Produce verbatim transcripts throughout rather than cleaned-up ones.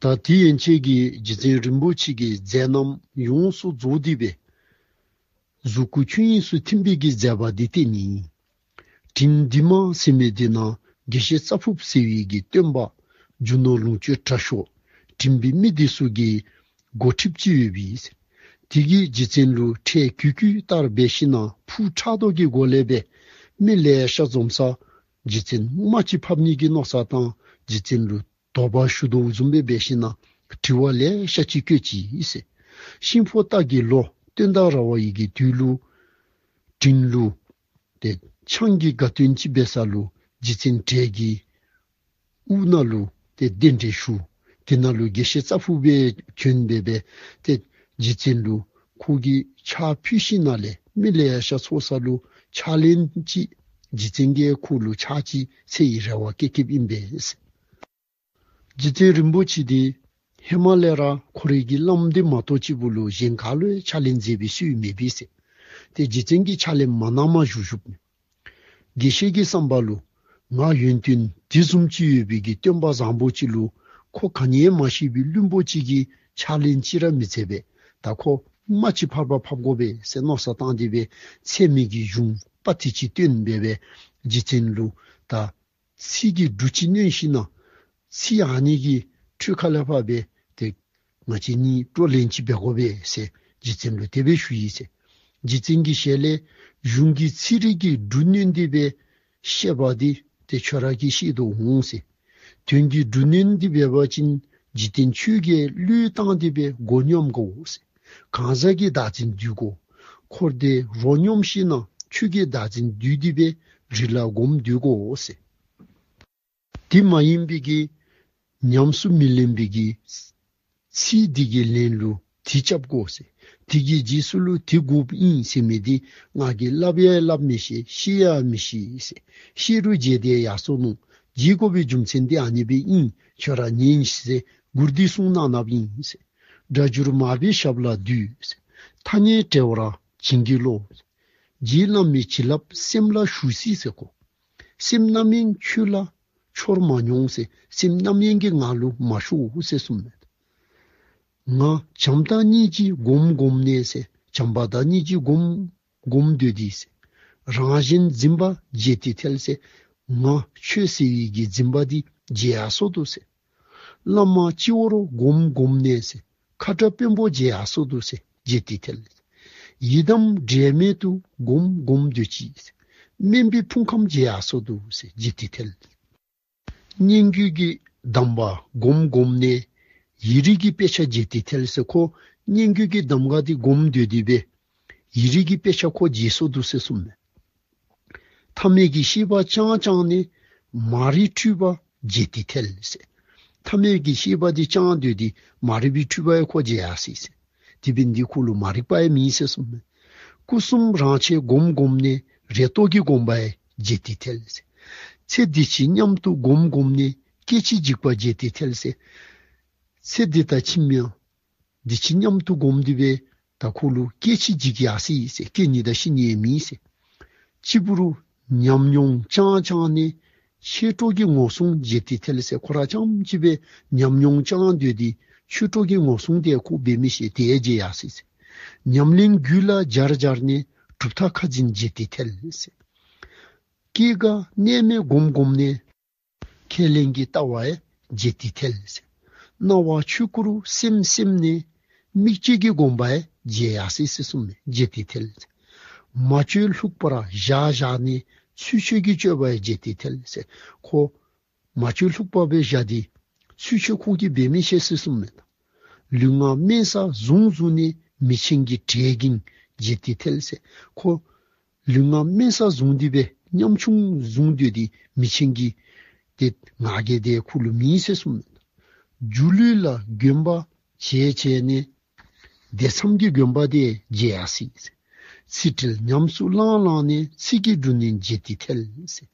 ད་དེ་ཡན་ཆད་ཀྱི་རྗེ་བཙུན་རིན་པོ་ཆེ་གི་མཛད་རྣམ་ཡོངས་སུ་རྫོགས་ཏེ་བས། གཟུགས་སྐུ་ཆོས་དབྱིངས་སུ་ཐིམ་པའི་གི་མཛད་པ་འདི་དེ་ནི། དྲིན་འདི་མ་ཟེར་མི་འདི་ན་དགེ་བཤེས་རྩ་ཕུབ་ཟེར་བའི་གི་སྟོན་པ་རྒྱུ་ནོར་ལོངས་སྤྱོད་དྲག་ཤོས་དྲིན་པའི་མི་འདི་ཚོ་གི་འགོ་ཁྲིད་ཅིག་ཡོད་པས། དེ་གི་རྗེ་བཙུན་ལུ་ཁྲལ་གུས་གུས་ལྟར་འབད་ཞིན་ན་ཕུགས་ཕྲག་དོག་གི་སྒོ་ལས་འབད་མི་ལེ་ཤ་འཛོམས་ས་རྗེ་བཙུན་རྨ་ཅིག་ཕབ་ནི་གི་མནོ་ས་དང་རྗེ་བཙུན་ལུ་དོགས་པ་ཞུ་དོ་བཟུམ་སྦེ་འབད་ཞིན་ན་དྲི་བ་ལེ་ཤ་ཅིག་བཀོད་ཅི་ཟེར། ཤིང་ཕོ་སྟག་གི་ལོ་སྟོན་ཟླ་ར་བ་ཡི་གི་དུས་ལུ་དྲིན་ལུ་ཏེ་ཆང་གི་དགའ་སྟོན་ཅིག་འབད་ས་ལུ་རྗེ་བཙུན་གྲལ་གྱི་དབུ་ནང་ལུ་ཏེ་གདན་འདྲེན་ཞུ། དེ་ནང་ལུ་དགེ་བཤེས་རྩ་ཕུག་སྦེ་བྱོན་སྦེ་སྦེ་ཏེ་རྗེ་བཙུན་ལུ་ཁོ་གིས་ཕྱག་ཕུལ་ཞིནམ་ལས་མི་ལེ་ཤ་ཚོགས་ས་ལུ་ཕྱག་ལེན་ཅིག་རྗེ་བཙུན་གྱིས་ཁོ་ལུ་ཕྱག་ཅིག་འཚལ་བའི་རེ་བ་བསྐྱེད་བསྐྱེདཔ་ཨིན་པས། རྗེ་བཙུན་རིན་པོ་ཆེ་འདི་ཧེ་མ་ལས་ར་ཁོ་རའི་གི་བླམ་འདི་མ་གཏོགས་གཅིག་པུ་ལུ་གཞན་ག་ལུ་ཡང་ཕྱག་ལེན་མཛད་པའི་སྲོལ་མེད་པས་ཟེར། ཏེ་རྗེ་བཙུན་གྱིས་ཕྱག་ལེན་མ་གནངམ་བཞུགས་བཞུགསཔ་མས། དགེ་བཤེས་ཀྱི་བསམ་པ་ལུ་ང་ཡོན་ཏན་འདི་བཟུམ་ཅིག་ཡོད་པའི་གི་སྟོན་པ་བཟང་པོ་ཅིག་ལུ་ཁོ་ག་ནི་ཡང་མ་ཤེས་པའི་བླུན་པོ་ཅིག་གིས་ཕྱག་ལེན་ཅིག་ར་མི་མཛད་པས། ད་ཁོ་རྨ་ཅིག་ཕར་པ་ཕབ་དགོ་པས་ཟེར་མནོ་བསམ་བཏང་སྟེ་སྦེ་ཚད་མེད་ཀྱི་གཞུང་པ་དེ་ཅིག་བཏོན་སྦེ་སྦེ་རྗེ་བཙུན་ལུ་ད་ཚིག་གི་འབྲུ་ཅིག་བསྣུན་ཞིན་ན་ཚིག་ཨ་ནི་གི་ཁྲོད་ཁ་ལས་ཕར་སྦེ་ཏེ་ང་བཅས་གཉིས་བགྲོ་གླེང་ཅིག་འབད་དགོ་པས་ཟེར་རྗེ་བཙུན་ལུ་དེ་སྦེ་ཞུ་ཡི་ཟེར། རྗེ་བཙུན་གྱི་ཞལ་ལས་གཞུང་གི་ཚིག་རིས་ཀྱི་འབྲུ་བསྣུན་ཏེ་སྦེ་བཤད་པ་འདི་ཏེ་ཁྱོད་ར་གིས་ཤེས་དོ་འོང་ཟེར། དོན་གྱི་འབྲུ་བསྣུན་ཏེ་འབད་བ་ཅིན་འཇིག་རྟེན་ཆོས་བརྒྱད་བློས་བཏང་སྟེ་སྦེ་མགོ་སྙོམས་དགོ་ཟེར། གང་ཟག་གི་བདག་འཛིན་འདུལ་དགོ། འཁོར་འདས་རོ་སྙོམས་ཞིན་ན་ཆོས་ཀྱི་བདག་འཛིན་འདུལ་ཏེ་སྦེ་རི་ལ་སྒོམ་སྡོད་དགོ་ཟེར། དེ་མ་ཡིན་པའི་གི་ཉམས་སུ་མི་ལེན་པའི་གི་ཚིག་འདི་གི་ལན་ལུ་དེ་རྐྱབ་དགོ་ཟེར། དེ་གི་རྗེས་སུ་ལུ་དེ་དགོཔ་ཨིན་ཟེར་མི་འདི་ང་གིས་སླབ་ཡང་སླབ་མི་ཤེས། ཤེས་ཡང་མི་ཤེས་ཟེར། ཤེས་རུང་བརྗེད་དེ་ཡར་སོ་ནུག། བརྗེད་དགོ་པའི་རྒྱུ་མཚན་འདི་ཨ་ནི་སྦེ་ཨིན། ཁྱོད་ར་ཉན་ཤིག་ཟེར་མགུར་འདི་གསུངས་གནང་གནངམ་ཨིན་ཟེར། སྒྲ་སྒྱུར་མར་པའི་ཞབས་ལ་འདུད་ཟེར། ཐ་སྙད་བྲལ་བར་བྱིན་གྱིས་རློབས། རྗེ་བླ་མའི་བྱིན་རླབས་སེམས་ལ་ཞུགས་སྲིད་ཟེར་ཁོ། སེམས་རྣམ་གཡེང་ཆོས་ལ་འཆོར་མ་མྱོང་ཟེར། སེམས་རྣམ་གཡེང་གི་ངང་ལུ་མ་ཞུགས་ཟེར་གསུངསམ་མས། ང་བྱམས་དང་སྙིང་རྗེ་སྒོམ་སྒོམ་ནས་ཟེར། བྱམས་པ་དང་སྙིང་རྗེ་སྒོམ་སྒོམ་སྡོད་དེ་ཟེར། རང་གཞན་འཛིན་པ་བརྗེད་དེ་ཐལ་ཟེར། ང་ཆོས་ཟེར་བའི་གི་འཛིན་པ་འདི་བརྗེད་ཡར་སོ་ནུག་ཟེར། བླ་མ་སྤྱི་བོར་སྒོམ་སྒོམ་ནས་ཟེར། ཁ་དྲག་དཔོན་པོ་བརྗེད་ཡར་སོ་ནུག་ཟེར། བརྗེད་དེ་ཐལ། ཡི་དམ་འབྲལ་མེད་དུ་སྒོམ་སྒོམ་སྡོད་ཅི་ཟེར། དམན་པའི་ཕུང་ཁམས་བརྗེད་ཡར་སོ་ནུག་ཟེར། བརྗེད་དེ་ཐལ། སྙན་བརྒྱུད་ཀྱི་གདམས་པ་སྒོམ་སྒོམ་ནས་ཡིག་རིགས་ཀྱི་དཔེ་ཆ་བརྗེད་དེ་ཐལ་ཟེར། ཁོ་སྙན་བརྒྱུད་ཀྱི་གདམས་ངག་འདི་སྒོམ་སྡོད་དེ་སྦེ་ཡིག་རིགས་ཀྱི་དཔེ་ཆ་ཁོ་བརྗེད་སོ་ནུག་ཟེར་གསུངསམ་མས། ཐ་མལ་གྱི་ཤེས་པ་བཅང་བཅང་ནས་མ་རིག་འཁྲུལ་པ་བརྗེད་དེ་ཐལ་ཟེར། ཐ་མལ་གྱི་ཤེས་པ་འདི་བཅང་སྡོད་དེ་མ་རིག་པའི་འཁྲུལ་པ་ཡང་ཁོ་བརྗེད་ཡར་སོ་ཡི་ཟེར། དེ་འབད་ནི་འདི་ཁོ་ལུ་མ་རིག་པ་ཡང་མེད་ཟེར་གསུངསམ་མས། སྐུ་གསུམ་རང་ཆས་སྒོམ་སྒོམ་ནས་རེ་དོགས་ཀྱི་སྒོམ་པ་ཡང་བརྗེད་དེ་ཐལ་ཟེར། ཚེ་འདི་ཕྱི་མཉམ་དུ་སྒོམ་སྒོམ་ནས་སྐད་ཅིག་འཇིག་པ་བརྗེད་དེ་ཐལ་ཟེར། ཚེ་འདི་དང་ཕྱི་མ་འདི་ཕྱི་མཉམ་དུ་སྒོམ་སྟེ་སྦེ་ད་ཁོ་ལུ་སྐད་ཅིག་འཇིག་ཡར་སོ་ཡི་ཟེར། སྐྱེ་ནི་དང་ཤི་ནི་ཡང་མེད་ཟེར། གཅིག་པུ་རུ་ཉམས་མྱོང་བཅང་བཅང་ནས་ཆོས་གྲོགས་ཀྱི་ངོ་སྲུང་བརྗེད་དེ་ཐལ་ཟེར། ཁོ་ར་རྐྱངམ་གཅིག་སྦེ་ཉམས་མྱོང་བཅང་སྡོད་དེ་ཆོས་གྲོགས་ཀྱི་ངོ་སྲུང་དེ་ཁོ་འབད་མི་ཤེས། དེ་ཡང་བརྗེད་ཡར་སོ་ཡི་ཟེར། ཉམས་ལེན་རྒྱུད་ལ་སྦྱར་སྦྱར་ནས་གྲུབ་མཐའ་ཁ་འཛིན་བརྗེད་དེ་ཐལ་ཟེར། སྐྱེ་རྒ་གནས་མེད་སྒོམ་སྒོམ་ནས་ཁས་ལེན་གྱི་ལྟ་བ་ཡང་བརྗེད་དེ་ཐལ་ཟེར། སྣང་བ་ཆོས་སྐུ་རུ་སེམས་སེམས་ནས་དམིགས་བཅས་ཀྱི་སྒོམ་པ་ཡང་བརྗེད་ཡར་སོ་ཡི་ཟེར་གསུངསམ་མས། བརྗེད་དེ་ཐལ་ཟེར། མ་བཅོས་ལྷུག་པར་བཞག་བཞག་ནས་ཚུལ་འཆོས་ཀྱི་སྤྱོད་པ་ཡང་བརྗེད་དེ་ཐལ་ཟེར། ཁོ་མ་བཅོས་ལྷུག་པ་སྦེ་བཞག་སྟེ་ཚུལ་འཆོས་ཁོ་གིས་འབད་མི་ཤེས་ཟེར་གསུངསམ་མས། ལུས་ངག་དམན་ས་བཟུང་བཟུང་ནས་མི་ཆེན་གྱི་གྲལ་གྱིན་བརྗེད་དེ་ཐལ་ཟེར། ཁོ་ལུས་ངག་དམན་ས་བཟུང་སྟེ་སྦེ་ཉམ་ཆུང་བཟུང་སྡོད་དེ་མི་ཆེན་གྱི་ཏེ་ང་རྒྱལ་དེ་ཁོ་ལུ་མེད་ཟེར་གསུངསམ་མས། སྒྱུ་ལུས་ལ་དགོན་པ་བྱས་བྱས་ནས་བདེ་མཚམས་ཀྱི་དགོན་པ་དེ་བརྗེད་ཡར་སོ་ཡི་ཟེར། ཚིག་འབྲུ་ཉམས་སུ་བླངས་བླངས་ནས་ཚིག་གི་འབྲུ་ནི་བརྗེད་དེ་ཐལ་ཟེར།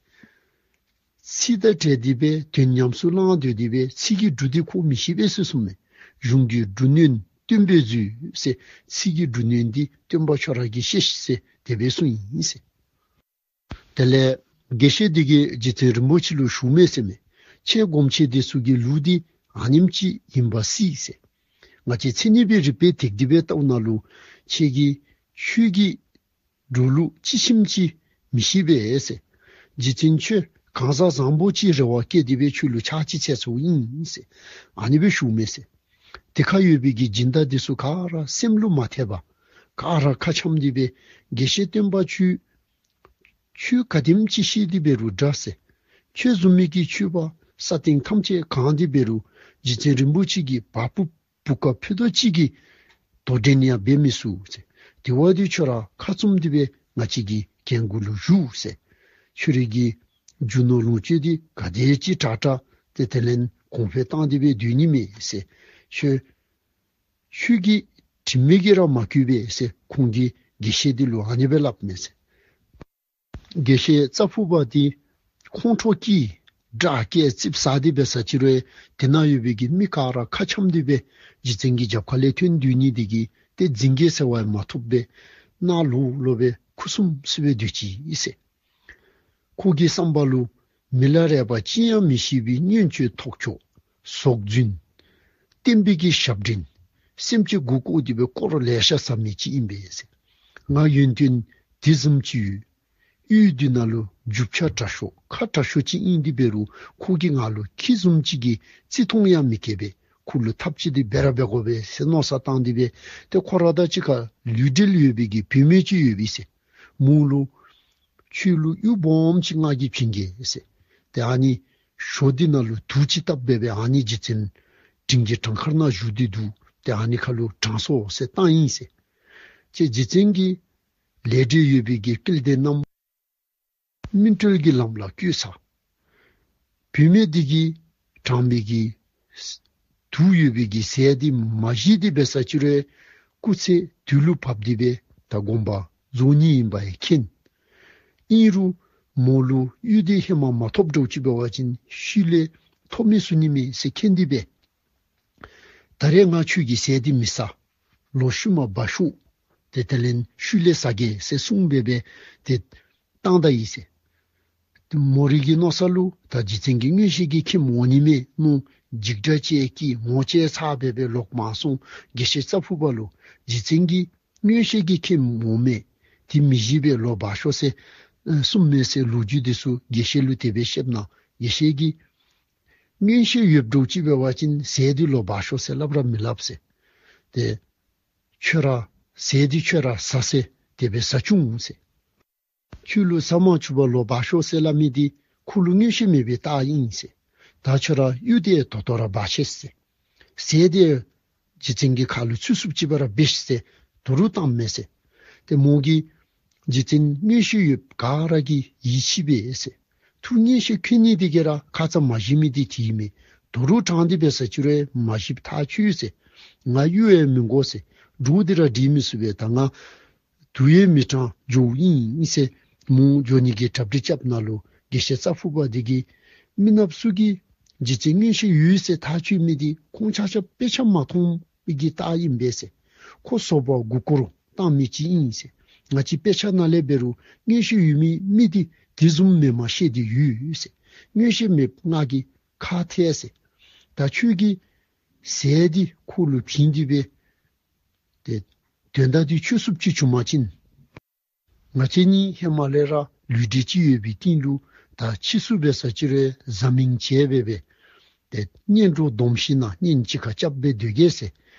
ཚིག་དང་བྲལ་ཏེ་སྦེ་དོན་ཉམས་སུ་བླངས་སྡོད་དེ་སྦེ་ཚིག་གི་འབྲུ་འདི་ཁོ་མི་ཤེས་པས་ཟེར་གསུངསམ་མས། གཞུང་གི་འབྲུ་སྣོན་སྟོན་པས་བརྫུས་ཟེར། ཚིག་གི་འབྲུ་སྣོན་འདི་སྟོན་པ་ཁྱོད་ར་གིས་ཤེས་ཤིག་ཟེར་དེ་སྦེ་གསུངས་ཡི་ཟེར། དེ་ལས་དགེ་བཤེས་འདི་གིས་རྗེ་བཙུན་རིན་པོ་ཆེ་ལུ་ཞུཝ་མས་ཟེར་མས། ཁྱེད་སྒོམ་ཆེན་འདི་ཚུ་གི་ལུགས་འདི་ ཨ་ནེམ་ཅིག་ཡིན་པ་སྲིད་ཟེར། ང་བཅས་མཚན་ཉིད་པའི་རིག་པའི་དེག་དེ་བས་ལྟ་བ་ན་ལུ་ཁྱེད་ཀྱིས་ཆོས་ཀྱི་འགྲོ་ལུགས་ཅི་ཤེས་ཅི་མི་ཤེས་པས་ཟེར། རྗེ་བཙུན་ཁྱོད་གང་ཟག་བཟང་པོ་ཅིག་རེ་བ་བསྐྱེད་དེ་བས་ཁྱོད་ལུ་ཕྱག་ཅིག་འཚལ་སོ་ཡིན་ཟེར། ཨ་ནི་བས་ཞུ་མས་ཟེར། དེ་ཁར་ཡོད་པའི་གི་སྦྱིན་བདག་དེ་ཚུ་ག་ར་སེམས་ལུ་མ་འཐད་པ། ག་ར་ཁ་འཆམ་དེ་བས་དགེ་བཤེས་སྟོན་པ་ཁྱོད། ཆོས་ག་དེམ་ཅིག་ཤེས་དེ་བས་རུང་འདྲ་ཟེར། ཁྱོད་བཟུམ་མའི་གི་ཆོས་པ་ས་སྟེང་ཐམས་ཅད་གང་དེ་བས་རུང་རྗེ་བཙུན་རིན་པོ་ཆེ་གི་བ་སྤུ་བུ་ག་ཕུད་རྡོག་གཅིག་གི་དོ་འགྲན་ཡང་འབད་མི་ཚུགས་ཟེར། དེ་བ་དེ་ཁྱོད་ར་ཁ་བཙུམ་དེ་བས་ང་བཅས་ཀྱི་གྱལ་མགུ་ལུ་བཞུགས་ཟེར། ཁྱོད་རའི་གི་རྒྱུ་ནོར་ལོངས་སྤྱོད་དེ་ག་དེ་ཅིག་དྲག་དྲག་དེ་དེ་ལན་གོང་འཕེལ་བཏང་དེ་བས་སྡོད་ནི་མེད་ཟེར། ཁྱོད་ཁྱོད་ཀྱི་དྲི་མེད་ཀྱིས་ར་མ་གོས་པས་ཟེར། ཁོང་གིས་དགེ་བཤེས་དེ་ལུ་ཨ་ནི་བས་སླབ་མས་ཟེར། དགེ་བཤེས་རྩྭ་ཕུར་པ་དེ་ཁོང་ཁྲོ་སྐྱེས་སྐྲག་སྐད་ཙིགཔ་ཟ་དེ་བས་ས་ཅི་རུང་དེ་ན་ཡོད་པའི་གི་མི་ག་ར་ཁ་འཆམ་དེ་བས་རྗེ་བཙུན་གྱི་རྒྱབ་ཁ་ལས་ཐོན་སྡོད་ནི་དེ་གིས་དེ་འཛིན་གྱི་ཟེར་བ་ཡང་མ་ཐོབ་པས་གནག་ལོག་ལོག་པས་ཁུ་སིམ་སི་བས་སྡོད་ཅི་ཟེར། ཁོ་གི་བསམ་པ་ལུ་མི་ལ་རས་པ་ཅི་ཡང་མི་ཤེས་པའི་བསྙོན་སྤྱོད་ཐོག་ཆོད་ཟོག་རྫུན། བསྟན་པའི་གི་ཞབས་འདྲེན། སེམས་ཅན་མགུ་སྐོར་དེ་བས་སྐོར་ལེ་ཤ་ཟ་མི་ཅིག་ཨིན་པས་ཟེར། ང་ཡོན་ཏན་དེ་བཟུམ་ཅིག་ཡོད། གཡུས་འདི་ན་ལུ་རྒྱུ་ཆ་དྲག་ཤོས་ཁ་དྲག་ཤོས་ཅིག་ཨིན་དེ་བས་རུང་ཁོ་གིས་ང་ལུ་ཁྱི་བཟུམ་ཅིག་གི་བརྩི་མཐོང་ཡང་མི་བསྐྱེད་པས་ཁོ་ལུ་ཐབས་ཅིག་དེ་འབད་ར་འབད་དགོ་པས་ཟེར་མནོ་བསམ་བཏང་དེ་བས་དེ་ཁོ་ར་དང་གཅིག་ཁར་ལུས་འབྲེལ་ཡོད་པའི་གི་བུད་མེད་ཅིག་ཡོད་པས་ཟེར། མོ་ལུ་ཁྱོད་ལུ་གཡུ་སྦོམ་ཅིག་ང་གིས་བྱིན་གེ་ཟེར། དེ་ཨ་ནི་ཞོ་འདི་ན་ལུ་དུག་ཅིག་བཏབ་སྦེ་སྦེ་ཨ་ནི་རྗེ་བཙུན་འབྲིང་གི་བྲང་ཁར་ན་བཞུགས་ཏེ་འདུག། དེ་ཨ་ནི་ཁ་ལུ་དྲངས་སོང་ཟེར་བཏང་ཡི་ཟེར། ཅེས་རྗེ་བཙུན་གྱི་ལས་འབྲས་ཡོད་པའི་གི་སྐལ་ལྡན་རྣམས་སྨིན་གྲོལ་གྱི་ལམ་ལ་བཀོད་ས། བུད་མེད་འདི་གིས་དྲངས་པའི་གི་དུག་ཡོད་པའི་གི་ཟས་འདི་མ་བཞེས་ཏེ་འབད་ས་ཅི་རུང་སྐུ་ཚེ་དུས་ལུ་བབས་ཏེ་འབད་ད་དགོངས་པ་རྫོགས་ནི་ཨིན་པ་ཡང་མཁྱེན། ཨིན་རུང་མོ་ལུ་གཡུ་འདི་ཧེ་མ་མ་ཐོབ་འགྱོ་ཅི་འབད་བ་ཅིན་ཤུལ་ལས་ཐོབ་མི་ཚུགས་ནི་མས་ཟེར་མཁྱེན་ཏེ་འབད། ད་རེས་ང་ཁྱོད་ཀྱི་ཟས་འདི་མི་ཟ། ལོག་ཤུལ་མ་སྦ་ཤོག། དེ་དེ་ལས་ཤུལ་ལས་ཟ་གེ་ཟེར་གསུངས་སྦེ་སྦེ་དེ་བཏང་ད་ཡི་ཟེར། མོ་རའི་གི་མནོ་ས་ལུ་ད་རྗེ་བཙུན་གྱི་མངོན་ཤེས་ཀྱིས་མཁྱེནམ་འོང་ནི་མས་མནོ། འཇིགས་སྐྲག་ཅིག་སྐྱེས་ངོ་ཅིག་ཚ་སྦེ་སྦེ་ལོག་མ་སོང་། དགེ་བཤེས་རྩྭ་ཕུར་པ་ལུ་རྗེ་བཙུན་གྱི་མངོན་ཤེས་ཀྱིས་མཁྱེནམ་འོང་མས། དེ་མི་བཞེས་པས་ལོག་སྦ་ཤོག་ཟེར་གསུངས་མས་ཟེར་ལོ་རྒྱུས་དེ་ཚུ་དགེ་བཤེས་ལུ་དེ་སྦེ་བཤདཔ་ན་དགེ་བཤེས་ཀྱིས་མངོན་ཤེས་ཡོདཔ་འགྱོ་ཅི་འབད་བ་ཅིན་ཟས་འདི་ལོག་སྦ་ཤོག་ཟེར་སླབ་ར་མི་སླབ་ཟེར། དེ་ཁྱོད་ར་ཟས་འདི་ཁྱོད་ར་ཟ་ཟེར་དེ་སྦེ་ཟ་བཅུག་ཟེར། ཁྱོད་ལུ་ཟ་མ་བཅུག་པར་ལོག་སྦ་ཤོག་ཟེར་སླབ་མི་འདི་ཁོ་ལུ་མངོན་ཤེས་མེད་པའི་རྟགས་ཨིན་ཟེར། ད་ཁྱོད་ར་གཡུ་འདི་ད་ལྟོ་ར་སྦ་ཤོག་ཟེར། ཟས་འདི་རྗེ་བཙུན་གྱི་ཁ་ལུ་ཚུད་ཚུགསཔ་ཅིག་སྦེ་ར་འབད་ཤིག་ཟེར་ད་རུང་བཏངམ་མས་ཟེར། དེ་མོ་གིས་རྗེ་བཙུན་མངོན་ཤེས་ཡོདཔ་ག་ར་གིས་ཡིད་ཆེས་པས་ཟེར། ཐུགས་མངོན་ཤེས་མཁྱེན་ནི་དེ་གིས་ར་ཁ་ཙ་མ་བཞེས་མི་འདི་དེ་ཨིན་མས། ད་རུང་དྲངས་ཏེ་འབད་ས་ཅི་རུང་མ་བཞེས་པ་ཐག་ཆོད་ཟེར། ང་གཡུ་ཡང་མི་དགོ་ཟེར། འདྲོག་སྟེ་ར་སྡོད་མི་ཚུགས་པས། ད་ང་དུག་ཡང་མི་དྲངས་འགྱོཝ་ཨིན་ཟེར། མོ་འགྱོ་ནི་གི་གྲ་སྒྲིག་རྐྱབ་ན་ལུ་དགེ་བཤེས་རྩྭ་ཕུར་པ་འདི་གིས་མི་ནགཔ་ཚུ་གིས་རྗེ་བཙུན་མངོན་ཤེས་ཡོད་ཟེར་ཐག་ཆོད་མི་འདི་ཁོང་ཆ་ཁྱབ་དཔེ་ཆ་མ་མཐོང་མི་གི་རྟགས་ཨིན་པས་ཟེར། ཁོ་སོ་པ་མགུ་སྐོར་བཏང་མི་ཅིག་ཨིན་ཟེར། ང་བཅས་དཔེ་ཆ་ནང་ལས་འབད་རུང་མངོན་ཤེས་ཡོད་མི་མི་འདི་དེ་བཟུམ་མེནམ་ཤེས་ཏེ་ཡོད་ཟེར། མངོན་ཤེས་མེདཔ་ང་གིས་ཁ་ཐལ་ཟེར། ད་ཁྱོད་ཀྱིས་ཟས་འདི་ཁོ་ལུ་བྱིན་ཏེ་འབད། དེ་དོན་དག་འདི་ཆོད་ཚུགསཔ་ཅིག་བྱུང་པ་ཅིན། ང་བཅས་གཉིས་ཧེ་མ་ལས་ར་ལུས་འབྲེལ་ཅིག་ཡོད་པའི་སྟེང་ལུ་ད་ཕྱིས་སུ་འབད་ས་ཅི་རུང་གཟའ་མིང་བྱས་སྦེ་སྦེ། དེ་གཉེན་གྲོགས་སྡོམ་ཞིནམ་ལས་གཉེན་གཅིག་ཁར་རྐྱབ་སྦེ་སྡོད་གེ་ཟེར།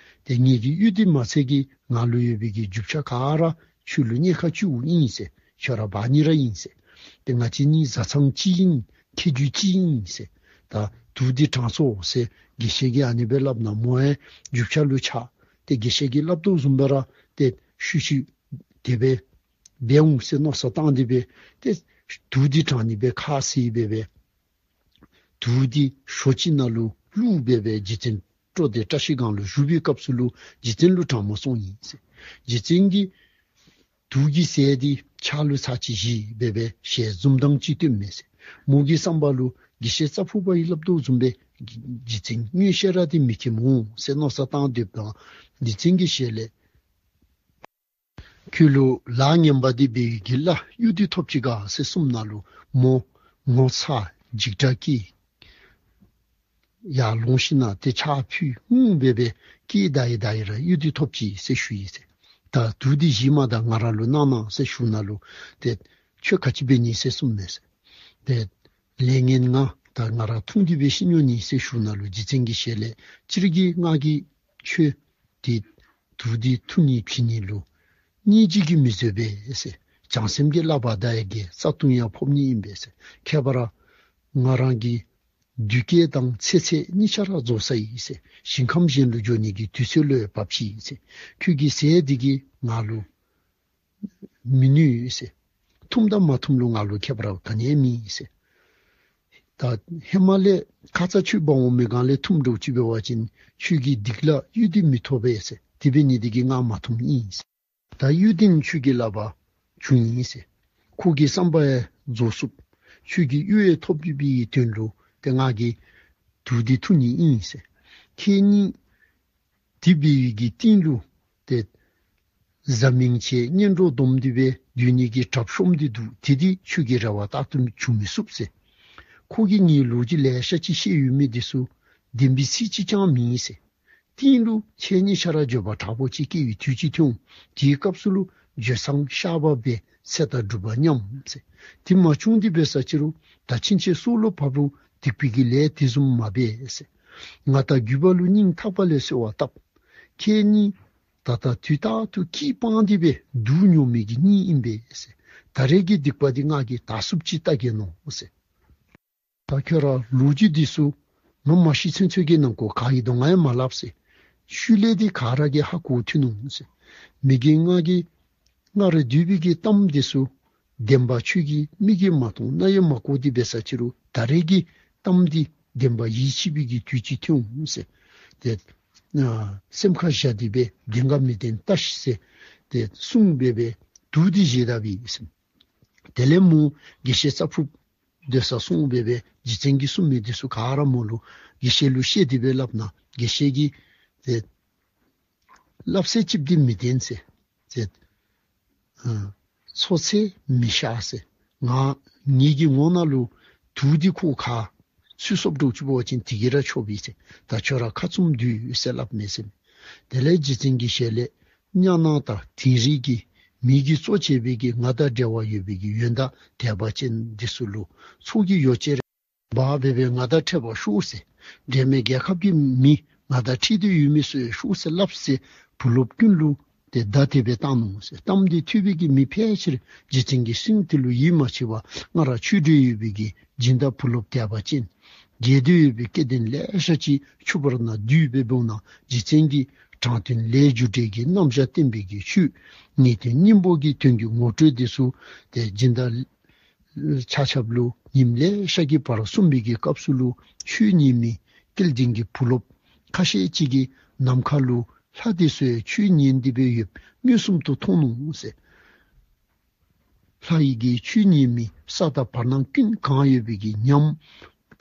དེ་ངེ་གི་གཡུ་འདི་མ་ཚད་ཀྱི་ང་ལུ་ཡོད་པའི་གི་རྒྱུ་ཆ་ག་ར་ཁྱོད་ལུ་གཉེར་ཁ་བཅུག་ཨིན་ཟེར། ཁྱོད་ར་འབག་ནི་ར་ཨིན་ཟེར། དེ་ང་བཅས་གཉིས་བཟའ་ཚང་གཅིག་ཨིན། ཁྱད་རྒྱུ་གཅིག་ཨིན་ཟེར། ད་དུག་འདི་དྲངས་སོང་ཟེར་དགེ་བཤེས་ཀྱིས་ཨ་ནི་སྦེ་སླབ་ན་མོ་ཡང་རྒྱུ་ཆ་ལུ་ཆགས། དེ་དགེ་བཤེས་ཀྱིས་སླབ་དོ་བཟུམ་སྦེ་ར་དེ་ཤུལ་ཤུལ་དེ་སྦེ་འབད་འོང་ཟེར་མནོ་བསམ་བཏང་སྟེ་སྦེ་དེ་དུག་འདི་དྲངས་ནི་སྦེ་ཁ་བཟེད་སྦེ་སྦེ། དུག་འདི་ཞོ་ཅིག་ནང་ལུ་བླུགས་སྦེ་སྦེ་རྗེ་བཙུན་སྤྲོ་བདེ་བཀྲ་ཤིས་སྒང་ལུ་བཞུགས་པའི་སྐབས་སུ་ལུ་རྗེ་བཙུན་ལུ་དྲང་མོ་སོང་ཡི་ཟེར། རྗེ་བཙུན་གྱིས་དུག་གི་ཟས་འདི་ཕྱག་ལུ་ཚར་གཅིག་བཞེས་སྦེ་སྦེ་ཞལ་འཛུམ་མདངས་ཅིག་སྟོན་མས་ཟེར། མོ་གི་བསམ་པ་ལུ་དགེ་བཤེས་རྩྭ་ཕུར་པ་གིས་སླབ་དོ་བཟུམ་སྦེ་རྗེ་བཙུན་མངོན་ཤེས་ར་འདི་མི་མཁྱེནམ་འོང་ཟེར་མནོ་བསམ་བཏང་སྡོདཔ་ད་རྗེ་བཙུན་གྱི་ཞལ་ལས། ཁྱོད་ལུ་ལཱ་ངན་པ་འདི་འབད་བའི་གི་ལཱ་གཡུ་འདི་ཐོབ་ཅི་ག་ཟེར་གསུངམ་ད་ལུ་མོ་ངོ་ཚ་འཇིགས་སྐྲག་སྐྱེས། ཡར་ལོངས་ཤིག་ན་དེ་ཕྱག་ཕུལ་སྔོན་སྦེ་སྦེ་ཀྱེ་ད་ཡི་ད་ཡི་ར་གཡུ་དེ་ཐོབ་ཅི་ཟེར་ཞུ་ཡི་ཟེར། ད་དུག་དེ་བཞེས་མ་ད་ང་ར་ལུ་གནང་གནང་ཟེར་ཞུ་ན་ལུ་དེ་ཁྱོད་ག་ཅི་འབད་ནི་ཟེར་གསུངས་མས་ཟེར། དེ་ལས་ངན་ང་ད་ང་ར་འཐུང་སྟེ་སྦེ་ཤི་ནི་ཡོད་ནི་ཟེར་ཞུ་ན་ལུ་རྗེ་བཙུན་གྱི་ཞལ་ལས་སྤྱིར་གྱིས་ང་གིས་ཁྱོད་དེ་དུག་དེ་འཐུང་ནི་བྱིན་ནི་ལུ་སྙིང་རྗེ་གིས་མི་བཟོད་པས་ཟེར། བྱང་སེམས་ཀྱི་བསླབ་པ་ད་ཡ་གི་རྩ་ལྟུང་ཡང་ཕོག་ནི་ཨིན་པས་ཟེར། ཁྱད་པར་ང་རང་གི་བདུད་བགེགས་དང་ཚེ་ཚད་གཉིས་ཆ་ར་རྫོགས་ས་ཡི་ཟེར། ཞིང་ཁམས་གཞན་ལུ་འགྱོ་ནི་གི་དུས་ཚོད་ལུ་བབས་ཅི་ཟེར། ཁྱོད་ཀྱི་ཟས་འདི་གིས་ང་ལུ་མི་ནུས་ཟེར། འཐུངམ་དང་མ་འཐུངམ་ལུ་ང་ལུ་ཁྱད་པར་ག་ནི་ཡང་མེད་ཟེར། ད་ཧེ་མ་ལས་ཁ་ཙ་ཁྱོད་འབག་འོང་མི་སྒང་ལས་འཐུངམ་འདྲཝ་ཅིག་འབད་བ་ཅིན་ཁྱོད་ཀྱི་སྡིག་ལ་གཡུ་འདི་མི་ཐོབ་པས་ཟེར། དེ་འབད་ནི་འདི་གིས་ང་མ་འཐུངམ་ཨིན་ཟེར། ད་གཡུ་འདི་ནི་ཁྱོད་ཀྱི་བསླབ་པ་བྱུང་ཡི་ཟེར། ཁོ་གི་བསམ་པ་ཡང་རྫོགས་སོཔ། ཁྱོད་ཀྱི་གཡུ་ཡང་ཐོབ་པའི་དོན་ལུ་ཏེ་ང་གིས་དུག་འདི་འཐུང་ནི་ཨིན་ཟེར། ཁྱེད་གཉིས་དེ་འབད་བའི་གི་རྟིང་ལུ་ཏེ་གཟའ་མིང་ཆེ་གཉེན་གྲོགས་བསྡོམས་ཏེ་སྦེ་སྡོད་ནི་གི་གྲབས་ཤོམ་འདི་འདུག། དེ་འདི་ཁྱོད་ཀྱི་རེ་བ་རྟག་ཏུ་འབྱུང་མི་ཚུགས་ཟེར། ཁོ་གིས་ངེའི་ལོ་རྒྱུས་ལེ་ཤ་ཅིག་བཤད་ཡོད་མི་འདི་ཚུ་བདེན་པའི་ཚིག་གཅིག་ཀྱང་མེན་ཟེར། རྟིང་ལུ་ཁྱེད་གཉིས་ཆ་ར་འགྱོད་པ་དྲག་པོ་ཅིག་སྐྱེ་བའི་དུས་ཅིག་ཐོན་འོང་། དེའི་སྐབས་སུ་ལུ་འགྱོད་ཚངས་བཤགས་པ་འབད་ཚེ་དང་སྒྲུབ་པ་མཉམ་ཟེར། དེ་མ་བྱུང་སྟེ་འབད་ས་ཅི་རུང་ད་ཕྱིན་ཆད་སྲོག་ལུ་བབ་རུང་སྡིག་པའི་གི་ལས་དེ་བཟུམ་མ་འབད་ཟེར། ང་དང་རྒྱུད་པ་ལུ་སྙིང་ཐག་པ་ལས་གསོལ་བ་བཏབ། ཁྱེད་གཉིས་ད་ལྟ་དུས་རྟག་ཏུ་སྐྱིད་སྤངས་ཏེ་སྦེ་སྡུག་མྱོང་མི་གི་གཉེན་ཨིན་པས་ཟེར། ད་རེས་ཀྱི་སྡིག་པ་འདི་ང་གིས་དག་ཚུགསཔ་ཅིག་བལྟ་གེ་མནོ་ཟེར། ད་ཁྱོད་ར་ལོ་རྒྱུས་འདི་ཚུ་ང་མ་ཤི་ཚུན་ཚོད་ཀྱི་ནང་འཁོད་ག་ཡི་དོ་ང་ཡང་མ་སླབ་ཟེར། ཤུལ་ལས་འདི་ག་ར་གིས་ཧ་གོ་ཐུབ་ནུག་ཟེར། མི་རྒན་ང་གིས་སྔར་བསྡུས་པའི་གི་གཏམ་འདི་ཚུ་བདེན་པ་ཁྱོད་ཀྱི་མིག་གིས་མ་མཐོང་རྣ་ཡིས་མ་གོ་སྟེ་འབད་ས་ཅི་རུང་ད་རེས་ཀྱི་གཏམ་འདི་བདེན་པ་ཡིད་ཆེས་པའི་གི་དུས་ཅིག་ཐོན་འོང་ཟེར། ཏེ་སེམས་ཁར་བཞག་སྟེ་སྦེ་བདེན་ག་མི་བདེན་བལྟ་ཤིག་ཟེར། ཏེ་གསུངས་སྦེ་སྦེ་དུག་འདི་བཞེས་ད་པས་ཟེར། དེ་ལས་མོ་དགེ་བཤེས་རྩ་ཕུག་སྡོད་སར་སོང་སྦེ་སྦེ་རྗེ་བཙུན་གྱིས་གསུངས་མི་འདི་ཚུ་ག་ར་མོ་ལུ་དགེ་བཤེས་ལུ་བཤད་དེ་སྦེ་སླབ་ན་དགེ་བཤེས་ཀྱིས་ཏེ་སླབ་ས་ཅིག་འདི་མི་བདེན་ཟེར། ཏེ་ཨ་ཚོ་ཚེ་མི་ཤ་ཟེར། ང་ངེ་གི་ངོ་ནང་ལུ་དུག་འདི་ཁོ་ག་ཚུད་སོཔ་འདྲཝ་ཅིག་འབད་བ་ཅིན་དེ་གིས་ར་ཆོག་པས་ཟེར། ད་ཁྱོད་ར་ཁ་བཙུམ་སྡོད་ཟེར་སླབ་མས་ཟེར། དེ་ལས་རྗེ་བཙུན་གྱི་ཞལ་ལས་གཉའ་ནང་དང་དིང་རི་གི་མི་གིས་གཙོ་བྱས་པའི་གི་ང་དང་འབྲེལ་བ་ཡོད་པའི་གི་ཡོན་བདག་དད་པ་ཅན་འདི་ཚུ་ལུ་ཚོགས་ཀྱི་ཡོ་བྱད་འབག་སྦེ་སྦེ་ང་དང་འཕྲད་པར་ཤོག་ཟེར། འབྲལ་མེད་རྒྱལ་ཁབ་ཀྱི་མི་ང་དང་འཁྲིལ་ཏེ་ཡོད་མི་ཚུ་ཡང་ཤོག་ཟེར་སླབ་ཟེར། བུ་སློབ་ཀུན་ལུ་ཏེ་བརྡ་དེ་སྦེ་བཏང་ནུག་ཟེར། གཏམ་འདི་ཐོས་པའི་གི་མི་ཕལ་ཆེར་རྗེ་བཙུན་གྱི་སེམས་དེ་ལུ་ཡིད་མ་ཆེས་པར་སྔར་ཆོས་འབྲེལ་ཡོད་པའི་གི་སྦྱིན་བདག་བུ་སློབ་དད་པ་ཅན། རྒྱས་བསྡུས་ཡོད་པའི་སྐལ་ལྡན་ལེ་ཤ་ཅིག་ཆུ་བར་ན་བསྡུས་སྦེ་འབདཝ་ན་རྗེ་བཙུན་གྱིས་དྲང་དོན་ལས་རྒྱུ་འབྲས་ཀྱི་རྣམ་གཞག་བསྟན་པའི་གི་ཆོས་ངེས་དོན་སྙིང་པོ་གི་དོན་གྱི་ངོ་སྤྲོད་འདི་ཚུ་ཏེ་སྦྱིན་བདག་ཆ་ཁྱབ་ལུ་ཉིནམ་ལེ་ཤ་གི་བར་གསུངས་པའི་གི་སྐབས་སུ་ལུ་ཆོས་ཉན་མི་སྐལ་ལྡན་གྱི་བུ་སློབ་ཁ་ཤས་ཅིག་གིས་ནམ་མཁའ་ལུ་ལྷ་འདི་ཚུ་ཡང་ཆོས་ཉན་ཏེ་སྦེ་ཡོདཔ་མངོན་སུམ་དུ་མཐོང་ནུག་ཟེར། ལྷ་ཡི་གི་ཆོས་ཉན་མི་ས་དང་བར་སྣང་ཀུན་གང་ཡོད་པའི་གི་ཉམས་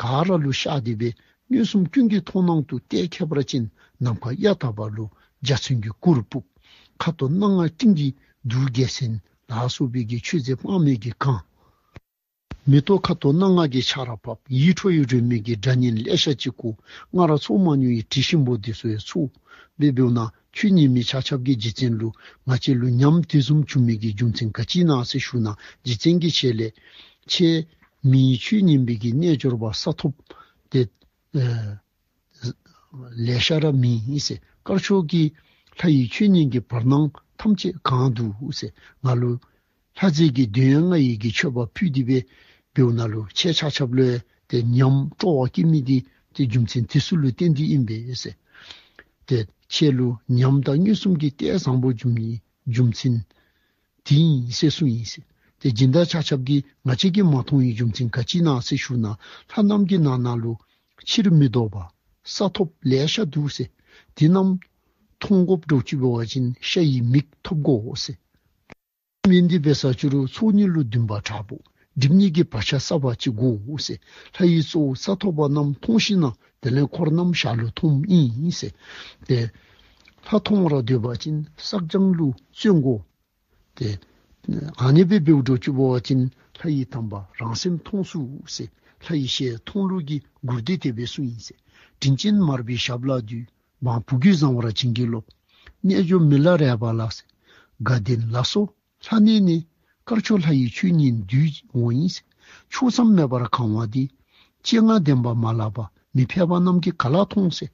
ག་ར་ལུ་ཤར་ཏེ་སྦེ་མངོན་སུམ་ཀུན་གྱི་མཐོང་སྣང་དུ་གཏད་ཁྱད་པར་ཅན་ནམ་མཁའ་གཡའ་དག་པ་ལུ་འཇའ་ཚོན་གྱི་གུར་ཕུབ། ཁ་དོག་སྣ་ལྔ་སྤྲིན་གྱི་གདུགས་རྒྱལ་མཚན་ལ་སོགས་པའི་གི་མཆོད་རྫས་དཔག་མེད་ཀྱིས་གང་། མེ་ཏོག་ཁ་དོག་སྣ་ལྔ་གི་ཆར་ཕབ། ཡིད་འཕྲོག་ཡི་རོལ་མོ་གི་སྒྲ་སྙན་ལེ་ཤ་ཅིག་གོ། སྔར་ཚོར་མ་མྱོང་བའི་དྲི་ཞིམ་པོ་འདི་ཚུ་ཡང་ཚོར། སྦེ་འབདཝ་ན་ཆོས་ཉན་མི་ཆ་ཁྱབ་ཀྱིས་རྗེ་བཙུན་ལུ་ང་བཅས་ལུ་ཉམས་དེ་བཟུམ་བྱུང་མི་གི་རྒྱུ་མཚན་ག་ཅི་ཨིན་ན་ཟེར་ཞུ་ན་རྗེ་བཙུན་གྱི་ཞལ་ལས་ཁྱེད་མིའི་ཆོས་ཉན་པའི་གི་རྣལ་འབྱོར་པ་ས་ཐོབ་ཏེ་ཨ་ལེ་ཤ་ར་མེད་ཟེར། དཀར་ཕྱོགས་ཀྱི་ལྷ་ཡི་ཆོས་ཉན་གྱི་བར་སྣང་ཐམས་ཅད་གང་འདུག་ཟེར། ང་ལུ་ལྷ་རྫས་ཀྱི་འདོད་ཡོན་ལྔ་ཡི་གི་མཆོད་པ་ཕུལ་ཏེ་སྦེ་འབདཝ་ན་ལུ་ཁྱེད་ཆ་ཁྱབ་ལུ་ཡང་ཏེ་ཉམས་སྤྲོ་བ་སྐྱེ་མི་འདི་ཏེ་རྒྱུ་མཚན་དེ་ཚུ་ལུ་བརྟེན་ཏེ་ཨིན་པས་ཟེར། ཏེ་ཁྱེད་ལུ་ཉམས་དང་མངོན་སུམ་གྱི་ལྟས་བཟང་པོ་བྱུང་ནི་རྒྱུ་མཚན་དེ་ཨིན་ཟེར་གསུངས་ཡི་ཟེར། ཏེ་སྦྱིན་བདག་ཆ་ཁྱབ་ཀྱིས་ང་བཅས་ཀྱིས་མ་མཐོང་བའི་རྒྱུ་མཚན་ག་ཅི་ཨིན་ན་ཟེར་ཞུ་ན་ལྷ་རྣམས་ཀྱི་ནང་ན་ལུ་ཕྱིར་མི་ལྡོག་པ་ས་ཐོབ་ལེ་ཤ་འདུག་ཟེར། དེ་རྣམས་མཐོང་དགོཔ་འདྲཝ་ཅིག་འབད་བ་ཅིན་ཤ་ཡི་མིག་ཐོབ་དགོ་ཟེར། མིན་འདི་འབད་ས་ཅི་རུང་ཚོགས་གཉིས་ལུ་འདུན་པ་དྲག་པོ་སྒྲིབ་གཉིས་ཀྱི་བག་ཆགས་བསལ་བ་ཅིག་དགོ་ཟེར། ལྷ་ཡི་གཙོ་བོ་ས་ཐོབ་པ་རྣམས་མཐོང་ཤེས་ན་དེ་ལས་འཁོར་རྣམས་ཞར་ལུ་མཐོངམ་ཨིན་ཟེར། ཏེ་ལྷ་མཐོང་བར་འདོད་པ་ཅིན་བསགས་སྦྱང་ལུ་བརྩོན་དགོ། ཏེ་ཨ་ནི་སྦེ་འབདཝ་འདྲཝ་ཅིག་འབད་བ་ཅིན་ལྷ་ཡི་དམ་པ་རང་སེམས་མཐོང་ཚུགས་ཟེར། ལྷ་ཡི་ཞལ་མཐོང་ལུགས་ཀྱི་མགུར་འདི་དེ་སྦེ་གསུངས་ཡི་ཟེར། དྲིན་ཅན་མར་པའི་ཞབས་ལ་འདུད། འབངས་བུ་རྒྱུད་བཟང་བར་བྱིན་གྱིས་རློབས། རྣལ་འབྱོར་མི་ལ་རས་པ་ལགས། དགའ་ལྡན་ལ་སོགས་ལྷ་གནས་ནས། དཀར་ཕྱོགས་ལྷ་ཡི་ཆོས་ཉིད་བསྡུས་འོང་ཡིན། ཕྱོགས་མཚམས་མེད་པར་གང་བ་འདི། སྤྱན་སྔར་བདེན་པ་མ་ལགས་པ། མི་ཕལ་པ་རྣམས་ཀྱིས་ག་ལ་མཐོང་ཟེར།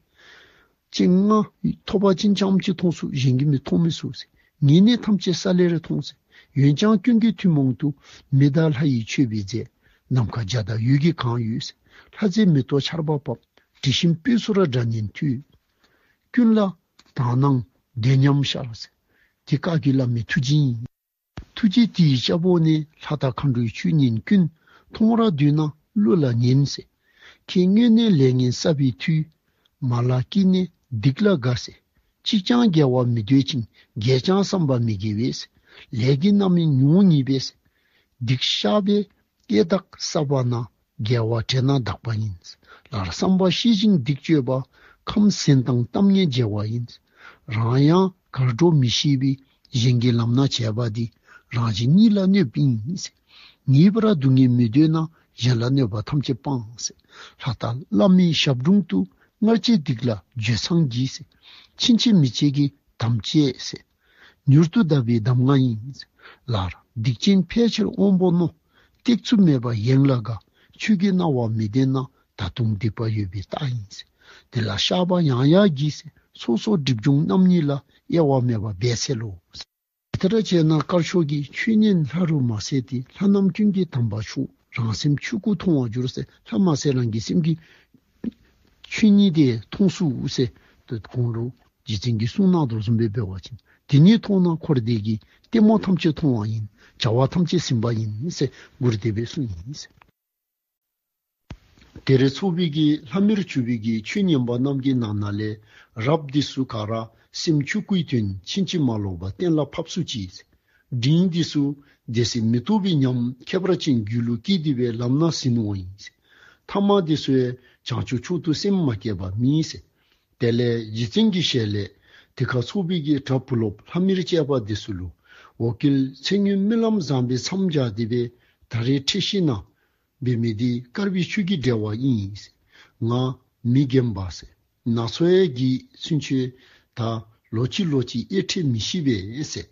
སྤྱན་སྔར་ཐོབ་པ་ཅན་རྐྱངམ་གཅིག་མཐོང་ཚུལ་གཞན་གྱིས་མི་མཐོང་མི་ཚུགས་ཟེར། ཉེ་གནས་ཐམས་ཅད་ས་ལེར་མཐོང་ཟེར། འོན་ཀྱང་ཀུན་གྱིས་ཐུན་མོང་དུ། མི་བདག་ལྷ་ཡི་མཆོད་པའི་རྫས། ནམ་མཁའ་བརྒྱ་དང་འོད་ཀྱིས་གང་ཡོད་ཟེར། ལྷ་རྫས་མེ་ཏོག་ཆར་པ་བབས། དྲི་ཞིམ་སྤོས་ཚོགས་སྒྲ་སྙན་ཐོས། ཀུན་ལ་དག་སྣང་བདེ་ཉམས་ཤར་ཟེར། དེ་བཀའ་བརྒྱུད་བླ་མའི་ཐུགས་རྗེ་ཡིན། ཐུགས་རྗེ་དེའི་སྐྱབས་འོག་ནས། ལྷ་དང་མཁའ་འགྲོའི་ཆོས་ཉིད་ཀུན། མཐོང་བར་འདོད་ན་བློ་ལ་ཉན་ཟེར། ཁྱེད་དངོས་གནས་ལས་ངན་བསགས་པའི་མཐུས། མ་ལགས་ཀྱིས་ནི་སྡིག་ལ་དགའ་ཟེར། གཅིག་ཀྱང་དགེ་བ་མི་འདོད་ཅིང་། དགེ་ཀྱང་བསམ་པ་མི་དགེ་བས་ཟེར། ལས་ཀྱི་རྣམ་སྨིན་ཉུང་ཉེས་པས་ཟེར། སྡིག་བཤགས་པའི་ཡེ་དག་བསགས་པ་ན། དགེ་བ་དྲན་ན་དག་པ་ཡིན། ལར་བསམ་པ་ཤེས་ཤིང་སྡིག་སྤྱོད་པ། ཁམས་ཟིན་དང་གཏམ་ངན་བརྗེ་བ་ཡིན། རང་ཡང་གར་འགྲོ་མི་ཤེས་པའི། གཞན་གྱིས་ལམ་སྣ་བྱས་པ་འདི། རང་གཞན་གཉིས་ལ་གནོད་པ་ཡིན། ངེས་པར་སྡུག་བསྔལ་མི་འདོད་ན། གཞན་ལ་གནོད་པ་ཐམས་ཅད་སྤང་ཟེར། ལྷ་དང་བླ་མའི་ཞབས་དྲུང་དུ། སྔར་བྱས་སྡིག་ལ་འགྱོད་ཚངས་གྱིས་ཟེར། ཕྱིན་ཆད་མི་བྱེད་ཀྱི་དམ་བཅས་ཟེར། མྱུར་དུ་བཟླས་པའི་གདམས་ངག་ཡིན། ལར་སྡིག་ཅན་ཕལ་ཆེར་དབང་པོ་རྣོ། སྟེགས་ཚུལ་མེད་པར་ཡེངས་ལ་དགའ། ཆོས་ཀྱི་སྣང་བ་མི་ལྡན་ན། ད་དུང་སྡིག་པ་ཡོད་པའི་རྟགས་ཡིན། དེ་ལ་བཤགས་པ་ཡང་ཡང་གྱིས། སོ་སོ་སྒྲིབ་སྦྱོང་རྣམ་གཉིས་ལ། དབྱེ་བ་མེད་པར་འབད་འཚལ་ལོ། དེ་ལྟར་བྱས་ན་དཀར་ཕྱོགས་ཀྱི་ཆོས་ཉིད་ལྷ་རུ་མ་ཟད་དེ། ལྷ་རྣམས་ཀུན་གྱི་དམ་པ་མཆོག། རང་སེམས་ཆོས་སྐུ་མཐོང་བར་འགྱུར་ཟེར། ལྷ་མ་ཟད་རང་གི་སེམས་ཀྱི་ཆོས་ཉིད་དེ་མཐོང་ཚུལ་ཟེར། དེ་གོང་ལུ་རྗེ་བཙུན་གྱིས་གསུངས་གནང་དོ་བཟུམ་སྦེ་འབད་བ་ཅིན། དེ་ཉིད་མཐོང་ན་འཁོར་འདས་ཀྱི། ལྟད་མོ་ཐམས་ཅད་མཐོང་བ་ཡིན། བྱ་བ་ཐམས་ཅད་ཟིན་པ་ཡིན་ཟེར། མགུར་དེ་སྦེ་གསུངས་ཡིན་ཟེར། དེར་ཚོགས་པའི་གི་ལྷ་མིར་གྱུར་པའི་གི་ཆོས་ཉན་པ་རྣམས་ཀྱི་ནང་ན་ལས། རབ་འདི་ཚུ་ག་ར་སེམས་ཆོས་སྐུའི་དོན། ཕྱིན་ཅི་མ་ལོག་པ་གཏན་ལ་ཕབ་སུ་མཆི། འབྲིང་འདི་ཚུ་སྡེ་སྲིད་མི་རྟོག་པའི་ཉམས། ཁྱད་པར་ཅན་རྒྱུད་ལུ་སྐྱེས་ཏེ་སྦེ་ལམ་སྣ་ཟིན་འོང་ཡིན། ཐ་མ་འདི་ཚུ་ཡང་བྱང་ཆུབ་མཆོག་ཏུ་སེམས་མ་བསྐྱེད་པ་མིན་ཟེར། དེ་ལས་རྗེ་བཙུན་གྱི་ཞལ་ལས། དེ་ཁར་ཚོགས་པའི་གི་གྲྭ་བུ་སློབ་ལྷ་མིར་བཅས་པ་འདི་ཚུ་ལུ། འོ་སྐོལ་ཚེ་སྔོན་སྨོན་ལམ་བཟང་པོའི་མཚམས་སྦྱར་ཏེ་སྦེ། ད་རེས་འཕྲད་ཤིས་ན། འབད་མི་འདི་དཀར་པོའི་ཆོས་ཀྱི་འབྲེལ་བ་ཡིན། ང་མི་རྒན་པ་ཟེར། ན་ཚོད་ཀྱིས་ཚུན་ཆད་ད་ལོ་གཅིག་ལོ་གཅིག་དབྱེ་ཕྲད་མི་ཤེས་པས་ཟེར།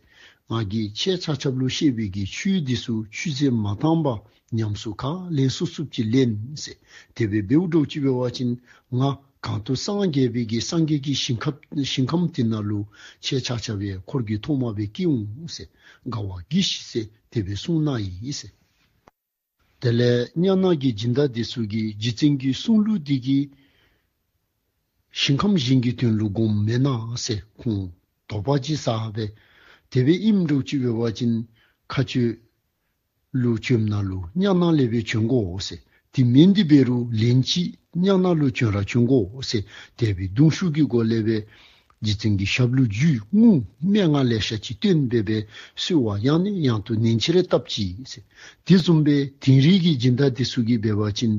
ང་གིས་ཁྱེད་ཆ་ཁྱབ་ལུ་བཤད་པའི་གི་ཆོས་འདི་ཚུ་ཆུད་ཟོས་མ་བཏང་པར་ཉམས་སུ་ག་ལེན་ཚུགས་ཚུགསཔ་ཅིག་ལེན་ཟེར། དེ་སྦེ་འབདཝ་འདྲཝ་ཅིག་འབད་བ་ཅིན་ང་གང་དུ་སངས་རྒྱས་པའི་གི་སངས་རྒྱས་ཀྱི་ཞིང་ཁམས་ཞིང་ཁམས་དེ་ནང་ལུ་ཁྱེད་ཆ་ཁྱབ་ཡང་འཁོར་གྱི་ཐོག་མ་སྦེ་སྐྱེ་འོང་ཟེར། དགའ་བ་གྱིས་ཤིག་ཟེར་དེ་སྦེ་གསུངས་གནང་ཡི་ཟེར། དེ་ལས་གཉའ་ནང་གི་སྦྱིན་བདག་འདི་ཚུ་གིས་རྗེ་བཙུན་གྱི་གསུང་ལུགས་འདི་གིས་ཞིང་ཁམས་གཞན་གྱི་དོན་ལུ་སྒོམ་མེན་ན་ཟེར་ཁོང་དོགས་པ་ཅིག་ཟ་སྦེ། དེ་སྦེ་ཨིནམ་འདྲཝ་ཅིག་འབད་བ་ཅིན་མཁའ་སྤྱོད་ལུ་བྱོནམ་ན་ལུ་གཉའ་ནང་ལས་སྦེ་བྱོན་དགོ་ཟེར། དེ་མིན་འདི་འབད་རུང་ལན་གཅིག་གཉའ་ནང་ལུ་བྱོན་ར་བྱོན་དགོ་ཟེར། དེ་སྦེ་གདུང་ཤུགས་ཀྱི་སྒོ་ལས་སྦེ་རྗེ་བཙུན་གྱི་ཞབས་ལུ་འཇུས། སྔོན་སྨྲེ་སྔགས་ལེ་ཤ་ཅིག་བཏོན་སྦེ་སྦེ་གསོལ་བ་ཡང་ནས་ཡང་དུ་ནན་ཆེར་བཏབ་ཅི་ཟེར། དེ་བཟུམ་སྦེ་དིང་རི་གི་སྦྱིན་བདག་འདི་ཚུ་གིས་འབད་བ་ཅིན་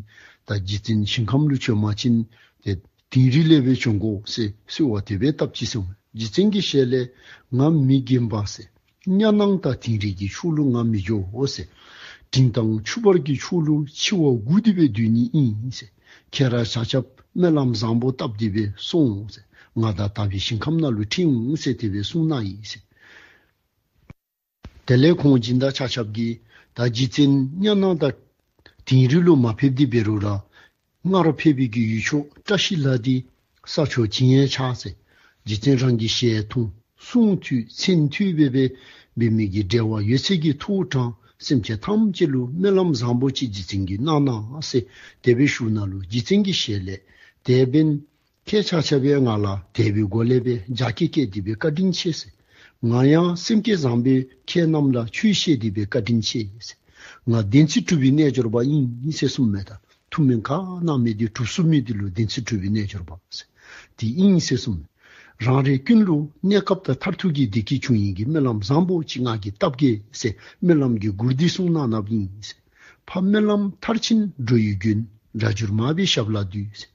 ད་རྗེ་བཙུན་ཞིང་ཁམས་ལུ་བྱོན་པ་ཅིན་ཏེ་དིང་རི་ལས་སྦེ་བྱོན་དགོ་ཟེར་གསོལ་བ་དེ་སྦེ་བཏབ་ཅི་ཟེར། རྗེ་བཙུན་གྱི་ཞལ་ལས་ང་མི་རྒན་པ་ཟེར། གཉའ་ནང་དང་དིང་རི་གི་ཕྱོགས་ལུ་ང་མི་འགྱོ་འོ་ཟེར། འབྲིང་དང་ཆུ་བར་གྱི་ཕྱོགས་ལུ་འཆི་བ་སྒུག་སྟེ་སྦེ་སྡོད་ནི་ཨིན་ཟེར། ཁྱེད་ར་ཆ་ཁྱབ་སྨོན་ལམ་བཟང་པོ་བཏབ་སྟེ་སྦེ་སོང་ཟེར། ང་ད་དག་པའི་ཞིང་ཁམས་ནང་ལུ་ཁྲིད་འོང་ཟེར་དེ་སྦེ་གསུངས་གནང་ཡི་ཟེར། དེ་ལས་ཁོང་སྦྱིན་བདག་ཆ་ཁྱབ་ཀྱིས་ད་རྗེ་བཙུན་གཉའ་ནང་དང་དིང་རི་ལུ་མ་ཕེབས་ཏེ་འབད་རུང་ར་སྔར་ཕེབས་པའི་གི་ཡུལ་ཕྱོགས་བཀྲ་ཤིས་ལྷ་འདི་ས་ཕྱོགས་བྱིན་ཡས་ཆགས་ཟེར། རྗེ་བཙུན་རང་གི་ཞལ་མཐོང་གསུང་ཐོས་མཚན་ཐོས་སྦེ་སྦེ་འབད་མི་གི་འབྲེལ་བ་ཡོད་ཚད་ཀྱིས་ཐུགས་དྲངས། སེམས་ཅན་ཐམས་ཅད་ལུ་སྨོན་ལམ་བཟང་པོ་ཅིག་རྗེ་བཙུན་གྱིས་གནང་གནང་ཟེར་དེ་སྦེ་ཞུ་ན་ལུ་རྗེ་བཙུན་གྱི་ཞལ་ལས་དེ་འབདན་ཁྱེད་ཆ་ཁྱབ་ཡང་ང་ལ་དད་པའི་སྒོ་ལས་སྦེ་རྒྱ་སྐྱེད་བསྐྱེད་དེ་སྦེ་བཀའ་དྲིན་ཆེ་ཟེར། ང་ཡང་སེམས་བསྐྱེད་བཟང་པོས་ཁྱེད་རྣམས་ལ་ཆོས་བཤད་དེ་སྦེ་བཀའ་དྲིན་ཆེ་ཟེར། ང་བདེན་ཚིག་གྲུབ་པའི་རྣལ་འབྱོར་པ་ཨིན་ཟེར་གསུངས་མས། ད་ཐུགས་སྨོན་ག་གནང་མི་འདི་གྲུབ་ཚུགས་མི་འདི་ལུ་བདེན་ཚིག་གྲུབ་པའི་རྣལ་འབྱོར་པ་ཟེར་དེ་ཨིན་ཟེར་གསུངས་མས། རང་རེ་ཀུན་ལུ་གནས་སྐབས་དང་མཐར་ཐུག་གི་བདེ་སྐྱིད་འབྱུང་ནི་གི་སྨོན་ལམ་བཟང་པོ་ཅིག་ང་གིས་བཏབ་གེ་ཟེར་སྨོན་ལམ་གྱི་མགུར་འདི་གསུངས་གནང་གནངམ་ཨིན་ཟེར། ཕ་སྨོན་ལམ་མཐར་ཕྱིན་འགྲོ་བའི་མགོན། སྒྲ་སྒྱུར་མར་པའི་ཞབས་ལ་འདུད་ཟེར།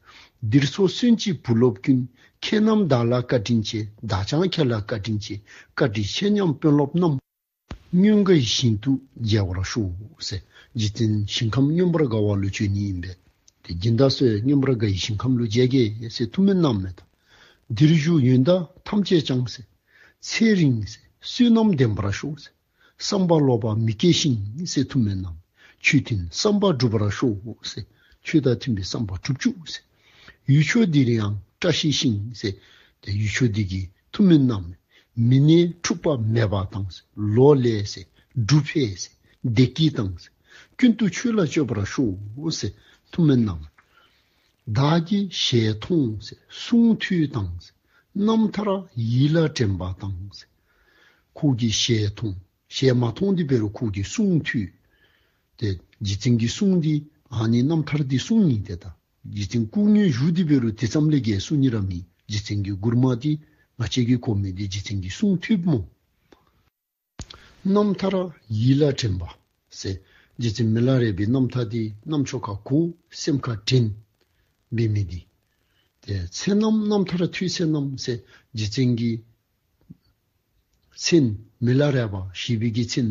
འདིར་ཚོགས་གསོན་ཅིག་བུ་སློབ་ཀུན། ཁྱེད་རྣམས་བདག་ལ་བཀའ་དྲིན་ཆེ། བདག་ཀྱང་ཁྱེད་ལ་བཀའ་དྲིན་ཆེ། བཀའ་དྲིན་ཆེ་སྙམ་དཔོན་སློབ་རྣམས། མངོན་དགའི་ཞིང་དུ་མཇལ་བར་ཤོག་ཟེར། རྗེ་བཙུན་ཞིང་ཁམས་མངོན་པར་དགའ་བ་ལུ་བྱོན་ནི་ཨིན་པས། དེ་སྦྱིན་བདག་སོགས་མངོན་པར་དགའ་བའི་ཞིང་ཁམས་ལུ་མཇལ་གེ་ཟེར་ཐུགས་སྨོན་གནང་མས་ད། འདིར་བཞུགས་ཡོན་བདག་ཐམས་ཅད་ཀྱང་ཟེར། ཚེ་རིང་ཟེར་བསོད་ནམས་ལྡན་པར་ཤོག་ཟེར། བསམ་པ་ལོག་པ་མི་སྐྱེ་ཞིང་ཟེར་ཐུགས་སྨོན་གནང་། ཆོས་མཐུན་བསམ་པ་འགྲུབ་པར་ཤོག་ཟེར། ཆོས་དང་མཐུན་པའི་བསམ་པ་འགྲུབ་བཅུག་ཟེར། ཡུལ་ཕྱོགས་འདིར་ཡང་བཀྲ་ཤིས་ཤིང་ཟེར། དེ་ཡུལ་ཕྱོགས་འདི་གི་ཐུགས་སྨོན་གནང་མས། མི་ནད་འཁྲུགས་པ་མེད་པ་དང་ཟེར། ལོ་ལེགས་ཟེར། འབྲུ་འཕེལ་ཟེར། བདེ་སྐྱིད་དང་ཟེར། ཀུན་ཏུ་ཆོས་ལ་སྤྱོད་པར་ཤོག་ཟེར་ཐུགས་སྨོན་གནང་། བདག་གི་ཞལ་མཐོང་ཟེར་གསུང་ཐོས་དང་ཟེར། རྣམ་ཐར་ཡིད་ལ་དྲན་པ་དང་ཟེར། ཁོ་གི་ཞལ་མཐོང་། ཞལ་མ་མཐོང་དེ་འབད་རུང་ཁོ་གི་གསུང་ཐོས། དེ་རྗེ་བཙུན་གྱི་གསུང་འདི་ཨ་ནི་རྣམ་ཐར་འདི་གསུང་ཡིན་ཏེ་ད། རྗེ་བཙུན་སྐུ་དངོས་བཞུགས་དེ་འབད་རུང་དེ་ཙམ་ལས་བརྒལ་གསུང་ནི་ར་མེད། རྗེ་བཙུན་གྱི་མགུར་མ་འདི་ང་བཅས་ཀྱིས་གོ་མི་འདི་རྗེ་བཙུན་གྱི་གསུང་ཐོས་སྨོ། རྣམ་ཐར་ཡིད་ལ་དྲན་པ་ཟེར། རྗེ་བཙུན་མི་ལ་རས་པའི་རྣམ་ཐར་འདི་རྣམ་ཅོ་ཁར་གོ། སེམས་ཁར་དྲན་འབད་མི་འདི། དེ་མཚན་ནམ་རྣམ་ཐར་ཐོས་མཚན་ནམ་ཟེར། རྗེ་བཙུན་གྱི་མཚན་མི་ལ་རས་པ་ཞེས་པའི་གི་མཚན་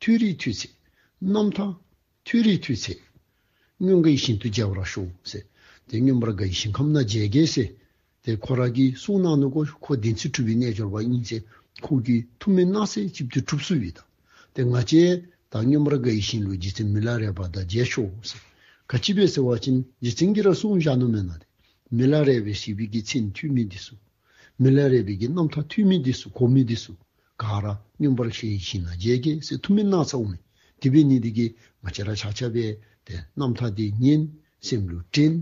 ཐོས་རིགས་ཐོས་ཚད། རྣམ་ཐར་ཐོས་རིགས་ཐོས་ཚད། མངོན་དགའ་བའི་ཞིང་དུ་མཇལ་བར་ཤོག་ཟེར། དེ་མངོན་པར་དགའ་བའི་ཞིང་ཁམས་ན་མཇལ་གེ་ཟེར། དེ་ཁོ་ར་གིས་གསུངས་གནང་ནུག་གོ། ཁོ་བདེན་ཚིག་གྲུབ་པའི་རྣལ་འབྱོར་པ་ཨིན་ཟེར། ཁོ་གིས་ཐུགས་སྨོན་གནང་ཚད་ཅིག་ཏུ་གྲུབ་སོང་བས་ད། དེ་ང་བཅས་ད་མངོན་པར་དགའ་བའི་ཞིང་ལུ་རྗེ་བཙུན་མི་ལ་རས་པ་དང་མཇལ་ཤོག་ཟེར། ག་ཅི་སྦེ་ཟེར་བ་ཅིན་རྗེ་བཙུན་གྱིས་ར་གསུངས་བཞག་ནུག་མེན་ན། དེ་མི་ལ་རས་པའི་ཞེས་པའི་གི་མཚན་ཐོས་མི་འདི་ཚུ། མི་ལ་རས་པའི་གི་རྣམ་ཐར་ཐོས་མི་འདི་ཚུ་གོ་མི་འདི་ཚུ་ག་ར་མངོན་པར་དགའ་བའི་ཞིང་ན་མཇལ་གེ་ཟེར་ཐུགས་སྨོན་གནང་ཚརཝ་མས། དེ་འབད་ནི་འདི་གིས་ང་བཅས་ར་ཆ་ཁྱབ་སྦེ་དེ་རྣམ་ཐར་འདི་ཉན། སེམས་ལུ་དྲན།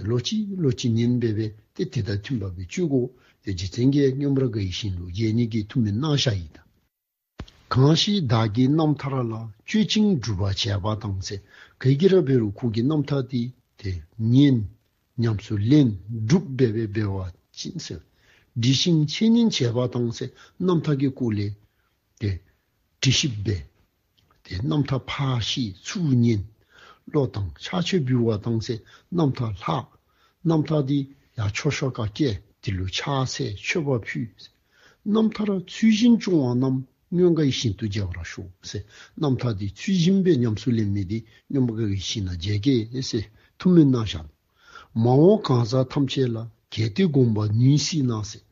ལོག་ཅི་ལོག་ཅི་ཉན་འབད་བས་དེ་དེ་དང་མཐུན་པ་སྦེ་སྤྱོད་དགོ། དེ་རྗེ་བཙུན་གྱིས་མངོན་པར་དགའ་བའི་ཞིང་ལུ་མཇལ་ནི་གི་ཐུགས་སྨོན་གནང་བཞག་ཡི་ད། གང་ཞིག་བདག་གི་རྣམ་ཐར་ལ། སྤྱོད་ཅིང་སྒྲུབ་པར་བྱེད་པ་དང་ཟེར། ག་གིས་ར་འབད་རུང་ཁོ་གི་རྣམ་ཐར་འདི་དེ་ཉན། ཉམས་སུ་ལེན། སྒྲུབ་འབད་བས་འབད་བ་ཅིན་ཟེར། འདྲི་ཞིང་འཆད་ཉན་བྱེད་པ་དང་ཟེར། རྣམ་ཐར་གྱི་སྐོར་ལས་དེ་དྲི་ཞིབ་འབད། དེ་རྣམ་ཐར་ཕར་བཤད་ཚུར་ཉན། བློ་དང་ཕྱག་མཆོད་འབུལ་བ་དང་ཟེར། རྣམ་ཐར་ལྷག། རྣམ་ཐར་འདི་ཡང་མཆོད་བཤམ་ཁར་བསྐྱལ། དེ་ལུ་ཕྱག་འཚལ་མཆོད་པ་ཕུལ། རྣམ་ཐར་ཚུལ་བཞིན་སྐྱོང་བ་རྣམས། མངོན་དགའ་བའི་ཞིང་དུ་མཇལ་བར་ཤོག་ཟེར། རྣམ་ཐར་འདི་ཚུལ་བཞིན་སྦེ་ཉམས་སུ་ལེན་མི་འདི་མངོན་པར་དགའ་བའི་ཞིང་ན་མཇལ་གེ་ཟེར་ཐུགས་སྨོན་གནང་བཞག་ནུག། མ་འོངས་གང་ཟག་ཐམས་ཅད་ལ། གལ་ཏེ་དགོངས་པ་ནུས་སྲིད་ན་ཟེར།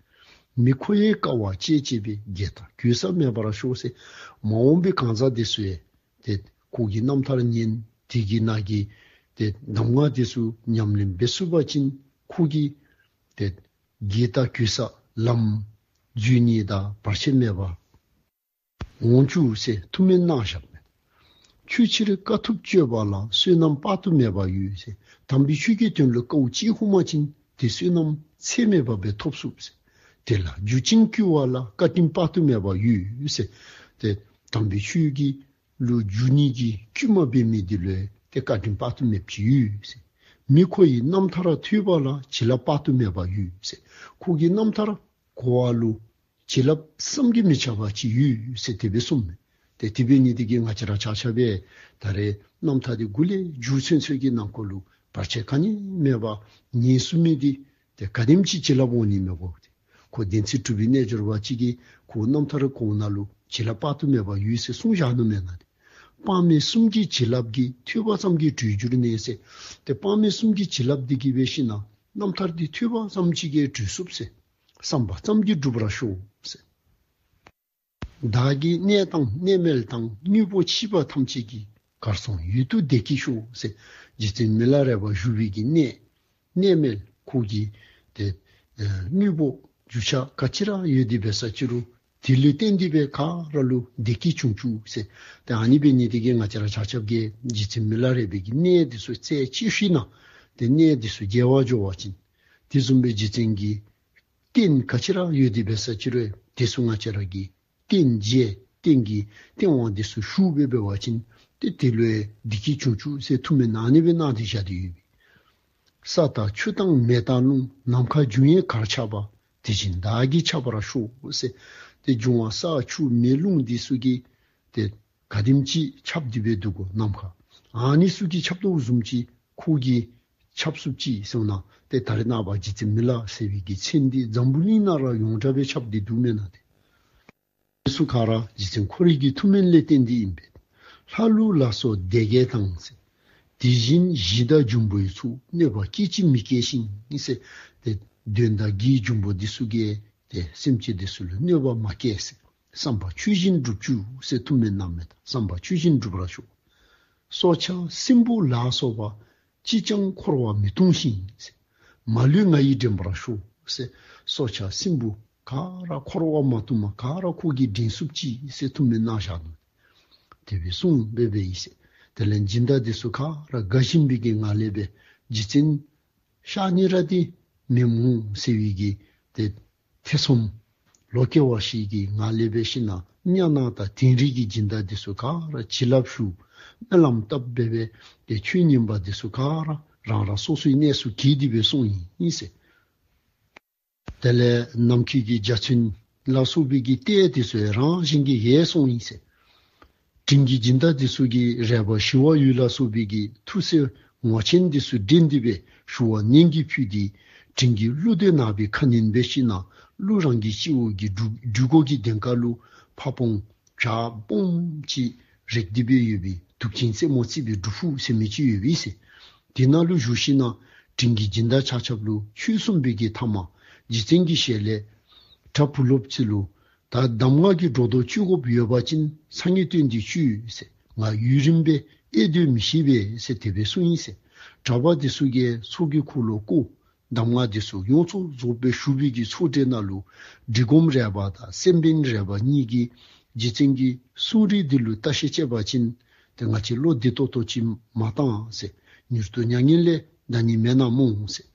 མི་ཁོ་ཡི་དཀའ་བ་སྤྱད་བྱེད་པའི། དགེ་དག་གུས་ས་མེད་པར་ཤོག་ཟེར། མ་འོངས་པའི་གང་ཟག་འདི་ཚུ་ཡང་དེ་ཁོ་གི་རྣམ་ཐར་ཉན། དེ་གི་ནང་གི་དེ་གདམས་ངག་འདི་ཚུ་ཉམས་ལེན་འབད་ཚུགས་པ་ཅིན་ཁོ་གི་དེ་དགེ་དག་གུས་ས་ལམ་རྒྱུ་གཉིས་དང་བར་ཆད་མེད་པ་འོང་བཅུག་ཟེར་ཐུགས་སྨོན་གནང་བཞག་མས། ཆོས་ཕྱིར་དཀའ་ཐུབ་སྤྱོད་པ་ལ། བསོད་ནམས་དཔག་ཏུ་མེད་པ་ཡོད་ཟེར། དམ་པའི་ཆོས་ཀྱི་དོན་ལུ་དཀའཝ་སྤྱད་ཁོམ་པ་ཅིན་དེ་བསོད་ནམས་ཚད་མེད་པ་སྦེ་ཐོབ་ཚུགས་ཟེར། དེ་ལ་རྒྱུ་ཅིང་བསྐུལ་བ་ལ། བཀའ་དྲིན་དཔག་ཏུ་མེད་པ་ཡོད་ཟེར། དེ་དམ་པའི་ཆོས་ཀྱི་ལུ་རྒྱུ་གཉིས་ཀྱིས་བསྐུལ་མ་འབད་མི་འདི་ལུ་དེ་བཀའ་དྲིན་དཔག་ཏུ་མེད་པ་ཅིག་ཡོད་ཟེར། མི་ཁོ་ཡི་རྣམ་ཐར་ཐོས་པ་ལ། བྱིན་རླབས་དཔག་ཏུ་མེད་པ་ཡོད་ཟེར། ཁོ་གི་རྣམ་ཐར་གོ་བ་ལུ་བྱིན་རླབས་བསམ་གྱིས་མི་ཁྱབ་པ་ཅིག་ཡོད་ཟེར་དེ་སྦེ་གསུངས་མས། དེ་དེ་འབད་ནི་འདི་གིས་ང་བཅས་ར་ཆ་ཁྱབ་སྦེ་ད་རེས་རྣམ་ཐར་འདི་འགོ་ལས་མཇུག་ཚུན་ཚོད་ཀྱི་ནང་འཁོད་ལུ་བར་ཆད་ག་ནི་མེད་པར་ཉན་ཚུགས་མི་འདི་དེ་ག་དེམ་ཅིག་བྱིན་རླབས་འོང་ནི་མས་གོ། ཁོ་བདེན་ཚིག་གྲུབ་པའི་རྣལ་འབྱོར་པ་ཅིག་གིས་ཁོ་རྣམ་ཐར་གོ་ནང་ལུ་བྱིན་རླབས་དཔག་ཏུ་མེད་པ་ཡོད་ཟེར་གསུངས་བཞག་ནུག་མེན་ན། དེ་དཔག་མེད་གསུམ་གྱི་བྱིན་རླབས་ཀྱིས། ཐོས་པ་ཙམ་གྱིས་གྲོལ་འགྱུར་ནས་ཟེར། དེ་དཔག་མེད་གསུམ་གྱི་བྱིན་རླབས་འདི་གིས་འབད་ཞིན་ན་རྣམ་ཐར་འདི་ཐོས་པ་ཙམ་ཅིག་གིས་གྲོལ་ཚུགས་ཟེར། བསམ་པ་ཙམ་གྱིས་འགྲུབ་པར་ཤོག་ཟེར། བདག་གི་གནས་དང་གནས་མལ་དང་། དངོས་པོ་མཆིས་པ་ཐམས་ཅད་ཀྱི། གར་སོང་ཡུལ་དུ་བདེ་སྐྱིད་ཤོག་ཟེར། རྗེ་བཙུན་མི་ལ་རས་པ་བཞུགས་པའི་གི་གནས་གནས་མལ་ཁོ་གི་དེ་ཨ་དངོས་པོ་རྒྱུ་ཆ་ག་ཅི་ར་ཡོད་དེ་འབད་ས་ཅི་རུང་དེ་ལུ་བརྟེན་ཏེ་སྦེ་ག་ར་ལུ་བདེ་སྐྱིད་བྱུང་བཅུག་ཟེར། དེ་ཨ་ནི་འབད་ནི་འདི་གིས་ང་བཅས་ར་ཆ་ཁྱབ་ཀྱིས་རྗེ་བཙུན་མི་ལ་རས་པའི་གི་གནས་འདི་ཚུ་རྩད་གཅོད་ཞིན་ན་དེ་གནས་འདི་ཚུ་མཇལ་བར་འགྱོ་བ་ཅིན་དེ་བཟུམ་སྦེ་རྗེ་བཙུན་གྱི་རྟེན་ག་ཅི་ར་ཡོད་དེ་འབད་ས་ཅི་རུང་དེ་ཚུ་ང་བཅས་ར་གིས་རྟེན་མཇལ། རྟེན་གྱི་རྟེན་དབང་འདི་ཚུ་ཞུ་འབད་འབད་བ་ཅིན་དེ་དེ་ལུ་བདེ་སྐྱིད་བྱུང་བཅུག་ཟེར་ཐུགས་སྨོན་ཨ་ནི་སྦེ་གནང་སྟེ་བཞག་སྟེ་ཡོད་པས། ས་དང་ཆུ་དང་མེ་དང་རླུང་། ནམ་མཁའ་འབྱུང་བས་གར་ཁྱབ་པ། དེ་བཞིན་བདག་གིས་ཁྱབ་པར་ཤོག་ཟེར། དེ་འབྱུང་བ་ས་ཆུ་མེ་རླུང་འདི་ཚུ་གིས་དེ་ག་དེམ་ཅིག་ཁྱབ་སྟེ་སྦེ་འདུག་གོ་ནམ་མཁའ། ཨ་ནི་ཚུ་གིས་ཁྱབ་དོ་བཟུམ་ཅིག་ཁོ་གིས་ཁྱབ་ཚུགས་ཅི་ཟེར་ན་དེ་ད་རེས་ནངས་པ་རྗེ་བཙུན་མི་ལ་ཟེར་བའི་གི་མཚན་འདི་འཛམ་བུ་གླིང་ནང་ར་ཡོངས་གྲགས་སྦེ་ཁྱབ་སྟེ་འདུག་མེན་ན། དེ་དེ་ཚུ་ག་ར་རྗེ་བཙུན་ཁོ་རའི་གི་ཐུགས་སྨོན་ལས་བརྟེན་ཏེ་ཨིན་པས། ལྷ་ཀླུ་ལ་སོགས་སྡེ་བརྒྱད་དང་ཟེར། དེ་བཞིན་གཞི་དང་འབྱུང་པོའི་ཚོགས། གནོད་པ་སྐད་ཅིག་མི་སྐྱེལ་ཞིང་ཟེར། དེ་གདོན་དང་བགེགས་འབྱུང་པོ་འདི་ཚུ་གིས་དེ་སེམས་ཅན་འདི་ཚུ་ལུ་གནོད་པ་མ་སྐྱེལ་ཟེར། བསམ་པ་ཆོས་བཞིན་སྒྲུབ་བཅུག་ཟེར། ཐུགས་སྨོན་གནང་མི་དང་བསམ་པ་ཆོས་བཞིན་འགྲུབ་པར་ཤོག། སྲོག་ཆགས་སྲིན་བུ་ལ་སོགས་པ། ཅིས་ཀྱང་འཁོར་བ་མི་ལྟུང་ཞིང་ཟེར། མ་ལུས་ང་ཡིས་འདྲེན་པར་ཤོག་ཟེར། སྲོག་ཆགས་སྲིན་བུ་ག་ར་འཁོར་བ་མ་ལྟུང་བ་ག་ར་ཁོ་གིས་འདྲེན་ཚུགས་ཅིག་ཟེར་ཐུགས་སྨོན་གནང་བཞག་ནུག། དེ་སྦེ་གསུངས་སྦེ་སྦེ་ཡི་ཟེར། དེ་ལས་སྦྱིན་བདག་འདི་ཚུ་ག་ར་དགའ་བཞིན་པའི་གི་ངང་ལས་སྦེ་རྗེ་བཙུན་ཤ་ཉེ་ར་དེ་མི་མོ་ཟེར་བའི་གི་དེ་ཐེ་ཚོམ་ལོག་གི་བ་ཞིག་གི་ངང་ལས་སྦེ་ཤི་ན་གཉའ་ནང་དང་དིང་རི་གི་སྦྱིན་བདག་འདི་ཚུ་ག་ར་བྱིན་རླབས་ཞུ། སྨོན་ལམ་བཏབ་སྦེ་སྦེ་དེ་ཆོས་ཉན་པ་འདི་ཚུ་ག་ར་རང་རང་སོ་སོའི་གནས་སུ་གྱེས་ཏེ་སྦེ་སོང་ཡི་ཟེར། དེ་ལས་ནམ་མཁའི་གི་འཇའ་ཚོན་ལ་སོགས་པའི་གི་ལྟས་དེ་ཚུ་རང་བཞིན་གྱིས་ཡལ་སོང་ཡི་ཟེར། དྲིན་གྱི་སྦྱིན་བདག་དེ་ཚུ་གིས་རལ་པ་ཞི་བ་འོད་ལ་སོགས་པའི་གི་ཐུགས་སྲས་ངོར་ཆེན་དེ་ཚུ་འདྲེན་ཏེ་སྦེ་ཞུ་བ་ནན་གྱིས་ཕུལ་ཏེ། དྲིན་གྱིས་ཀླུ་སྡེ་ནག་པོའི་ཁ་གནོན་སྦེ་ཤི་ན་ཀླུ་རང་གི་སྤྱི་བོ་གི་སྦྲུལ་སྦྲུལ་སྒོ་གི་གདན་ཁ་ལུ་ཕ་བོང་བྱ་སྤུན་ཅིག་རེག་སྟེ་སྦེ་ཡོད་པའི་དུག་ཅན་རྩེ་མོ་བརྩེགས་པའི་སྒྲུབ་ཕུག་ཟེར་མི་ཅིག་ཡོད་པས་ཟེར། དེ་ནང་ལུ་བཞུགས་ཤི་ན་དྲིན་གྱི་སྦྱིན་བདག་ཆ་ཁྱབ་ལུ་ཆོས་གསུངས་པའི་གི་ཐ་མ་རྗེ་བཙུན་གྱི་ཞལ་ལས་བྲག་བུ་སློབ་ཚེ་ལུ་ད་གདམས་ངག་གི་སྒྲོ་འདོགས་གཅོད་དགོཔ་ཡོད་པ་ཅིན་ས་ངེས་སྟོན་ཏེ་གཅོད་ཟེར། ང་ཡུན་རིངམོ་སྦེ་ཨེ་སྡོད་མི་ཤེས་པས་ཟེར་དེ་སྦེ་གསུངས་ཡི་ཟེར། གྲྭ་པ་དེ་ཚུ་གིས་ཚོགས་ཀྱི་འཁོར་ལོ་བསྐོར། གདམས་ངག་དེ་ཚུ་ཡོངས་རྫོགས་རྫོགས་པའི་ཞུ་བའི་གི་ཚོགས་གྲལ་ནང་ལུ་འབྲི་སྒོམ་རལ་པ་དང་སེམས་དཔའ་རལ་པ་གཉིས་ཀྱིས་རྗེ་བཙུན་གྱི་གསུང་རིགས་འདི་ལུ་བརྟག་ཞིབ་དཔྱད་པ་ཅིན་དེ་ང་བཅས་བློ་བདེ་ཏོག་ཏོ་ཅིག་མ་བཏང་ཟེར། མྱུར་དུ་མྱ་ངན་ལས་འདའ་ནི་མེན་ན་མོ་ཟེར།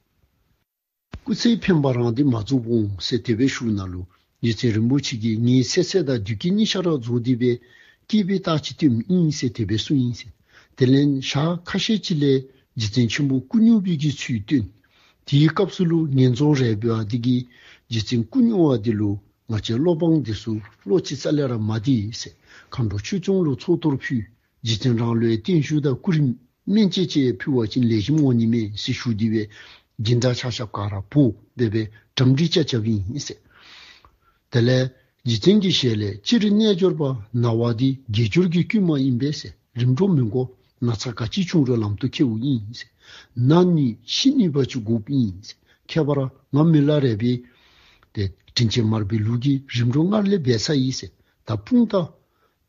སྐུ་ཚེ་འཕེན་པ་རང་དེ་མ་རྫོགས་འོང་ཟེར་དེ་སྦེ་ཞུ་ན་ལུ་རྗེ་བཙུན་རིན་པོ་ཆེ་གིས་ངའི་ཚེ་ཚད་དང་དུས་ཀྱི་གཉིས་ཆ་ར་རྫོགས་ཏེ་སྦེ་སྐྱེས་པའི་རྟགས་ཅིག་སྟོནམ་ཨིན་ཟེར་དེ་སྦེ་གསུངས་ཡི་ཟེར། དེ་ལས་ཞག་ཁ་ཤས་ཅིག་ལས་རྗེ་བཙུན་ཆེན་པོ་སྐུ་སྙུང་བའི་གི་ཚུལ་སྟོན། དེའི་སྐབས་སུ་ལུ་ངན་རྫོང་རལ་པ་དེ་གིས་རྗེ་བཙུན་སྐུ་སྙུང་བ་དེ་ལུ་ང་བཅས་སློབ་དཔོན་དེ་ཚུ་བློ་ཅིག་རྩ་ལས་ར་མ་བདེ་ཟེར། མཁའ་འགྲོ་ཆོས་སྐྱོང་ལུ་ཚོགས་གཏོར་ཕུལ། རྗེ་བཙུན་རང་ལུ་ཡང་བརྟན་བཞུགས་དང་སྐུ་རིམ་སྨན་དཔྱད་ཅིག་ཕུལ་བ་ཅིན་ལེགས་ཤོམ་འོང་ནི་མས་ཟེར་ཞུ་སྟེ་སྦེ་སྦྱིན་བདག་ཆ་ཁྱབ་ག་ར་འབོ་སྦེ་སྦེ་གྲ་སྒྲིག་རྐྱབ་རྐྱབ་ཨིན་ཟེར། དེ་ལས་རྗེ་བཙུན་གྱི་ཞལ་ལས་སྤྱིར་རྣལ་འབྱོར་པ་ན་བ་འདི་དགེ་སྦྱོར་གྱི་བསྐུལ་མ་ཨིན་པས་ཟེར། རིམ་གྲོ་མི་དགོ། ན་ཚ་ག་ཅི་བྱུང་རུང་ལམ་དུ་ཁེལཝ་ཨིན་ཟེར། ན་ནི་ཤི་ནུས་པ་ཅིག་དགོཔ་ཨིན་ཟེར། ཁྱད་པར་ང་མི་ལ་རས་པའི་དེ་དྲིན་ཅན་མར་པའི་ལུགས་ཀྱི་རིམ་གྲོ་སྔར་ལས་འབད་ཚར་ཡི་ཟེར། ད་དཔུང་དང་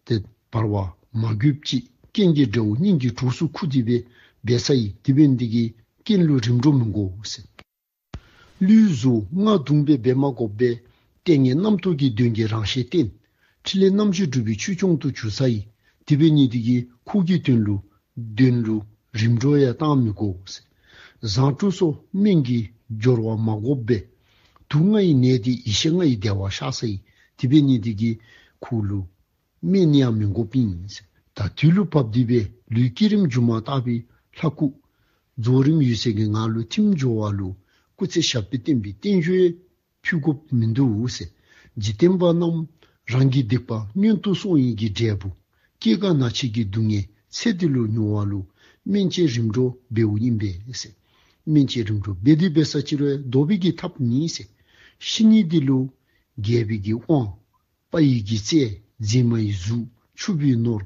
དེ་བར་བ་མ་གྱུར་ཅིག་རྐྱེན་གྱི་འབྲས་བུ་སྙིང་གི་གྲོགས་སུ་ཁུ་དེ་སྦེ་འབད་ས་ཡི། དེ་འབད་ནི་དེ་གིས་རྐྱེན་ལུ་རིམ་གྲོ་མི་དགོ་ཟེར། ལུས་གཟུགས་རྔ་བརྡུངས་པའི་འབད་མ་དགོ་པས། ལྟས་ངན་རྣམ་རྟོག་གི་གདོན་གྱིས་རང་ཞལ་བསྟན། ཕྲིན་ལས་རྣམ་བཞི་སྒྲུབ་པའི་ཆོས་སྐྱོང་དུ་གྱུར་ས་ཡི། དེ་འབད་ནི་དེ་གིས་ཁོ་གི་དོན་ལུ་གདོན་ལུ་རིམ་གྲོ་ཡང་བཏང་མི་དགོ་ཟེར། བཟང་དྲུག་སོགས་སྨན་གྱི་སྦྱོར་བ་མ་དགོ་པས། དུག་ལྔ་ཡི་ནད་དེ་ཡེ་ཤེས་ལྔ་ཡི་བདེ་བ་ཤར་ས་ཡི། དེ་འབད་ནི་དེ་གིས་ཁོ་ལུ་སྨན་ཡང་མི་དགོཔ་ཨིན་ཟེར། ད་དུས་ལུ་བབ་སྟེ་སྦེ་ལུས་བསྐྱེད་རིམ་སྒྱུ་མ་ལྟ་བུའི་ལྷ་སྐུ་རྫོགས་རིམ་འོད་གསལ་གྱི་ངང་ལུ་ཐིམ་འགྱོ་བ་ལུ་སྐུ་ཚེ་ཞབས་པད་བརྟན་པའི་བརྟན་བཞུགས་ཕུལ་དགོཔ་མིན་འདུག་ཟེར། འཇིག་རྟེན་པ་རྣམས་རང་གི་སྡིག་པ་མངོན་དུ་སོང་ཡི་གི་འབྲས་བུ་སྐྱེ་རྒ་ན་འཆི་གི་སྡུག་བསྔལ་ཚེ་འདི་ལུ་མྱོང་བ་ལུ་སྨན་དཔྱད་རིམ་གྲོ་འབདཝ་ཨིན་པས་ཟེར། སྨན་དཔྱད་རིམ་གྲོ་འབད་དེ་འབད་ས་ཅིག་རུང་བཟློག་པའི་གི་ཐབས་ནི་ཟེར། ཤི་ནི་འདི་ལུ་རྒྱས་པའི་གི་དབང་དཔའ་ཡི་གི་རྩལ་མཛེས་མ་ཡི་གཟུགས་ཕྱུག་པོའི་ནོར་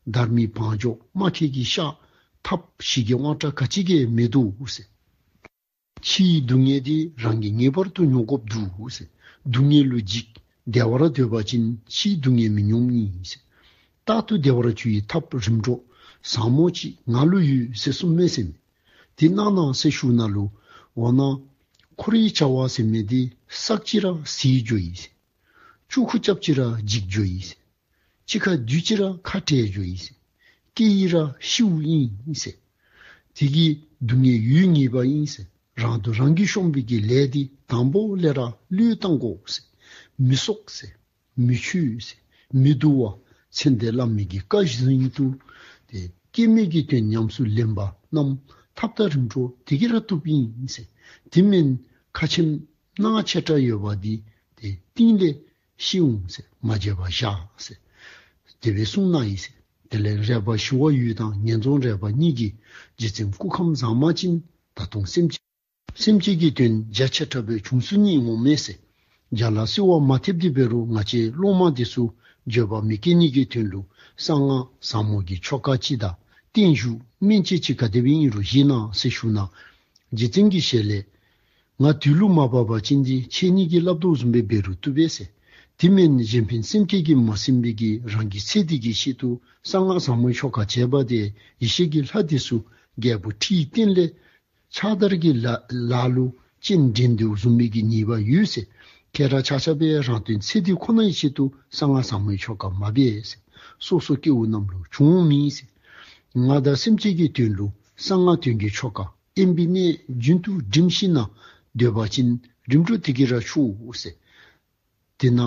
སྡར་མའི་བང་མཛོད་རྨ་ཁའི་གི་ཤ་ཐབས་ཤེས་ཀྱི་དབང་དྲག་ག་ཅི་གིས་མི་བཟློག་ཟེར། འཆི་བའི་སྡུག་བསྔལ་འདི་རང་གིས་ངེས་པར་དུ་མྱོང་དགོཔ་འདུག་ཟེར། སྡུག་བསྔལ་ལུ་འཇིགས་བདེ་བར་སྡོད་པ་ཅིན་འཆི་བའི་སྡུག་བསྔལ་མི་མྱོང་ནི་ཟེར། རྟག་ཏུ་བདེ་བར་གྱུར་བའི་ཐབས་རིམ་གྲོ་ཟབ་མོ་ཅིག་ང་ལུ་ཡོད་ཟེར་གསུངས་མས་ཟེར་མས། དེ་གནང་གནང་ཟེར་ཞུ་ན་ལུ་འོ་ན་འཁོར་བའི་བྱ་བ་ཟེར་མི་འདི་བསགས་ཅི་ར་ཟད་འགྱོ་ཡི་ཟེར། ཆུ་ཁོལ་རྐྱབ་ཅི་ར་འཇིག་འགྱོ་ཡི་ཟེར། ཅི་ཁ་བསྡུས་ཅི་ར་ཁ་བྲལ་འགྱོ་ཡི་ཟེར། སྐྱེ་ཡི་ར་ཤིཝ་ཨིན་ཟེར། དེ་གི་སྡུག་བསྔལ་ཡོད་ངེས་པ་ཨིན་ཟེར། རང་དུ་རང་གིས་ཤོང་བའི་གི་ལས་འདི་དང་པོ་ལས་ར་བློས་བཏང་དགོ་ཟེར། མི་སྲོག་ཟེར། མི་ཆོས་ཟེར། མི་འདུལ་བ། ཚེ་འདས་བླ་མའི་གི་བཀའ་བཞིན་དུ་དེ་སྐྱེ་མེད་ཀྱི་དོན་ཉམས་སུ་ལེན་པ་རྣམས་ཐབས་དང་རིམ་གྲོ་དེ་གིས་ར་བཏུབ་ཨིན་ཟེར། དེ་མིན་ཁ་ཆེམས་སྣ་ཆེ་དྲགས་ཡོད་པ་འདི་དེ་གཏིང་ལས་ཤི་འོང་ཟེར། མ་བརྗེད་པར་བཞག་ཟེར། དེ་སྦེ་གསུངས་གནང་ཡི་ཟེར། དེ་ལས་རལ་པ་ཞི་བ་འོད་དང་ངན་རྫོང་རལ་པ་གཉིས་ཀྱིས་རྗེ་བཙུན་སྐུ་ཁམས་བཟང་མ་ཅིན་ད་དུང་སེམས་ཅན་སེམས་ཅན་གྱི་དོན་རྒྱ་ཆེ་དྲགས་པའི་བྱུང་ཚུལ་ནི་ངོ་མས་ཟེར། རྒྱ་ལ་གསོལ་བ་མ་ཐེབས་ཏེ་འབད་རུང་ང་བཅས་སློབ་མ་འདི་ཚུ་འགྱོད་པ་མི་སྐྱེ་ནི་གི་དོན་ལུ་གསང་སྔགས་ཟབ་མོ་གི་ཆོ་ག་སྤྱི་དང་ བརྟན་བཞུགས་སྨན་དཔྱད་ཅིག་ག་དེ་སྦེ་ཨིན་རུང་བཞེས་གནང་ཟེར་ཞུ་ན། རྗེ་བཙུན་གྱི་ཞལ་ལས། ང་དུས་ལུ་མ་བབ་པ་ཅིན་ཏེ་ཁྱེད་གཉིས་ཀྱིས་སླབ་དོ་བཟུམ་སྦེ་འབད་རུང་བཏུབ་པས་ཟེར། དེ་མེན་གཞན་ཕན་སེམས་བསྐྱེད་ཀྱིས་མ་ཟིན་པའི་གི་རང་གི་ཚེ་འདི་གི་ཆེད་དུ་གསང་སྔགས་ཟབ་མོའི་ཆོ་ག་བྱས་པ་དེ་ཡེ་ཤེས་ཀྱི་ལྷ་དེ་ཚུ་རྒྱལ་པོ་ཁྲིའི་རྟེན་ལས་ཕྱག་དར་གྱི་ལ་ལ་ལུ་སྤྱན་འདྲེན་དོ་བཟུམ་མའི་གི་ཉེས་པ་ཡོད་ཟེར། ཁྱེད་རང་ཆ་ཁྱབ་སྦེ་རང་དོན་ཚེ་འདི་ཁོ་ནའི་ཆེད་དུ་གསང་སྔགས་ཟབ་མོའི་ཆོ་ག་མ་འབད་ཟེར། སོ་སོ་སྐྱེ་བོ་རྣམས་ལུ་བྱུང་མེད་ཟེར། ང་དང་སེམས་ཅན་གྱི་དོན་ལུ་གསང་སྔགས་དོན་གྱི་ཆོ་ག་དབེན་པའི་གནས་རྒྱུན་དུ་སྒྲིམ་ཞིན་ན་སྡོད་པ་ཅིན་རིམ་གྲོ་དེ་གིས་ར་ཆོག་ཟེར། དེས་ན་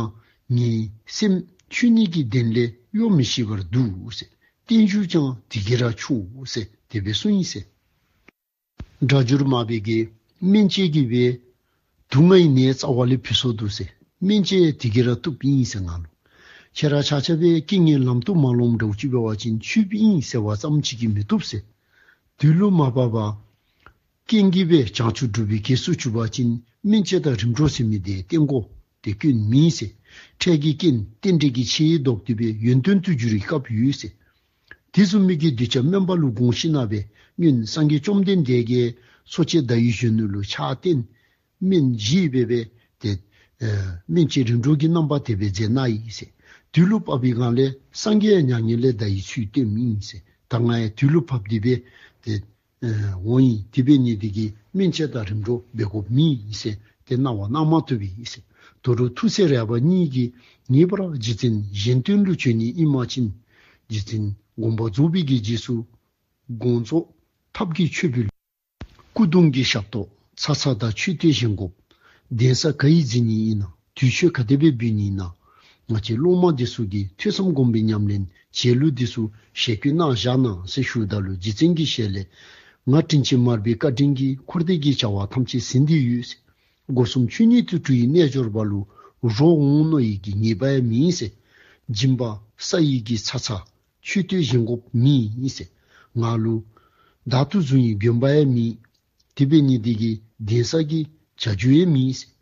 ངེའི་སེམས་ཆོས་ཉིད་ཀྱི་གདན་ལས་གཡོ་མི་ཤེས་པར་འདུག་ཟེར། བརྟན་བཞུགས་ཀྱང་དེ་གིས་ར་ཆོག་ཟེར་དེ་སྦེ་གསུངས་ཡི་ཟེར། སྒྲ་སྒྱུར་མར་པའི་གི་སྨན་དཔྱད་ཀྱིས་སྦེ་དུག་ལྔའི་ནད་རྩ་བ་ལས་བུད་སོ་འདུག་ཟེར། སྨན་དཔྱད་དེ་གིས་ར་བཏུབ་ཨིན་ཟེར་ང་ལུ། ཁྱེད་རང་ཆ་ཁྱབ་སྦེ་རྐྱེན་ངན་ལམ་དུ་མ་ལོངམ་འདྲཝ་ཅིག་འབད་བ་ཅིན་ཆོས་པ་ཨིན་ཟེར་བ་ཙམ་ཅིག་གིས་མི་བཏུབ་ཟེར། དུས་ལུ་མ་བབ་པར་རྐྱེན་གྱིས་སྦེ་བྱང་ཆུབ་སྒྲུབ་པའི་གེགས་སུ་གྱུར་པ་ཅིན་སྨན་དཔྱད་དང་རིམ་གྲོ་ཟེར་མི་དེ་བསྟེན་དགོ། དེ་སྐྱོན་མེད་ཟེར། འཕྲལ་གྱི་རྐྱེན་རྟེན་འབྲེལ་གྱི་ཆེ་ཡིས་ལྡོག་སྟེ་སྦེ་ཡོན་ཏན་དུ་འགྱུར་བའི་སྐབས་ཡོད་ཟེར། དེ་བཟུམ་མའི་གི་གདུལ་བྱ་དམན་པ་ལུ་དགོངས་ཤིང་ན་སྦེ་སྔོན་སངས་རྒྱས་བཅོམ་ལྡན་འདས་ཀྱིས་འཚོ་བྱེད་ཟླ་བའི་གཞོན་ནུ་ལུ་ཕྱག་བསྟེན་སྨན་བཞེས་སྦེ་སྦེ་ཏེ་ཨ་སྨན་དཔྱད་རིམ་གྲོ་གི་རྣམ་པ་དེ་སྦེ་མཛད་གནང་ཡི་ཟེར། དུས་ལུ་བབ་པའི་སྒང་ལས་སངས་རྒྱས་མྱ་ངན་ལས་འདའ་བའི་ཚུལ་སྟོནམ་ཨིན་ཟེར། ད་ང་ཡང་དུས་ལུ་བབ་སྟེ་སྦེ་ཏེ་ཨ་འོང་ཡི། དེ་འབད་ནི་དེ་གིས་སྨན་དཔྱད་དང་རིམ་གྲོ་འབད་དགོཔ་མེད་ཟེར་ཏེ་གནང་བ་གནང་མ་བཏུབ་ཨིན་ཟེར། དོ་རུང་ཐུགས་སྲས་རས་པ་གཉིས་ཀྱིས་ངེས་པར་རྗེ་བཙུན་གཞན་དོན་ལུ་བྱོན་ནི་ཨིན་པ་ཅིན་རྗེ་བཙུན་དགོངས་པ་རྫོགས་པའི་གི་རྗེས་སུ་དགོངས་རྫོགས་ཐབས་ཀྱི་མཆོད་འབུལ། སྐུ་གདུང་གི་ཞབས་ཏོག་ཚ་ཚ་དང་མཆོད་རྟེན་བཞེངས་དགོཔ། གདན་ས་ག་ཡི་འཛིན་ནི་ཨིན་ན། དུས་མཆོད་ག་དེ་སྦེ་འབུལ་ནི་ཨིན་ན། ང་བཅས་སློབ་མ་འདི་ཚུ་གིས་ཐོས་བསམ་སྒོམ་པའི་ཉམས་ལེན་བྱེད་ལུགས་འདི་ཚུ་ཞལ་བཀོད་གནང་བཞག་གནང་ཟེར་ཞུཝ་ད་ལུ་རྗེ་བཙུན་གྱི་ཞལ་ལས། ང་དྲིན་ཅན་མར་པའི་བཀའ་དྲིན་གྱིས་འཁོར་འདས་ཀྱི་བྱ་བ་ཐམས་ཅད་ཟིན་ཏེ་ཡོད་ཟེར། སྒོ་གསུམ་ཆོས་ཉིད་དུ་གྲོལ་བའི་རྣལ་འབྱོར་པ་ལུ་རོགས་འོང་མནོ་ཡི་གི་ངེས་པ་ཡང་མེད་ཟེར། སྦྱིན་པ་ས་ཡི་གི་ཚ་ཚ་མཆོད་རྟེན་བཞེངས་དགོཔ་མེད་ཟེར། ང་ལུ་བདག་ཏུ་བཟུང་བའི་དགོན་པ་ཡང་མེད། དེ་འབད་ནི་དེ་གིས་གདན་ས་གི་བྱ་རྒྱུ་ཡང་མེད་ཟེར།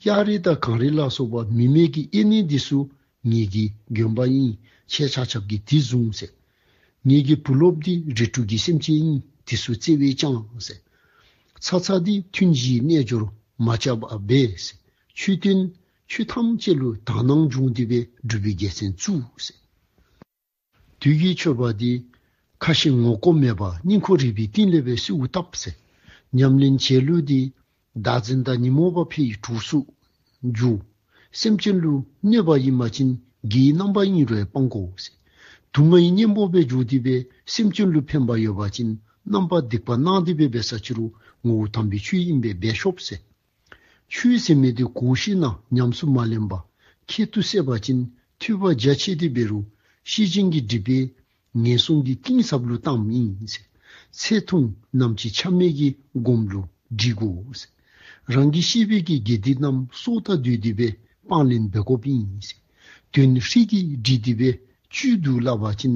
གཡག་རི་དང་གངས་རི་ལ་སོགས་པ་མི་མེད་ཀྱི་གཡས་གནས་འདི་ཚུ་ངེའི་གི་དགོན་པ་ཨིན། ཁྱེད་ཆ་ཁྱབ་ཀྱིས་དེ་བཟུང་ཟེར། ངེའི་གི་བུ་སློབ་འདི་རིགས་དྲུག་གི་སེམས་ཅན་ཨིན། དེ་ཚུ་བརྩེ་བས་བསྐྱངས་ཟེར། ཚ་ཚ་འདི་ཐུན་བཞིའི་རྣལ་འབྱོར་མ་བཅག་པར་འབད་ཟེར། མཆོད་རྟེན་ཆོས་ཐམས་ཅད་ལུ་དག་སྣང་སྦྱོང་སྟེ་སྦེ་སྒྲུབ་པའི་རྒྱལ་མཚན་བཙུགས་ཟེར། དུས་ཀྱི་མཆོད་པ་འདི། ཁ་ཞེ་ངོ་ལྐོག་མེད་པར་སྙིང་ཁོང་རུས་པའི་གཏིང་ལས་སྦེ་གསོལཝ་བཏབ་ཟེར། ཉམས་ལེན་བྱེད་ལུགས་འདི། བདག་འཛིན་དང་ཉོན་མོངས་པ་འཕེལ་བའི་གྲོགས་སུ་འགྱུར། སེམས་ཅན་ལུ་གནོད་པ་ཡིན་པ་ཅིན་དགེ་བའི་རྣམ་པ་ཨིན་རུང་སྤང་དགོ་ཟེར། དུག་ལྔའི་གཉེན་པོ་སྦེ་འགྱུར་ཏེ་སྦེ་སེམས་ཅན་ལུ་ཕན་པ་ཡོད་པ་ཅིན་རྣམ་པ་སྡིག་པ་སྣང་སྟེ་སྦེ་འབད་ས་ཅི་རུང་ངོ་བོ་དམ་པའི་ཆོས་ཨིན་པས་འབད་ཤོག་ཟེར། ཆོས་ཟེར་མི་དེ་གོ་ཤེས་ན་ཉམས་སུ་མ་ལེན་པར་ཁྱད་དུ་བསད་པ་ཅིན་ཐོས་པ་རྒྱ་ཆེ་སྟེ་འབད་རུང་ཤེས་བཞིན་གྱི་སྒྲིབ་པས་ངན་སོང་གི་གཏིང་ཟབ་ལུ་བཏངམ་ཨིན་ཟེར། ཚེ་ཐུང་ནམ་འཆི་ཆ་མེད་ཀྱི་སྒོམ་ལུ་འདྲིས་དགོ་ཟེར། རང་གི་ཤེས་པའི་གི་དགེ་སྡིག་རྣམས་སྲོག་དང་བསྡོས་ཏེ་སྦེ་སྤང་ལེན་འབད་དགོཔ་ཨིན་ཟེར། དོན་ཧྲིལ་གྱིས་བསྒྲིལ་ཏེ་སྦེ་བཅུད་དུ་བརླག་པ་ཅིན་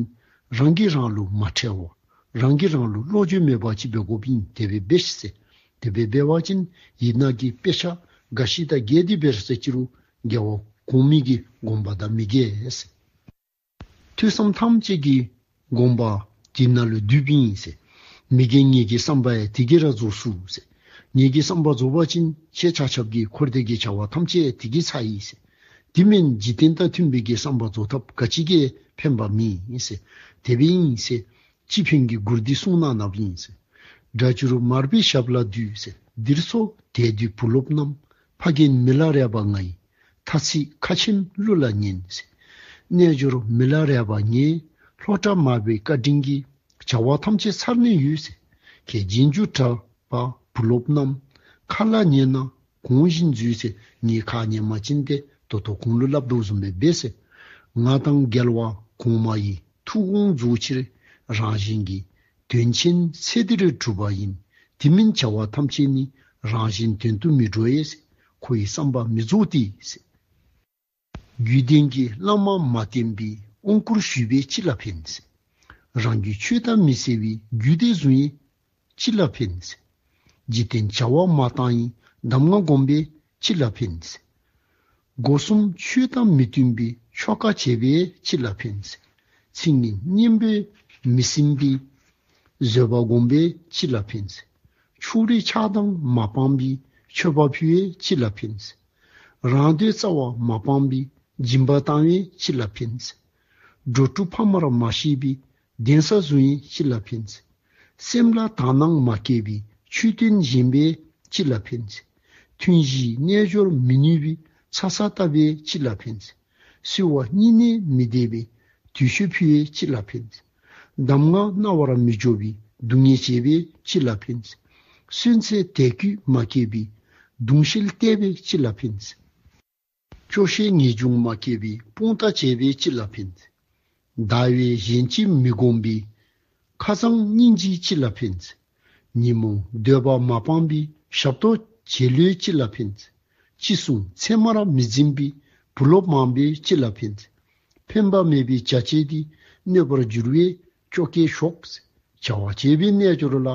རང་གིས་རང་ལུ་མ་ཁྲེལ་བ། རང་གིས་རང་ལུ་བློ་འགྱོད་མེད་པ་ཅིག་འབད་དགོཔ་ཨིན། དེ་སྦེ་འབད་ཤིག་ཟེར། དེ་སྦེ་འབད་བ་ཅིན་ཡི་དྭགས་ཀྱི་དཔེ་ཆ་འགའ་ཞིག་དང་འགལ་ཏེ་འབད་རུང་ཟེར་ཅི་རུང་རྒྱལ་བ་གོང་མའི་གི་དགོངས་པ་དང་མི་འགལ་ཟེར། ཐོས་བསམ་ཐམས་ཅད་ཀྱི་དགོངས་པ་དེ་ནང་ལུ་འདུས་པ་ཨིན་ཟེར། མི་དགེ་བཅུ་གི་བསམ་པ་ཡང་དེ་གིས་ར་རྫོགས་སོ་ཟེར། བཅུ་གི་བསམ་པ་རྫོགས་པ་ཅིན་ཁྱེད་ཆ་ཁྱབ་ཀྱི་འཁོར་འདས་ཀྱི་བྱ་བ་ཐམས་ཅད་དེ་གིས་ཚར་ཡི་ཟེར། དེ་མེན་འཇིག་རྟེན་དང་མཐུན་པའི་གི་བསམ་པ་རྫོགས་ཐབས་ག་ཅི་གིས་ཕན་པ་མེད་ཟེར། དེ་སྦེ་ཨིན་ཟེར། སྤྱི་ཕན་གྱི་མགུར་འདི་གསུངས་གནང་གནངམ་ཨིན་ཟེར། སྒྲ་སྒྱུར་མར་པའི་ཞབས་ལ་འདུད་ཟེར། འདིར་འཚོགས་དད་འདུས་བུ་སློབ་རྣམས། ཕ་རྒན་མི་ལ་རས་པ་ང་ཡི། ཐ་ཚིག་ཁ་ཆེམས་གླུ་ལ་ཉན་ཟེར། རྣལ་འབྱོར་མི་ལ་རས་པ་ངས། ལྷོ་བྲག་མར་པའི་བཀའ་དྲིན་གྱིས། བྱ་བ་ཐམས་ཅད་ཚར་ནས་ཡོད་ཟེར། ཁྱེད་རྗེས་འཇུག་གྲགས་པ་བུ་སློབ་རྣམས། ཁ་ལ་ཉན་ན་གོང་བཞིན་མཛོད་ཟེར། ངས་ཁ་ཉན་པ་ཅིན་ཏེ་ད་ལྟོ་གོང་ལུ་སླབ་དོ་བཟུམ་སྦེ་འབད་ཟེར། ང་དང་རྒྱལ་བ་གོང་མ་ཡི། ཐུགས་དགོངས་རྫོགས་ཕྱིར་རང་བཞིན་གྱིས། དོན་ཆེན་ཚེ་འདིར་གྲུབ་པ་ཡིན། དེ་མིན་བྱ་བ་ཐམས་ཅད་ནི། རང་བཞིན་དོན་དུ་མི་འགྲོ་བས། ཁོ་ཡི་བསམ་པ་མི་རྫོགས་ཏེ། རྒྱུད་ལྡན་གྱི་བླ་མ་མ་བསྟེན་པའི། དབང་བསྐུར་ཞུས་པས་ཅི་ལ་ཕན། རང་གི་ཆོས་དང་མི་འཚལ་བའི། རྒྱུད་སྡེ་བཟུང་ཡིན་ཅི་ལ་ཕན། འཇིག་རྟེན་བྱ་བ་མ་བཏང་ཡིན། གདམས་ངག་བསྒོམས་པས་ཅི་ལ་ཕན། སྒོ་གསུམ་ཆོས་དང་མི་མཐུན་པའི། ཆོ་ག་བྱས་པས་ཅི་ལ་ཕན། ཚིག་ངན་སྙན་པས་མི་ཟིན་པའི། བཟོད་པ་བསྒོམས་པས་ཅི་ལ་ཕན། ཕྱོགས་རིས་ཆགས་སྡང་མ་སྤངས་པའི་མཆོད་པ་ཕུལ་བས་ཅི་ལ་ཕན། རང་འདོད་རྩ་བ་མ་སྤངས་པའི་སྦྱིན་པ་བཏང་བས་ཅི་ལ་ཕན། འགྲོ་དྲུག་ཕ་མར་མ་ཤེས་པའི་གདན་ས་བཟུང་བས་ཅི་ལ་ཕན། སེམས་ལ་དག་སྣང་མ་སྐྱེས་པའི་མཆོད་རྟེན་བཞེངས་པས་ཅི་ལ་ཕན། ཐུན་བཞིའི་རྣལ་འབྱོར་མི་ནུས་པའི་ཚ་ས་བཏབ་པས་ཅི་ལ་ཕན། གསོལ་བ་སྙིང་ནས་མི་འདེབས་པའི་དུས་མཆོད་ཕུལ་བས་ཅི་ལ་ཕན། གདམས་ངག་རྣ་བར་མི་འཇོག་པའི་སྡུག་བསྔལ་བྱས་པས་ཅི་ལ་ཕན། གསོན་ཚེ་དད་གུས་མ་སྐྱེས་པའི་གདུང་ཤེས་བརྟས་པས་ཅི་ལ་ཕན། སྐྱོ་ཤས་ངེས་འབྱུང་མ་སྐྱེས་པའི་སྤོང་ལྟ་བྱས་པས་ཅི་ལ་ཕན། ཟླ་བས་གཞན་གཅེས་མི་བསྒོམ་པའི་ཁ་སང་སྙིང་རྗེས་ཅི་ལ་ཕན། ཉིན་མོ་འདོད་པ་མ་སྤངས་པའི་ཞབས་ཏོག་བྱེད་ལུས་ཅི་ལ་ཕན། ཅི་གསུང་ཚད་མར་མི་འཛིན་པའི་བུ་སློབ་མང་པོས་ཅི་ལ་ཕན། ཕན་པ་མེད་པའི་བྱ་བྱེད་དེ་གནོད་པར་འགྱུར་བས་ཅོ་སྐད་ཞོག་བྱ་བ་བྱེད་པའི་རྣལ་འབྱོར་ལ་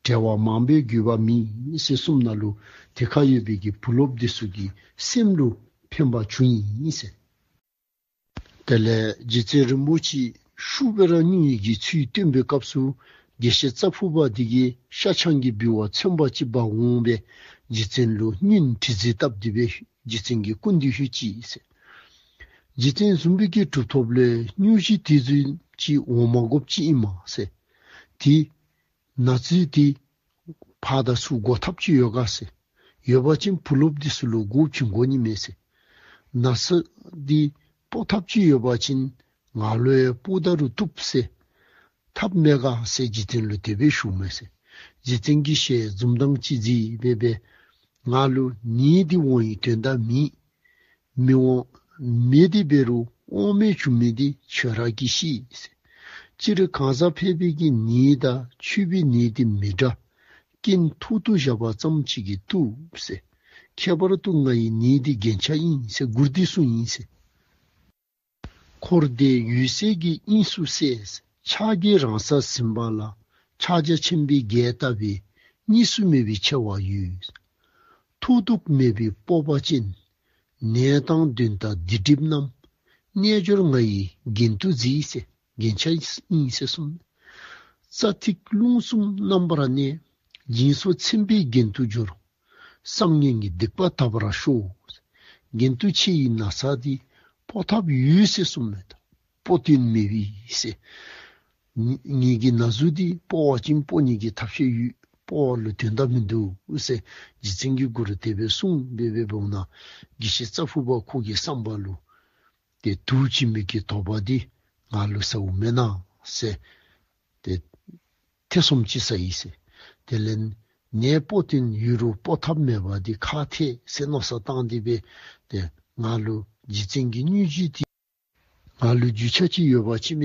བྲེལ་བ་མང་པོའི་དགོས་པ་མིན་ཟེར་གསུངས་ན་ལུ་དེ་ཁ་ཡོད་པའི་གི་བུ་སློབ་འདི་ཚུ་གི་སེམས་ལུ་ཕན་པ་བྱུང་ཡིན་ཟེར། དེ་ལས་རྗེ་བཙུན་རིན་པོ་ཆེ་ཤུགས་སྦེ་ར་སྙུང་ཡི་གི་ཚུལ་སྟོན་པའི་སྐབས་སུ་དགེ་བཤེས་རྩ་ཕུར་པ་འདི་གིས་ཤ་ཆང་གི་འབུལ་བ་ཚོན་པ་གཅིག་པ་འོང་བས་རྗེ་བཙུན་ལུ་སྙུན་དྲི་རྩི་བཏབ་སྟེ་སྦེ་རྗེ་བཙུན་གྱི་སྐུ་མདུན་ལྷོད་ཅི་ཟེར། རྗེ་བཙུན་བཟུམ་པའི་གི་གྲུབ་ཐོབ་ལས་སྙུང་གཞི་དེ་ཚུན་ཅིག་འོང་མ་དགོཔ་ཅིག་ཨིན་མས་ཟེར། དེ་ན་ཚོད་དེ་ཕར་དང་ཚུར་འགོག་ཐབས་ཅིག་ཡོད་ག་ཟེར། ཡོད་པ་ཅིན་བུ་སློབ་འདི་ཚུ་ལུ་འགོག་ཅིག་འགོག་ནི་མས་ཟེར། ན་ཚོད་འདི་སྤོ་ཐབས་ཅིག་ཡོད་པ་ཅིན་ང་ལུ་ཡང་སྤོ་ད་རུང་བཏུབ་ཟེར། ཐབས་མེད་ག་ཟེར་རྗེ་བཙུན་ལུ་དེ་སྦེ་ཞུ་མས་ཟེར། རྗེ་བཙུན་གྱིས་ཞལ་འཛུམ་མདངས་ཅིག་མཛད་སྦེ་སྦེ་ང་ལུ་ནད་འདི་འོང་ཡི་དོན་དག་མེད། མི་འོང་མེད་དེ་འབད་རུང་དབང་མེད་བྱུང་མི་འདི་ཁྱོད་ར་གིས་ཤེས་ཟེར། སྤྱིར་གང་ཟག་ཕལ་པའི་གི་ནད་དང་ཆོས་པའི་ནད་འདི་མི་འདྲ། རྐྱེན་ཐུག་ཏུ་བཞག་པ་ཙམ་ཅིག་གིས་བཏུབ་ཟེར། ཁྱད་པར་དུ་ང་ཡི་ནད་འདི་རྒྱན་ཆ་ཨིན་ཟེར་མགུར་འདི་གསུངས་ཡི་ཟེར། འཁོར་འདས་འོད་གསལ་གྱི་དབྱིངས་སུ་གསལ། ཕྱག་རྒྱའི་རང་ས་ཟིན་པ་ལ། ཕྱག་རྒྱ་ཆེན་པོའི་རྒྱས་བཏབ་པས། གཉིས་སུ་མེད་པའི་ཆེ་བ་ཡོད། མཐོ་གཏུགས་མེད་པའི་སྤོབས་པ་ཅན། ནད་དང་གདོན་དང་སྡིག་སྒྲིབ་རྣམས། རྣལ་འབྱོར་ང་ཡི་རྒྱན་དུ་མཛེས་ཟེར། རྒྱན་ཆ་ཨིན་ཟེར་གསུངས། རྩ་ཐིག་རླུང་གསུམ་རྣམ་པར་གནས། སྦྱིན་སོགས་ཚིམ་པའི་རྒྱན་དུ་གྱུར། བསམ་ངན་གྱི་སྡིག་པ་དག་པར་ཤོག། རྒྱན་དུ་ཆེ་ཡི་ན་ཚ་འདི་སྤོ་ཐབས་ཡོད་ཟེར་གསུངས་མས་ད། སྤོ་དོན་མེད་པས་ཟེར། ངེ་ངེ་གི་ན་ཟུག་འདི་སྤོ་བ་ཅིན་སྤོ་ནི་གི་ཐབས་ཤེས་ཡོད། སྤོ་བ་ལུ་དོན་དག་མིན་འདུག་ཟེར་རྗེ་བཙུན་གྱིས་མགུར་དེ་སྦེ་གསུངས་སྦེ་སྦེ་འབདཝ་ན་དགེ་བཤེས་རྩ་ཕུར་པ་ཁོ་གི་བསམ་པ་ལུ་ཏེ་དུག་ཅིག་མི་གི་དོགས་པ་འདི་ང་ལུ་ཟཝ་མེན་ན་ཟེར་ཏེ་ཐེ་ཚོམ་ཅིག་ཟ་ཡི་ཟེར། དེ་ལས་ནད་སྤོ་དོན་ཡོད་རུང་སྤོ་ཐབས་མེད་པ་འདི་ཁག་ཐེག་ཟེར་མནོ་བསམ་བཏང་སྟེ་སྦེ་ཏེ་ང་ལུ་རྗེ་བཙུན་གྱི་སྙུང་གཞི་འདི་ང་ལུ་རྒྱུས་ཆ་ཅིག་ཡོད་པ་ཅིན་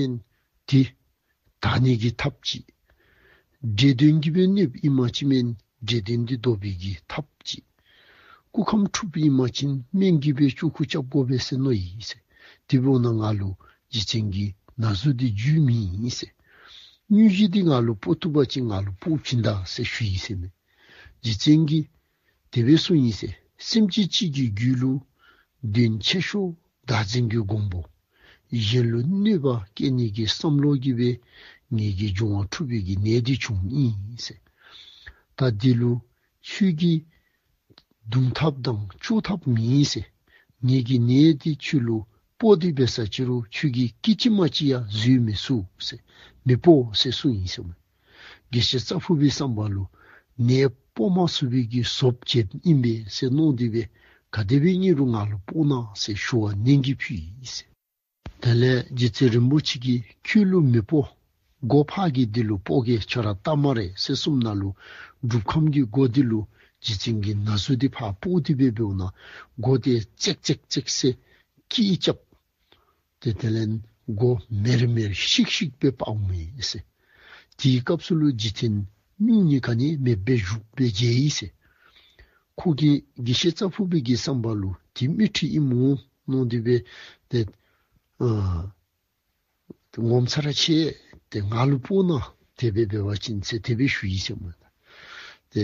དེ་དག་ནི་གི་ཐབས་ཅིག། འདྲེ་གདོན་གྱིས་སྦེ་གནོདཔ་ཨིན་པ་ཅིན་འདྲེ་གདོན་འདི་བཟློག་པའི་གི་ཐབས་ཅིག། སྐུ་ཁམས་འཁྲུགས་པ་ཨིན་པ་ཅིན་སྨན་གྱིས་སྦེ་ལྕོག་གུ་རྐྱབ་དགོ་པས་ཟེར་མནོ་ཡི་ཟེར། དེ་འབདཝ་ད་ང་ལུ་རྗེ་བཙུན་གྱི་ན་ཟུག་འདི་རྒྱུས་མེད་ཟེར། སྙུང་གཞི་འདི་ང་ལུ་སྤོ་བཏུབ་པ་ཅིན་ང་ལུ་སྤོ་བྱིན་ད་ཟེར་ཞུ་ཡི་ཟེར་མས། རྗེ་བཙུན་གྱིས་དེ་སྦེ་གསུངས་ཡི་ཟེར། སེམས་ཅན་གཅིག་གི་རྒྱུད་ལུ་གདོན་ཆེ་ཤོས་བདག་འཛིན་གྱི་འགོང་པོ། གཞན་ལུ་གནོད་པ་བསྐྱལ་ནི་གི་བསམ་བློ་གིས་སྦེ་ངེ་གི་འབྱུང་བ་འཁྲུགས་པའི་གི་ནད་འདི་བྱུངམ་ཨིན་ཟེར། ད་འདི་ལུ་ཁྱོད་ཀྱིས་བརྡུང་ཐབས་དང་བཅོ་ཐབས་མེད་ཟེར། ངེ་གི་ནད་འདི་ཁྱོད་ལུ་སྤོ་སྟེ་འབད་ས་ཅིག་རུང་ཁྱོད་ཀྱིས་སྐད་ཅིག་མ་གཅིག་ཡང་བཟོད་མི་ཚུགས་ཟེར། མི་སྤོ་ཟེར་གསུངས་ཡི་ཟེར་མས། དགེ་བཤེས་རྩ་ཕུར་པའི་བསམ་པ་ལུ་ནད་སྤོ་མ་ཚུགས་པའི་གི་བཟོ་བཅོས་ཨིན་པས་ཟེར་མནོ་སྟེ་སྦེ་ག་དེ་སྦེ་ཨིན་རུང་ང་ལུ་སྤོ་གནང་ཟེར་ཞུ་བ་ནན་གྱིས་ཕུལ་ཡི་ཟེར། དེ་ལས་རྗེ་བཙུན་རིན་པོ་ཆེ་གིས་ཁྱོད་ལུ་མི་སྤོ། སྒོ་ཕ་གི་འདི་ལུ་སྤོ་གེ་ཁྱོད་ར་ལྟ་མ་རེ་ཟེར་གསུངས་ན་ལུ་སྒྲུབ་ཁང་གི་སྒོ་འདི་ལུ་རྗེ་བཙུན་གྱི་ན་ཟུག་འདི་ཕར་སྤོ་སྟེ་སྦེ་འབདཝ་ད་སྒོ་འདི་ཙེག་ཙེག་ཙེག་ཟེར་སྐད་རྐྱབ། ཏེ་དེ་ལས་སྒོ་མེར་མེར་ཤིག་ཤིག་སྦེ་ཕརཝ་མས་ཟེར། དེའི་སྐབས་སུ་ལུ་རྗེ་བཙུན་སྙུང་གཞི་ག་ནི་མེདཔ་སྦེ་བཞུགས་སྦེ་མཇལ་ཡི་ཟེར། ཁོ་གིས་དགེ་བཤེས་རྩ་ཕུར་པའི་གི་བསམ་པ་ལུ་དེ་མི་ཁྲིད་ཨིན་མོ་མནོ་སྟེ་སྦེ་ཏེ་ཨ་ངོ་མཚར་ཆེ། ཏེ་ང་ལུ་སྤོ་གནང་། དེ་སྦེ་འབད་བ་ཅིན་ཟེར་དེ་སྦེ་ཞུ་ཡི་ཟེར་མས། ཏེ་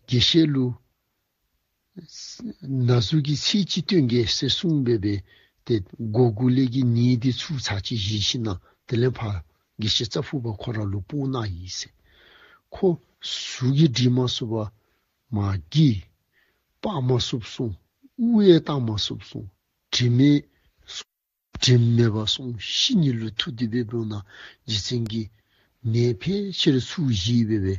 དགེ་བཤེས་ལུ་ན་ཟུག་གི་ཚད་ཅིག་སྟོན་གེ་ཟེར་གསུངས་སྦེ་སྦེ་ཏེ་སྒོ་གུ་ལས་ཀྱི་ནད་འདི་ཚུར་ཚར་ཅིག་བཞེས་ཞིནམ་ལས་དེ་ལས་ཕར་ དགེ་བཤེས་རྩ་ཕུད་པ་ཁོ་རང་ལུ་སྤོ་གནང་ཡི་ཟེར། ཁོ་ཟུག་གིས་འདྲེན་མ་ཚུགས་པར་མ་གི་སྤར་མ་ཚུགས་སོང་། དབུགས་ཡང་བཏང་མ་ཚུགས་སོང་། དྲན་མེད་སོང་། དྲན་མེད་པར་སོང་། ཤི་ནི་ལུ་ཐུག་སྟེ་སྦེ་འབདཝ་ད་རྗེ་བཙུན་གྱིས་ནད་ཕལ་ཆེར་ཚུར་ཞི་སྦེ་སྦེ་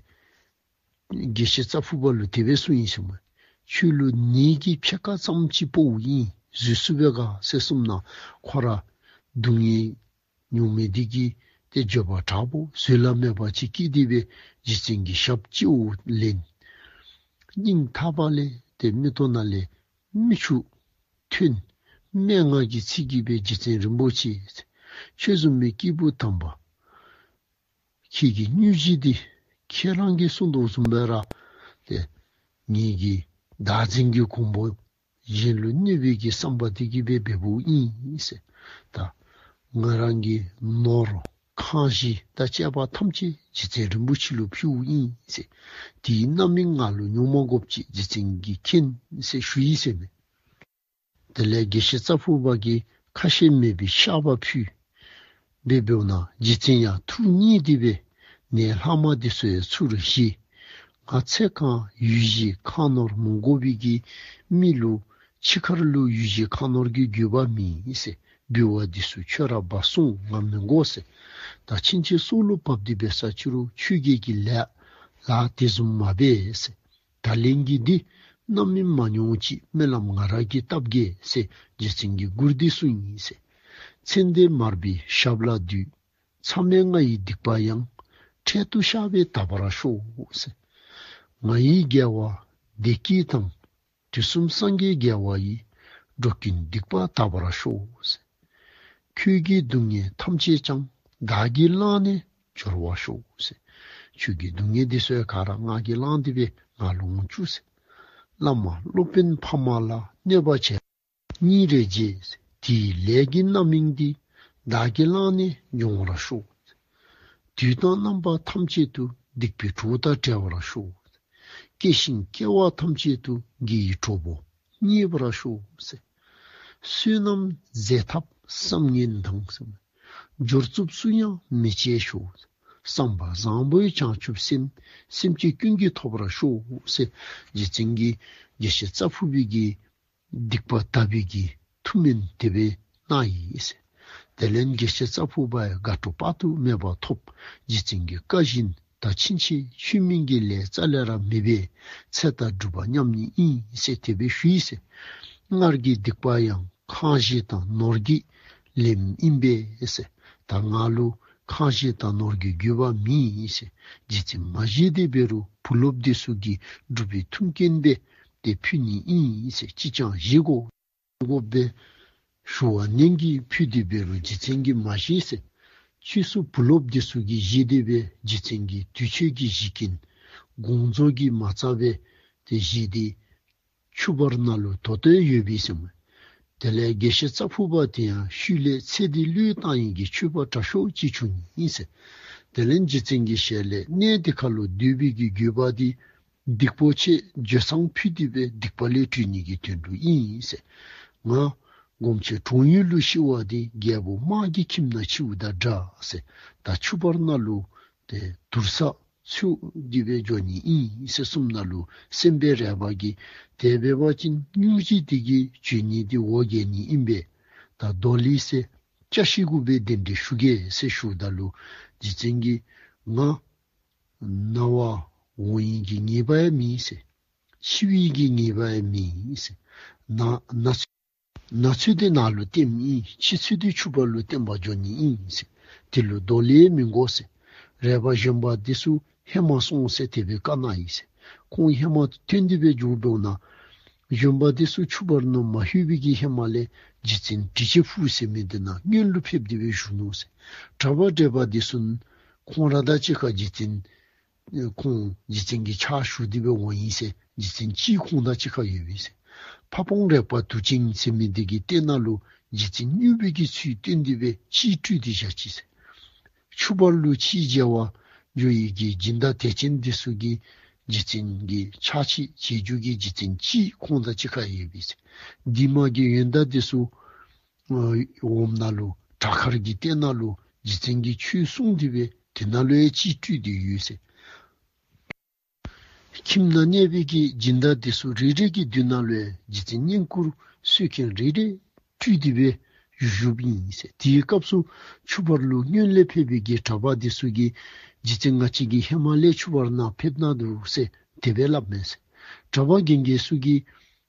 དགེ་བཤེས་རྩ་ཕུད་པ་ལུ་དེ་སྦེ་གསུངས་ཡི་ཟེར་མས། ཁྱོད་ལུ་ནད་ཀྱི་ཕྱེད་ཀ་ཙམ་ཅིག་སྤོཝ་ཨིན། བཟོད་ཚུགས་པས་ག་ཟེར་གསུངམ་ད་ཁོ་ར་སྡུག་བསྔལ་མྱོང་མི་འདི་གིས་ཏེ་འགྱོད་པ་དྲག་པོ་བཟོད་གླགས་མེད་པ་ཅིག་སྐྱེས་ཏེ་སྦེ་རྗེ་བཙུན་གྱི་ཞབས་སྤྱི་བོར་ལེན། སྙིང་ཐག་པ་ལས་ཏེ་མིག་ཏོ་ནང་ལས་མིག་ཆུ་ཐོན། སྨྲེ་སྔགས་ཀྱི་ཚིག་གིས་སྦེ་རྗེ་བཙུན་རིན་པོ་ཆེ། ཁྱོད་བཟུམ་མའི་སྐྱེས་བུ་དམ་པ་ཁྱེད་ཀྱི་སྙུང་གཞི་འདི་ཁྱེད་རང་གིས་གསུངས་དོ་བཟུམ་སྦེ་ར་ཏེ་ངེ་གི་བདག་འཛིན་གྱི་གོང་བུ་གཞན་ལུ་གནོད་པའི་གི་བསམ་པ་འདི་གིས་སྦེ་འབདཝ་ཨིན་ཟེར། ད་ང་རང་གི་ནོར་ཁང་གཞི་དང་བཅས་པ་ཐམས་ཅད་རྗེ་བཙུན་རིན་པོ་ཆེ་ལུ་ཕུལཝ་ཨིན་ཟེར། དེའི་རྣམ་སྨིན་ང་ལུ་མྱོང་མ་དགོཔ་ཅིག་རྗེ་བཙུན་གྱིས་མཁྱེན་ཟེར་ཞུ་ཡི་ཟེར་མས། དེ་ལས་དགེ་བཤེས་རྩ་ཕུད་པ་གིས་ཁ་ཞེ་མེད་པའི་བཤགས་པ་ཕུལ། འབད་འབདཝ་ད་རྗེ་བཙུན་ཡང་ཐུགས་མཉེས་ཏེ་སྦེ་ནད་ལྷག་མ་འདི་ཚུ་ཡང་ཚུར་ཞི། ང་ཚེ་གང་ཡུལ་གཞིས་ཁང་ནོར་མི་དགོ་པའི་གི་མི་ལུ་འཆི་ཁར་ལུ་ཡུལ་གཞིས་ཁང་ནོར་གྱི་དགོས་པ་མེད་ཟེར། འབུལ་བ་འདི་ཚུ་ཁྱོད་ར་འབག་སོང་། ང་མི་དགོ་ཟེར། ད་ཕྱིན་ཆད་སྲོག་ལུ་བབས་ཏེ་འབད་ས་ཅི་རུང་ཆོས་བརྒྱད་ཀྱི་ལཱ་ལཱ་དེ་བཟུམ་མ་འབད་ཟེར། ད་ལན་གྱི་འདི་རྣམ་སྨིན་མ་མྱོང་ཅིག་སྨོན་ལམ་ང་ར་གིས་བཏབ་གེ་ཟེར་རྗེ་བཙུན་གྱིས་མགུར་འདི་གསུངས་ཡི་ཟེར། ཚེ་འདས་མར་པའི་ཞབས་ལ་འདུད། མཚམས་མེད་ང་ཡི་སྡིག་པ་ཡང་། འཕྲལ་དུ་བཤགས་པས་དག་པར་ཤོག་ཟེར། ང་ཡི་དགེ་བ་བདེ་སྐྱིད་དང་། དུས་གསུམ་སངས་རྒྱས་རྒྱལ་བ་ཡི། འགྲོ་ཀུན་སྡིག་པ་དག་པར་ཤོག་ཟེར། ཁྱོད་ཀྱི་སྡུག་བསྔལ་ཐམས་ཅད་ཀྱང་། བདག་གིས་བླངས་ནས་སྦྱོར་བར་ཤོག་ཟེར། ཁྱོད་ཀྱི་སྡུག་བསྔལ་འདི་ཚུ་ག་ར་ང་གིས་བླངས་ཏེ་སྦེ་ང་ལུ་འོང་བཅུག་ཟེར། བླ་མ་སློབ་དཔོན་ཕ་མ་ལ། གནོད་པ་བྱས་སྙིང་རེ་རྗེ་ཟེར། དེའི་ལས་ཀྱི་རྣམ་སྨིན་འདི། བདག་གིས་བླངས་ནས་མྱོང་བར་ཤོག་ཟེར། དུས་དང་རྣམ་པ་ཐམས་ཅད་དུ། སྡིག་པའི་གྲོགས་དང་བྲལ་བར་ཤོག་ཟེར། སྐྱེ་ཞིང་སྐྱེ་བ་ཐམས་ཅད་དུ། དགེ་བའི་གྲོགས་པོ་རྙེད་པར་ཤོག་ཟེར། བསོད་ནམས་ཟད་ཐབས་བསམ་ངན་དང་ཟེར། སྦྱོར་རྩུབ་སུ་ཡང་མི་བྱེད་ཤོག། བསམ་པ་བཟང་པོའི་བྱང་ཆུབ་སེམས། སེམས་ཅན་ཀུན་གྱིས་ཐོབ་པར་ཤོག་ཟེར། རྗེ་བཙུན་གྱིས་དགེ་བཤེས་རྩ་ཕུད་པའི་གི་སྡིག་པ་དག་པའི་གི་ཐུགས་སྨོན་དེ་སྦེ་གནང་ཡི་ཟེར། དེ་ལས་དགེ་བཤེས་རྩ་ཕུད་པ་ཡང་དགའ་སྤྲོ་དཔག་ཏུ་མེད་པ་ཐོབ། རྗེ་བཙུན་གྱི་བཀའ་བཞིན་ད་ཕྱིན་ཆད་ཆོས་མིན་གྱི་ལས་རྩ་ལས་ར་མི་འབད། ཚེ་དང་སྒྲུབ་པ་མཉམ་ཉིད་ཨིན་ཟེར་དེ་སྦེ་ཞུ་ཡི་ཟེར། སྔར་གྱི་སྡིག་པ་ཡང་ཁང་གཞི་དང་ནོར་གྱིས་ལེན་ཨིན་པས་ཟེར། ད་ང་ལུ་ཁང་གཞི་དང་ནོར་གྱི་དགོས་པ་མེད་ཟེར། རྗེ་བཙུན་མ་བཞེས་ཏེ་འབད་རུང་བུ་སློབ་འདི་ཚུ་གིས་སྒྲུབ་པའི་མཐུན་རྐྱེན་སྦེ་དེ་ཕུལ་ནི་ཨིན་ཟེར། ཅི་ཅང་བཞེས་དགོ་དགོ་པས་ཞུ་བ་ནན་གྱིས་ཕུལ་ཏེ་འབད་རུང་རྗེ་བཙུན་གྱིས་མ་བཞེས་ཟེར། ཕྱིས་སུ་བུ་སློབ་འདི་ཚུ་གིས་བཞེས་ཏེ་སྦེ་རྗེ་བཙུན་གྱི་དུས་མཆོད་ཀྱི་གཞི་ཀུན་དགོངས་རྫོགས་ཀྱིས་མ་ཚར་བས་དེ་བཞེས་ཏེ་ཆུ་བར་ན་ལུ་དོ་སྟོན་ཡོད་པས་ཟེར་མས། དེ་ལས་དགེ་བཤེས་རྩ་ཕུད་པ་དེ་ཡང་ཤུལ་ལས་ཚེ་འདི་བློས་བཏང་ཡི་གི་མཆོད་པ་དྲག་ཤོས་ཅིག་བྱུང་ཡི་ཟེར། དེ་ལས་རྗེ་བཙུན་གྱི་ཞལ་ལས་གནས་འདི་ཁ་ལུ་སྡོད་པའི་གི་དགོས་པ་འདི་སྡིག་པོ་ཆེ་འགྱོད་ཚངས་ཕུལ་ཏེ་སྦེ་སྡིག་པ་ལས་གྲོལ་ནི་གི་དོན་ལུ་ཨིན་ཟེར། ང་སྒོམ་ཆེན་གྲོང་ཡུལ་ལུ་ཤི་བ་འདི་རྒྱལ་པོ་དམག་གི་ཁྱིམ་ནང་ཤིཝ་དང་འདྲ་ཟེར། ད་ཆུ་བར་ན་ལུ་དེ་དུར་ས་ཚུ་འདི་སྦེ་འགྱོ་ནི་ཨིན་ཟེར་གསུངམ་ད་ལུ་སེམས་དཔའ་རས་པ་གིས་དེ་འབད་བ་ཅིན་སྙུང་གཞི་འདི་གིས་བྱོན་ནི་འདི་འོ་བརྒྱལ་ནི་ཨིན་པས། ད་མདོ་ལས་ཟེར་བཅའ་ཤི་དགོ་པའི་གདན་འདྲེན་ཞུ་གེ་ཟེར་ཞུཝ་ད་ལུ་རྗེ་བཙུན་གྱིས་ང་ན་བ་འོང་ཡི་གི་ངེས་པ་ཡང་མེད་ཟེར། འཆི་བའི་གི་ངེས་པ་ཡང་མེད་ཟེར། ན་ན་ཚོད་ན་ཚོད་དེ་ནཱ་ལུ་བསྟེན་ཨིན། འཆི་ཚོད་དེ་ཆུ་བར་ལུ་བསྟེན་པར་འགྱོ་ནི་ཨིན་ཟེར། དེ་ལུ་མདོ་ལས་མི་དགོ་ཟེར། རས་པ་གཞོན་པ་འདི་ཚུ་ཧེ་མ་སོང་ཟེར་དེ་སྦེ་བཀའ་གནང་ཡི་ཟེར། ཁོང་ཧེ་མ་ཐོན་ཏེ་སྦེ་འགྱོ་འབདཝ་ད་གཞོན་པ་འདི་ཚུ་ཆུ་བར་ན་མ་ལྷོད་པའི་གི་ཧེ་མ་ལས་རྗེ་བཙུན་དྲི་ཆབ་ཕུག་ཟེར་མི་འདི་ནང་སྔོན་ལུ་ཕེབས་ཏེ་སྦེ་བཞུགས་ནུག་ཟེར། གྲྭ་པ་བགྲེས་པ་འདི་ཚུ་ཁོང་ར་དང་གཅིག་ཁར་རྗེ་བཙུན་ཁོང་རྗེ་བཙུན་གྱི་ཕྱག་ཞུ་སྟེ་སྦེ་འོང་ཡི་ཟེར། རྗེ་བཙུན་གཅིག་ཁོང་དང་གཅིག་ཁར་ཡོད་པས་ཟེར། ཕ་བོང་རས་པ་དུར་ཅན་ཟེར་མི་འདི་གི་སྟེང་ན་ལུ་རྗེ་བཙུན་སྙུང་གཞི་གི་ཚུལ་སྟོན་ཏེ་སྦེ་གཅིག་སྤྲུལ་ཏེ་བཞག་ཅི་ཟེར། ཆུ་བར་ལུ་ཕྱིའི་མཇལ་བར་འགྱོ་ཡི་གི་སྦྱིན་བདག་དད་ཅན་འདི་ཚུ་གིས་རྗེ་བཙུན་གྱི་ཕྱག་ཕྱི་བྱེད་རྒྱུ་གི་རྗེ་བཙུན་གཅིག་ཁོང་དང་གཅིག་ཁར་ཡོད་པས་ཟེར། འདི་མ་གི་ཡོན་བདག་འདི་ཚུ་འོག་མ་ན་ལུ་བྲག་དཀར་གྱི་སྟེང་ན་ལུ་ རྗེ་བཙུན་གྱིས་ཆོས་གསུངས་ཏེ་བས་དེ་ནང་ལུ་ཡང་ཅིག་སྤྲུལ་ཏེ་ཡོད་ཟེར། ཁྱིམ་ནང་གནས་པའི་གི་སྦྱིན་བདག་དེ་ཚུ་རེ་རེ་གི་མདུན་ནང་ལུ་ཡང་རྗེ་བཙུན་བསྙེན་བཀུར་གསོལ་མཁན་རེ་རེ་སྤྲུལ་ཏེ་བས་བཞུགས་བཞུགསཔ་ཨིན་ཟེར། དེའི་སྐབས་སུ་ཆུ་བར་ལུ་སྔོན་ལས་ཕེབས་པའི་གི་གྲྭ་པ་དེ་ཚུ་གིས་རྗེ་བཙུན་ང་བཅས་ཀྱི་ཧེ་མ་ལས་ཆུ་བར་ནང་ཕེབས་གནང་འདུག་ཟེར་དེ་སྦེ་སླབ་མས་ཟེར། གྲྭ་པ་རྒན་རྒས་ཚུ་གིས་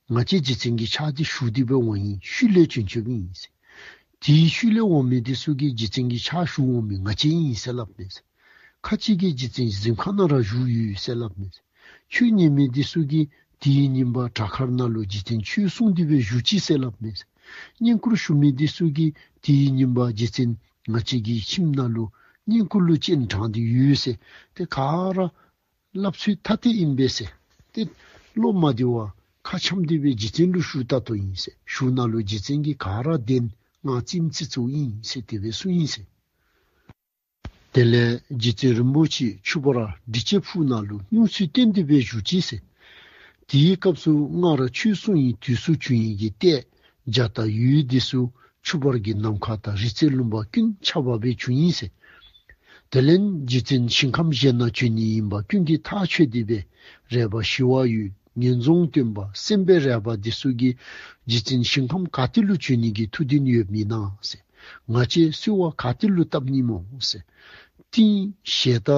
ང་བཅས་རྗེ་བཙུན་གྱི་ཕྱག་འདི་ཞུ་སྟེ་སྦེ་འོང་ཡི། ཤུལ་ལས་བྱོན་བྱོནམ་ཨིན་ཟེར། དེའི་ཤུལ་ལས་འོང་མི་དེ་ཚུ་གིས་རྗེ་བཙུན་གྱི་ཕྱག་ཞུ་འོང་མི་ང་བཅས་ཨིན་ཟེར་སླབ་མས་ཟེར། ཁ་ཅིག་གིས་རྗེ་བཙུན་གཟིམ་ཁང་ནང་ར་བཞུགས་ཡོད་ཟེར་སླབ་མས་ཟེར། ཆོས་ཉན་མི་དེ་ཚུ་གིས་དེའི་ཉིན་པ་བྲག་དཀར་ནང་ལུ་རྗེ་བཙུན་ཆོས་གསུངས་ཏེ་སྦེ་བཞུགས་ཅི་ཟེར་སླབ་མས་ཟེར། བསྙེན་བཀུར་ཞུ་མི་དེ་ཚུ་གིས་དེའི་ཉིན་པ་རྗེ་བཙུན་ང་བཅས་ཀྱི་ཁྱིམ་ནང་ལུ་བསྙེན་བཀུར་ལུ་སྤྱན་དྲངས་ཏེ་ཡོད་ཟེར། དེ་ག་ར་སླབ་ཚུལ་ཐ་དད་ཨིན་པས་ཟེར། ཏེ་བློ་མ་བདེ་བར་ཁ་འཆམ་སྟེ་སྦེ་རྗེ་བཙུན་ལུ་ཞུ་ད་ལྟོ་ཨིན་ཟེར། ཞུ་ནང་ལུ་རྗེ་བཙུན་གྱིས་ག་ར་བདེན། ང་རྩེདམོ་རྩེ་ཚུགས་ཨིན་ཟེར་དེ་སྦེ་གསུངས་ཡི་ཟེར། དེ་ལས་རྗེ་བཙུན་རིན་པོ་ཆེ་ཆུ་བར་སྒྲིབ་བྱེད་ཕུག་ནང་ལུ་སྙུང་ཚུལ་བསྟན་ཏེ་སྦེ་བཞུགས་ཅི་ཟེར། དེའི་སྐབས་སུ་སྔར་ཆོས་གསུང་ཡི་དུས་སུ་བྱོན་ཡི་གི་ལྟས་བྱ་དང་ཡུལ་དེ་ཚུ་ཆུ་བར་གྱི་ནམ་མཁའ་དང་རི་རྩེ་ལུང་པ་ཀུན་ཁྱབ་པ་སྦེ་བྱོན་ཡི་ཟེར། དེ་ལས་རྗེ་བཙུན་ཞིང་ཁམས་གཞན་ན་བྱོན་ནི་ཨིན་པ་ཀུན་གྱིས་ཐག་ཆོད་དེ་སྦེ་རས་པ་ཞི་བ་འོད། ངན་རྫོང་སྟོན་པ། སེམས་དཔའི་རས་པ་དེ་ཚུ་གིས་རྗེ་བཙུན་ཞིང་ཁམས་ག་ཏེ་ལུ་བྱོན་ནི་གི་ཐུགས་འདུན་ཡོདཔ་ཨིན་ན་ཟེར། ང་བཅས་གསོལ་བ་ག་ཏེ་ལུ་བཏབ་ནི་སྨོ་ཟེར། ཏེ་ཞལ་ཏ་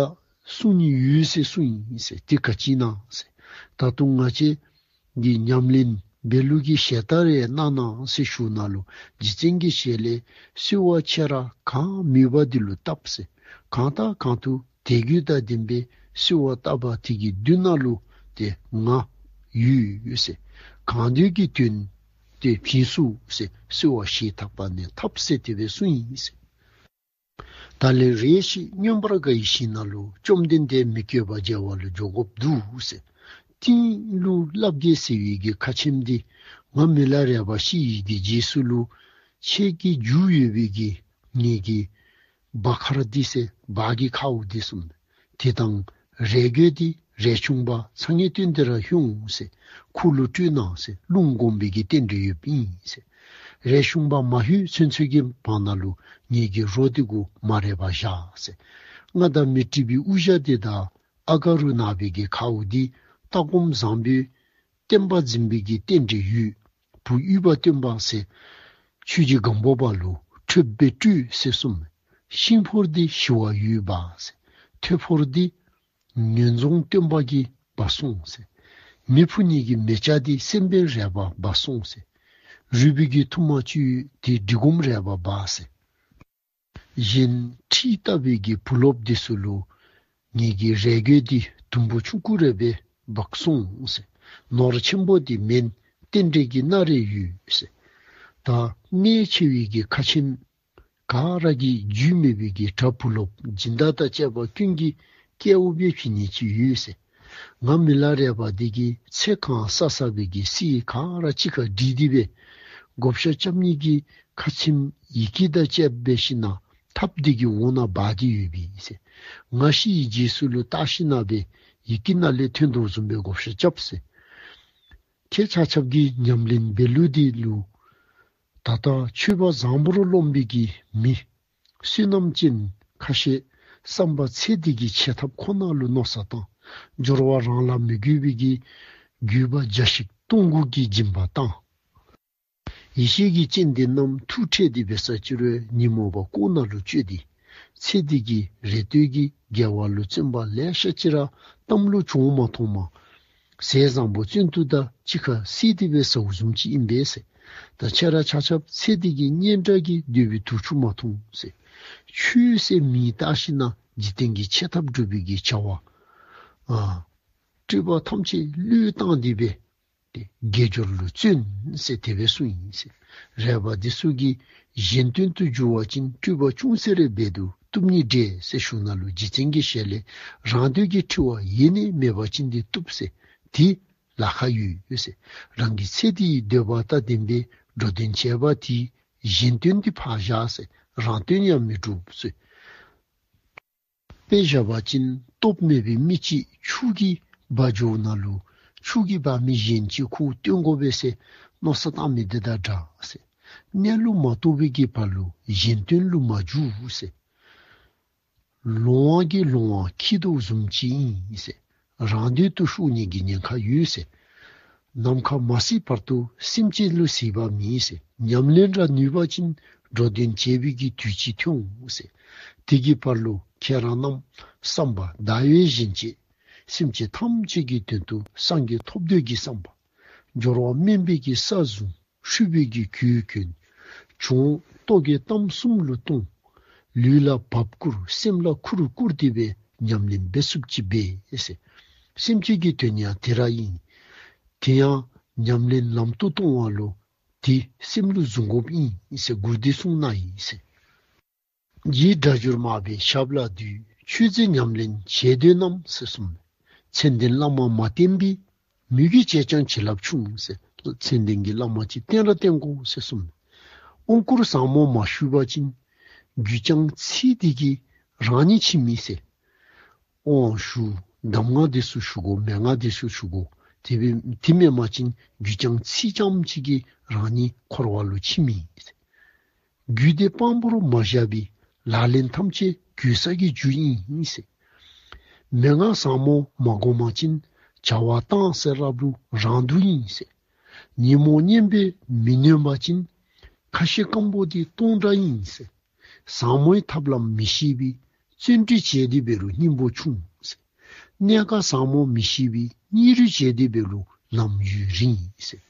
གསུང་ནི་ཡོད་ཟེར་གསུངས་ཡི་ཟེར། དེ་ག་ཅི་ཨིན་ན་ཟེར། ད་དུང་ང་བཅས་ཀྱི་ཉམས་ལེན་འབད་ལུགས་ཀྱི་ཞལ་ཏ་རེ་གནང་གནང་ཟེར་ཞུ་ནང་ལུ་རྗེ་བཙུན་གྱི་ཞལ་ལས་གསོལ་བ་ཁྱེད་ར་གང་མོས་པ་དེ་ལུ་བཏབ་ཟེར། གང་ལྟར་གང་དུ་དད་གུས་དང་ལྡན་པའི་གསོལ་བ་བཏབ་པ་དེ་གི་མདུན་ནང་ལུ་ཏེ་ང་ཡོད་ཟེར། གང་འདོད་ཀྱི་དོན་དེ་བྱིན་སོ་ཟེར། གསོལ་བ་བཞེས་ཐག་པ་ནས་ཐབས་ཟེར་དེ་སྦེ་གསུངས་ཡི་ཟེར། ད་ལན་རེ་ཞིག་མངོན་པར་དགའ་བའི་ཞིང་ནང་ལུ་བཅོམ་ལྡན་འདས་མི་བསྐྱོད་པ་མཇལ་བ་ལུ་འགྱོ་དགོཔ་འདུག་ཟེར། ཏེ་ལུ་བླ་བརྒྱད་ཟེར་བའི་གི་ཁ་ཆེམས་འདི་ང་མི་ལ་རས་པ་ཤི་ཡི་གི་རྗེས་སུ་ལུ་ཁྱེད་ཀྱི་རྒྱུ་ཡོད་པའི་གི་ངེ་གི་སྦ་མཁར་འདི་ཟེར། སྦ་གི་མཁརཝ་འདི་གསུངས། དེ་དང་རས་གོས་འདི་རས་ཆུང་པ་ཚ་ངེ་སྟོན་ཏེ་ར་ལྷོད་འོང་ཟེར། ཁོ་ལུ་སྤྲོད་གནང་ཟེར། རླུང་སྒོམ་པའི་གི་རྟེན་འབྲེལ་ཡོདཔ་ཨིན་ཟེར། རས་ཆུང་པ་མ་ལྷོད་ཚུན་ཚོད་ཀྱི་བར་ན་ལུ་ངེ་གི་རོ་འདི་གུ་མ་རས་པར་བཞག་ཟེར། མངའ་བདག་མཻ་ཏྲི་པའི་དབུ་ཞྭ་འདི་དང་ཨ་ག་རུ་ནག་པོའི་གི་མཁརཝ་འདི་ལྟ་སྒོམ་བཟང་པོའི་བསྟན་པ་འཛིན་པའི་གི་རྟེན་འབྲེལ་ཡོད། བུ་དབུས་པ་སྟོན་པ་ཟེར། ཆོས་རྗེ་སྒམ་པོ་པ་ལུ་ཁྲོད་སྦེ་སྤྲོད་ཟེར་གསུངས། ཤིང་ཕོར་འདི་ཞི་བ་འོད་འབག་ཟེར། ཐོད་ཕོར་འདི་ངན་རྫོང་སྟོན་པ་གིས་འབག་སོང་ཟེར། མེ་ཕུ་ནི་གི་མེ་ལྕགས་འདི་སེམས་དཔའི་རས་པ་འབག་སོང་ཟེར། རུས་པའི་གི་ཐུར་མ་བཅུ་འདི་འབྲི་སྒོམ་རས་པ་འབག་ཟེར། གཞན་ཁྲིད་བཏབ་པའི་གི་བུ་སློབ་འདི་ཚུ་ལུ་ངེ་གི་རས་གོས་འདི་དུམ་བུ་ཆུང་ཀུ་རེ་སྦེ་འབག་སོང་ཟེར། ནོར་ཆེན་པོ་འདི་མེན། རྟེན་འབྲེལ་གྱི་སྣ་རེ་ཡོད་ཟེར། ད་གནད་ཆེ་བའི་གི་ཁ་ཆེམས་ག་ར་གི་རྒྱུས་མེད་པའི་གི་གྲྭ་བུ་སློབ་སྦྱིན་བདག་དང་བཅས་པ་ཀུན་གྱི་སྐལཝ་སྦེ་བྱིན་ནི་ཅིག་ཡོད་ཟེར། ང་མི་ལ་རས་པ་འདི་གིས་ཚེ་གང་བསགས་བསགས་པའི་གི་སྲིད་ག་ར་གཅིག་ཁར་སྒྲིལ་ཏེ་སྦེ་བགོ་བཤའ་རྐྱབ་ནི་གི་ཁ་ཆེམས་ཡི་གེ་དང་བཅས་པ་འབད་ཞིན་ན་ཐབ་འདི་གི་འོག་ན་སྦ་སྟེ་ཡོདཔ་ཨིན་ཟེར། ང་ཤི་ཡི་རྗེས་སུ་ལུ་བལྟ་ཞིན་ན་སྦེ་ཡི་གེ་ནང་ལས་ཐོན་དོ་བཟུམ་སྦེ་བགོ་བཤའ་རྐྱབ་ཟེར། ཁྱེད་ཆ་ཁྱབ་ཀྱིས་ཉམས་ལེན་འབད་ལུགས་འདི་ལུ་ད་ལྟ་ཆོས་པ་བཟང་པོར་རློམ་པའི་གི་མི་བསོད་ནམས་ཅན་ཁ་ཤས་བསམ་པ་ཚེ་འདི་གི་ཆེ་ཐབས་ཁོ་ན་ལུ་མནོ་བསམ་བཏང་། སྦྱོར་བ་རང་ལ་མི་དགོས་པའི་གི་རྒྱུད་པ་བརྒྱ་ཞིག་སྟོང་དགུ་གི་སྦྱིན་པ་བཏང་། ཡེ་ཤེས་ཀྱི་སྤྱན་འདི་རྣམས་ཐུགས་ཁྲེལ་ཏེ་འབད་ས་ཅི་རུང་ཉོན་མོངས་པ་ལྐོག་ན་ལུ་སྤྱོད་དེ། ཚེ་འདི་གི་རེ་ལྟོས་ཀྱིས་དགེ་བ་ལུ་བརྩོན་པ་ལེ་ཤ་ཅིག་ར་གཏམ་ལུ་བྱུང་མ་མཐོང་མ། ཟས་བཟང་པོ་བཙོན་དུ་ད་གཅིག་ཁར་བསྲེས་ཏེ་འབད་ཟཝ་བཟུམ་ཅིག་ཨིན་པས་ཟེར། ད་ཁྱེད་ར་ཆ་ཁྱབ་ཚེ་འདི་གི་སྙན་གྲགས་ཀྱིས་འདོད་པའི་དུག་ཆུ་མ་འཐུང་ཟེར། ཆོས་ཟེར་མིང་བཏགས་ཞིན་ན་འཇིག་རྟེན་གྱི་ཆེ་ཐབས་སྒྲུབ་པའི་གི་བྱ་བ། ཨ། སྤྲོས་པ་ཐམས་ཅད་བློས་བཏང་སྟེ་འབད། དེ་དགེ་སྦྱོར་ལུ་བརྩོན་ཟེར་དེ་སྦེ་གསུངས་ཡི་ཟེར། རས་པ་འདི་ཚུ་གིས་གཞན་དོན་དུ་འགྱུར་བ་ཅིན་སྤྲོས་པ་ཅུང་ཟད་རེ་འབད་དུ་བཏུབ་ནི་འདྲས་ཟེར་ཞུ་ནང་ལུ་རྗེ་བཙུན་གྱི་ཞལ་ལས་རང་འདོད་ཀྱི་འཁྲི་བ་ཡེ་ནས་མེད་པ་ཅིན་དེ་བཏུབ་ཟེར། དེ་ལཱ་ཁག་ཡོད་ཟེར། རང་གི་ཚེ་འདིའི་འདོད་པ་དང་ལྡན་པའི་འགྲོ་དོན་བྱས་པ་དེས་གཞན་དོན་དེ་ཕར་བཞག་ཟེར། རང་དོན་ཡང་མི་འགྲུབ་ཟེར། དཔེ་བཞག་པ་ཅིན་སྟོབས་མེད་པའི་མི་གཅིག་ཆུ་གི་སྦ་འགྱོཝ་ནང་ལུ་ཆུ་གི་སྦ་མི་གཞན་གཅིག་ཁོ་བཏོན་དགོ་པས་ཟེར་མནོ་བསམ་བཏང་མི་འདི་དང་འདྲ་ཟེར། གནས་ལུགས་མ་རྟོགས་པའི་གི་བར་ལུ་གཞན་དོན་ལུ་མ་འཇུག་ཟེར། ལོང་བ་གི་ལོང་བ་ཁྱི་དོག་བཟུམ་ཅིག་ཡིན་ཟེར། རང་དོན་དུ་ཤོར་ཉེན་གྱི་ཉེན་ཁ་ཡོད་ཟེར། ནམ་མཁའ་མ་གཟིགས་བར་དུ་སེམས་ཅན་ལུས་གཟིགས་པ་མིན་ཟེར། ཉམས་ལེན་ར་ནུས་པ་ཅིན་འགྲོ་དོན་བྱེད་པའི་གི་དུས་ཅིག་ཐོན་འོང་ཟེར། དེ་གི་བར་ལུ་ཁྱེད་རང་རྣམས་བསམ་པ་ཟླ་བའི་བཞིན་བྱེད། སེམས་ཅན་ཐམས་ཅད་ཀྱི་དོན་དུ་སངས་རྒྱས་ཐོབ་འདོད་ཀྱི་བསམ་པ། སྦྱོར་བ་དམན་པའི་གི་ས་བཟུང་། ཧྲུལ་པའི་གི་གོས་གྱོན། བྱུང་རྟོག་གེ་གཏམ་གསུམ་ལུ་གཏོང་། ལུས་ལ་བབས་བཀུར་སེམས་ལ་ཁུར་བཀུར་ཏེ་སྦེ་ཉམས་ལེན་འབད་ཚུགས་ཅིག་འབད་ཟེར། སེམས་ཅན་གྱི་དོན་ཡང་དེ་ར་ཨིན། དེ་ཡང་ཉམས་ལེན་ལམ་དུ་གཏོང་བ་ལུ་དེ་སེམས་ལུ་བཟུང་དགོཔ་ཨིན་ཟེར་མགུར་འདི་གསུངས་གནང་ཡི་ཟེར། རྗེ་སྒྲ་སྒྱུར་མར་པའི་ཞབས་ལ་འདུད། ཆོས་མཛད་ཉམས་ལེན་བྱེད་འདོད་རྣམས་ཟེར་གསུངས། མཚན་ལྡན་བླ་མ་མ་བསྟེན་པའི། མི་གིས་བྱས་ཀྱང་བྱིན་རླབས་ཆུང་ཟེར། མཚན་ལྡན་གྱི་བླ་མ་ཅིག་བསྟེན་ར་བསྟེན་དགོ་ཟེར་གསུངས། དབང་བསྐུར་ཟབ་མོ་མ་ཞུས་པ་ཅིན་རྒྱུད་ཀྱང་ཚིག་འདི་གིས་རང་ཉིད་འཆི་མི་ཟེར། དབང་ཞུ། གདམས་ངག་འདི་ཚུ་ཞུ་དགོ། མན་ངག་འདི་ཚུ་ཞུ་དགོ། དེ་སྦེ་དེ་མེན་པ་ཅིན་རྒྱུད་ཀྱང་ཚིག་ཙམ་ཅིག་གིས་རང་ཉིད་འཁོར་བ་ལུ་འཆི་མི་ཟེར། རྒྱུད་སྡེ་དཔང་པོར་མ་བཞག་པའི་ལག་ལེན་ཐམས་ཅད་གོལ་ས་གི་རྒྱུ་ཨིན་ཟེར། མན་ངག་ཟབ་མོ་མ་སྒོམ་པ་ཅིན་བྱ་བ་བཏང་ཟེར་རབ་ལུ་རང་སྡུག་ཨིན་ཟེར། ཉོན་མོངས་གཉེན་པོས་མི་ནོན་པ་ཅིན་ཁ་ཞེ་སྐམ་པོ་འདི་སྟོང་འདྲ་ཨིན་ཟེར། ཟབ་མོའི་ཐབས་ལམ་མི་ཤེས་པའི་བརྩོན་འགྲུས་བྱས་ཏེ་འབད་རུང་སྙིང་པོ་ཆུང་ཟེར། གནས་སྐབས་ཟབ་མོ་མི་ཤེས་པའི་སྙིང་རུས་བྱས་ཏེ་འབད་རུང་ལམ་ཡུན་རིང་ཟེར།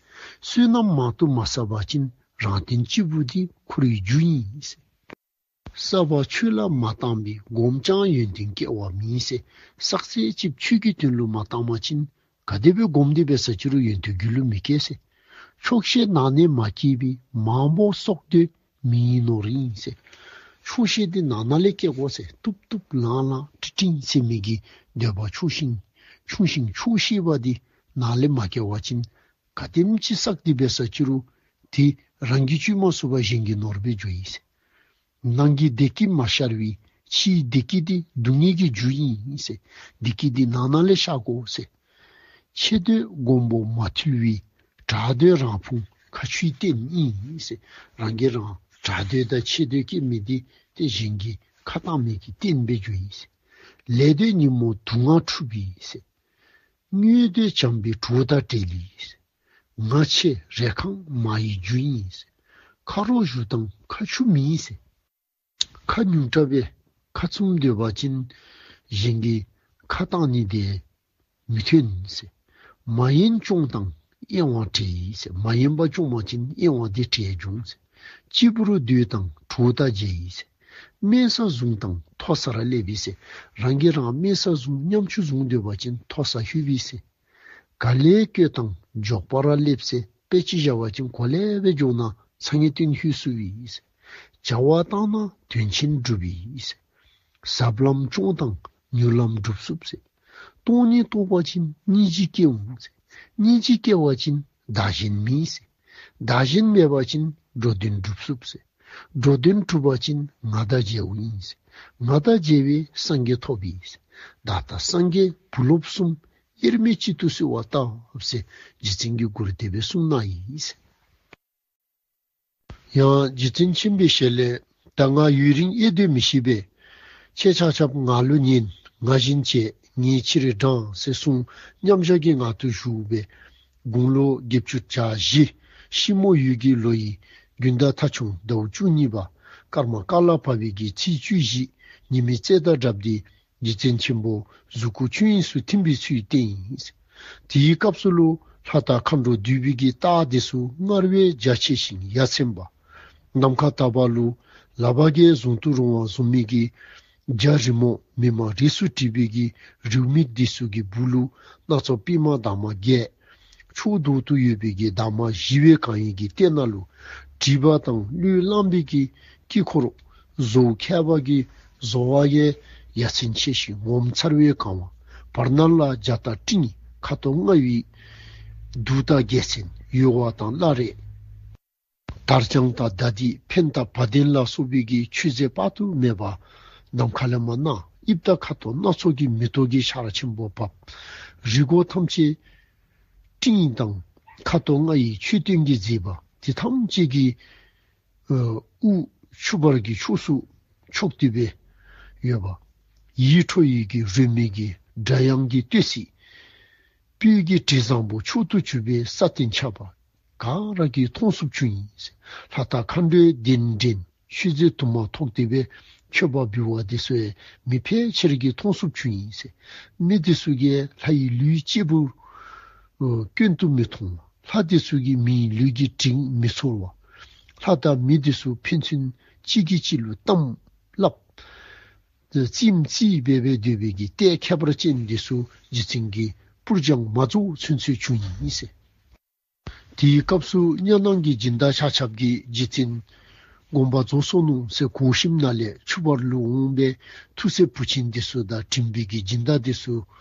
བསོད་ནམས་མང་དུ་མ་བསགས་པ་ཅིན་རང་དོན་གཅིག་པུ་འདི་འཁོར་བའི་རྒྱུ་ཨིན་ཟེར། བསགས་པ་ཆོས་ལ་མ་བཏང་བས་སྒོམ་ཀྱང་ཡོན་ཏན་སྐྱེ་བ་མིན་ཟེར། བསགས་ཚད་ཅིག་ཆོས་ཀྱི་དོན་ལུ་མ་བཏང་བ་ཅིན་ག་དེ་སྦེ་སྒོམ་སྟེ་འབད་ས་ཅི་རུང་ཡོན་ཏན་རྒྱུད་ལུ་མི་སྐྱེ་ཟེར། ཆོག་ཤེས་ནང་ནས་མ་སྐྱེས་པས་མང་པོ་གསོག་འདོད་མི་ཡིན་ནོ་རིང་ཟེར། ཆོག་ཤེས་འདི་ནང་ན་ལས་སྐྱེ་དགོ་ཟེར། བཏུབ་བཏུབ་ལང་ལང་ཁྲི་ཁྲི་ཟེར་མི་གི་འདོད་པ་ཆུང་ཤིང་ཆུང་ཤིང་ཆོག་ཤེས་པ་འདི་ནང་ལས་མ་སྐྱེ་བ་ཅིན་ག་དེམ་ཅིག་བསགས་ཏེ་འབད་ས་ཅི་རུང་དེ་རང་གིས་བཅོས་མ་ཚུགས་པར་གཞན་གྱིས་ནོར་བུ་བཅོ་ཡི་ཟེར། ནང་གི་བདེ་སྐྱིད་མ་ཤར་བས་ཕྱིའི་བདེ་སྐྱིད་དེ་སྡུག་བསྔལ་གྱི་རྒྱུ་ཡིན་ཟེར། བདེ་སྐྱིད་དེ་ནང་ན་ལས་ཤར་དགོ་ཟེར། ཆེ་འདོད་མགོན་པོ་མ་ཐུལ་བས་གྲགས་འདོད་རང་ཕུང་ཁ་ཆུའི་རྟེན་ཡིན་ཟེར། རང་གིས་རང་གྲགས་འདོད་དང་ཆེ་འདོད་སྐྱེ་མི་དེ་དེ་གཞན་གྱིས་ཁ་བཏང་མི་གི་རྟེན་སྦེ་རྒྱུ་ཡིན་ཟེར། ལས་འདོད་ཉོན་མོངས་དུག་ལྔ་འཁྲུགས་པས་ཟེར། དངོས་འདོད་བྱམས་པའི་གྲོགས་དང་བྲལ་ལས་ཟེར། ང་ཆེ་རེ་ཁང་མ་ཡི་རྒྱུ་ཡིན་ཟེར། ཁ་རོག་བཞུ་དང་ཁ་ཆུ་མིན་ཟེར། ཁ་ཉུང་དྲགས་པས་ཁ་བཙུམ་སྡོད་པ་ཅིན་གཞན་གྱིས་ཁ་བཏང་ནི་དེ་མི་ཐོན་ཟེར། མ་ཡེངས་སྐྱོང་དང་གཡེང་བ་བྲལ་ཡིན་ཟེར། མ་ཡེངས་པར་སྐྱོང་བ་ཅིན་གཡེང་བ་དེ་བྲལ་འགྱོ་ཟེར། གཅིག་པུར་སྡོད་དང་གྲོགས་དང་མཇལ་ཡིན་ཟེར། དམན་ས་བཟུང་དང་མཐོ་ས་ར་སླེབས་ཡིན་ཟེར། རང་གིས་རང་དམན་ས་བཟུང་ཉམ་ཆུང་བཟུང་སྡོད་པ་ཅིན་མཐོ་ས་ལྷོད་པས་ཟེར། ག་ལེར་བསྐྱོད་དང་མགྱོགས་པ་ར་སླེབས་ཟེར། དཔེ་ཅིག་བཞག་པ་ཅིན་གོ་ལེ་སྦེ་མགྱོགས་ན་ཚ་ངེ་སྟོན་ལྷོད་ཚུགས་པས་ཟེར། བྱ་བ་བཏང་ན་དོན་ཆེན་འགྲུབ་པས་ཟེར། ཟབ་ལམ་སྐྱོང་དང་མྱུར་ལམ་འགྲུབ་ཚུགས་ཟེར། སྟོང་ཉིད་རྟོགས་པ་ཅིན་སྙིང་རྗེ་སྐྱེ་འོང་ཟེར། སྙིང་རྗེ་སྐྱེ་བ་ཅིན་བདག་གཞན་མིན་ཟེར། བདག་གཞན་མེད་པ་ཅིན་འགྲོ་དོན་འགྲུབ་ཚུགས་ཟེར། འགྲོ་དོན་གྲུབ་པ་ཅིན་ང་དང་མཇལཝ་ཡིན་ཟེར། ང་དང་མཇལ་བས་སངས་རྒྱས་ཐོབ་ཡིན་ཟེར། བདག་དང་སངས་རྒྱས་བུ་སློབ་གསུམ། དབྱེར་མེད་གཅིག་ཏུ་བསྲེ་བ་ལྟ་བུ་ཟེར་རྗེ་བཙུན་གྱིས་མགུར་དེ་སྦེ་གསུངས་གནང་ཡི་ཟེར། ཡང་རྗེ་བཙུན་མཁྱེན་པའི་ཞལ་ལས། ད་ང་ཡུན་རིང་དབྱེ་འདོད་མི་ཤེས་པས། ཁྱེད་ཆ་ཁྱབ་ང་ལུ་ཉན། ང་བཞིན་བྱེད། ངས་ཕྱིར་འབྲང་ཟེར་གསུངས། མཉམ་བཞག་གི་ངང་དུ་བཞུགས་པས། དགུང་ལོ་བརྒྱད་ཅུ་གྱ་བཞི། ཤིང་མོ་ཡོས་ཀྱི་ལོ་ཡི་དགུན་ཟླ་ཐ་ཆུང་ཟླཝ་བཅུ་གཉིས་པ། སྐར་མ་ཀ་ལ་བབས་པའི་གི་ཚེས་བཅུ་བཞི། ཉི་མའི་རྩེ་ལྟར་བཀྲ་སྟེ། རྗེ་བཙུན་ཆེན་པོ་གཟུགས་སྐུ་ཆོས་དབྱིངས་སུ་ཐིམ་པའི་ཚུལ་བསྟན་ཡིན། དེའི་སྐབས་སུ་ལུ་ལྷ་དང་མཁའ་འགྲོ་འདུས་པའི་གི་རྟགས་དེ་ཚུ་སྔར་བས་རྒྱ་ཆེ་ཞིང་ཡ་མཚན་པ། ནམ་མཁའ་ལྟ་བ་ལུ་ལག་པ་གིས་བཟུང་དུ་རུང་བ་བཟུང་མི་གི་རྒྱ་རི་མོ་མི་མ་རིས་སུ་བྲིས་པའི་གི་རེའུ་མིག་དེ་ཚུ་གི་སྦུག་ལུ་སྣ་ཚོགས་པད་མ་འདབ་མ་བརྒྱད། ཕྱོགས་བདུན་དུ་ཡོད་པའི་གི་འདབ་མ་བཞི་པའི་གང་ཡིན་གྱི་སྟེང་ན་ལུ་བྲིས་པ་དང་གླུས་བླངས་པའི་གི་དཀྱིལ་འཁོར་བཟོ་བོ་མཁས་པ་གིས་བཟོ་བ་གིས་ཡ་མཚན་ཆེ་ཞིང་ངོ་མཚར་བས་གང་བ། བར་སྣང་ལ་རྒྱ་སྟག་སྤྲིན་ཁ་དོག་ལྔ་ཡི་གདུགས་དང་རྒྱལ་མཚན་ཡུ་བ་དང་བླ་རེ། དར་དཔྱང་དང་ཟླ་ཐིག་འཕན་དང་བ་དན་ལ་སོགས་པའི་གི་མཆོད་རྫས་དཔག་ཏུ་མེད་པ་ནམ་མཁའ་ལས་མར་སྣང་། དབྱིབས་དང་ཁ་དོག་སྣ་ཚོགས་ཀྱི་མེ་ཏོག་གི་ཆར་ཆེན་པོ་བབས། རི་མགོ་ཐམས་ཅད་སྤྲིན་དང་ཁ་དོག་ལྔ་ཡི་མཆོད་རྟེན་གྱིས་མཛེས་པ་དེ་ཐམས་ཅད་ཀྱི་ཨ་དབུ་ཆུ་བར་གྱི་ཕྱོགས་སུ་ཕྱོགས་བསྡུས་པའི་ཡོད་པ། ཡིད་འཕྲོག་ཡུལ་གྱི་རོལ་མོ་གི་སྒྲ་དབྱངས་ཀྱི་སྟོད་སིལ། སྤོས་ཀྱི་དྲི་བཟང་པོ་མཆོག་ཏུ་གྱུར་པའི་ས་སྟེང་ཆགས་པ་ག་ར་གིས་མཐོང་སུ་བྱུང་ཡིན། ལྷ་དང་མཁའ་འགྲོའི་གདན་འདྲེན་མཆོད་རྫས་དུ་མ་ཐོགས་ཏེ་བའི་མཆོད་པ་འབུལ་བ་དེ་ཚོས་མི་ཕལ་ཆེར་གྱིས་མཐོང་སུ་བྱུང་ཡིན། མི་དེ་ཚོ་གིས་ལྷ་ཡི་ལུས་གཅེར་བུར་སྐྱོན་དུ་མི་མཐོང་བ། ལྷ་དེ་ཚོ་གིས་མིའི་ལུས་ཀྱི་དྲིང་མི་ཚོར་བ། ལྷ་དང་མི་དེ་ཚོ་ཕན་ཚུན་གཅིག་གིས་གཅིག་ལ་གཏམ་བསླབ། རྩེད་མོ་རྩེས་པའི་སྡོད་པའི་གི་ལྟས་ཁྱད་པར་ཅན་འདི་ཚོ་རྗེ་བཙུན་གྱི་སྤུར་སྦྱངས་མ་རྫོགས་ཚུན་ཚོད་བྱུང་ཡིན་ཟེར། དེའི་སྐབས་སུ་གཉའ་ནང་གི་སྦྱིན་བདག་ཆ་ཁྱབ་ཀྱིས་རྗེ་བཙུན་དགོངས་པ་རྫོགས་སོ་ནུ་ཟེར་གོ་ཞིམ་ན་ལས་ཆུ་བར་ལུ་འོང་བའི་ཐུགས་སྲས་བུ་ཆེན་འདི་ཚོ་དང་དྲིན་པའི་གི་སྦྱིན་བདག་འདི་ཚོ་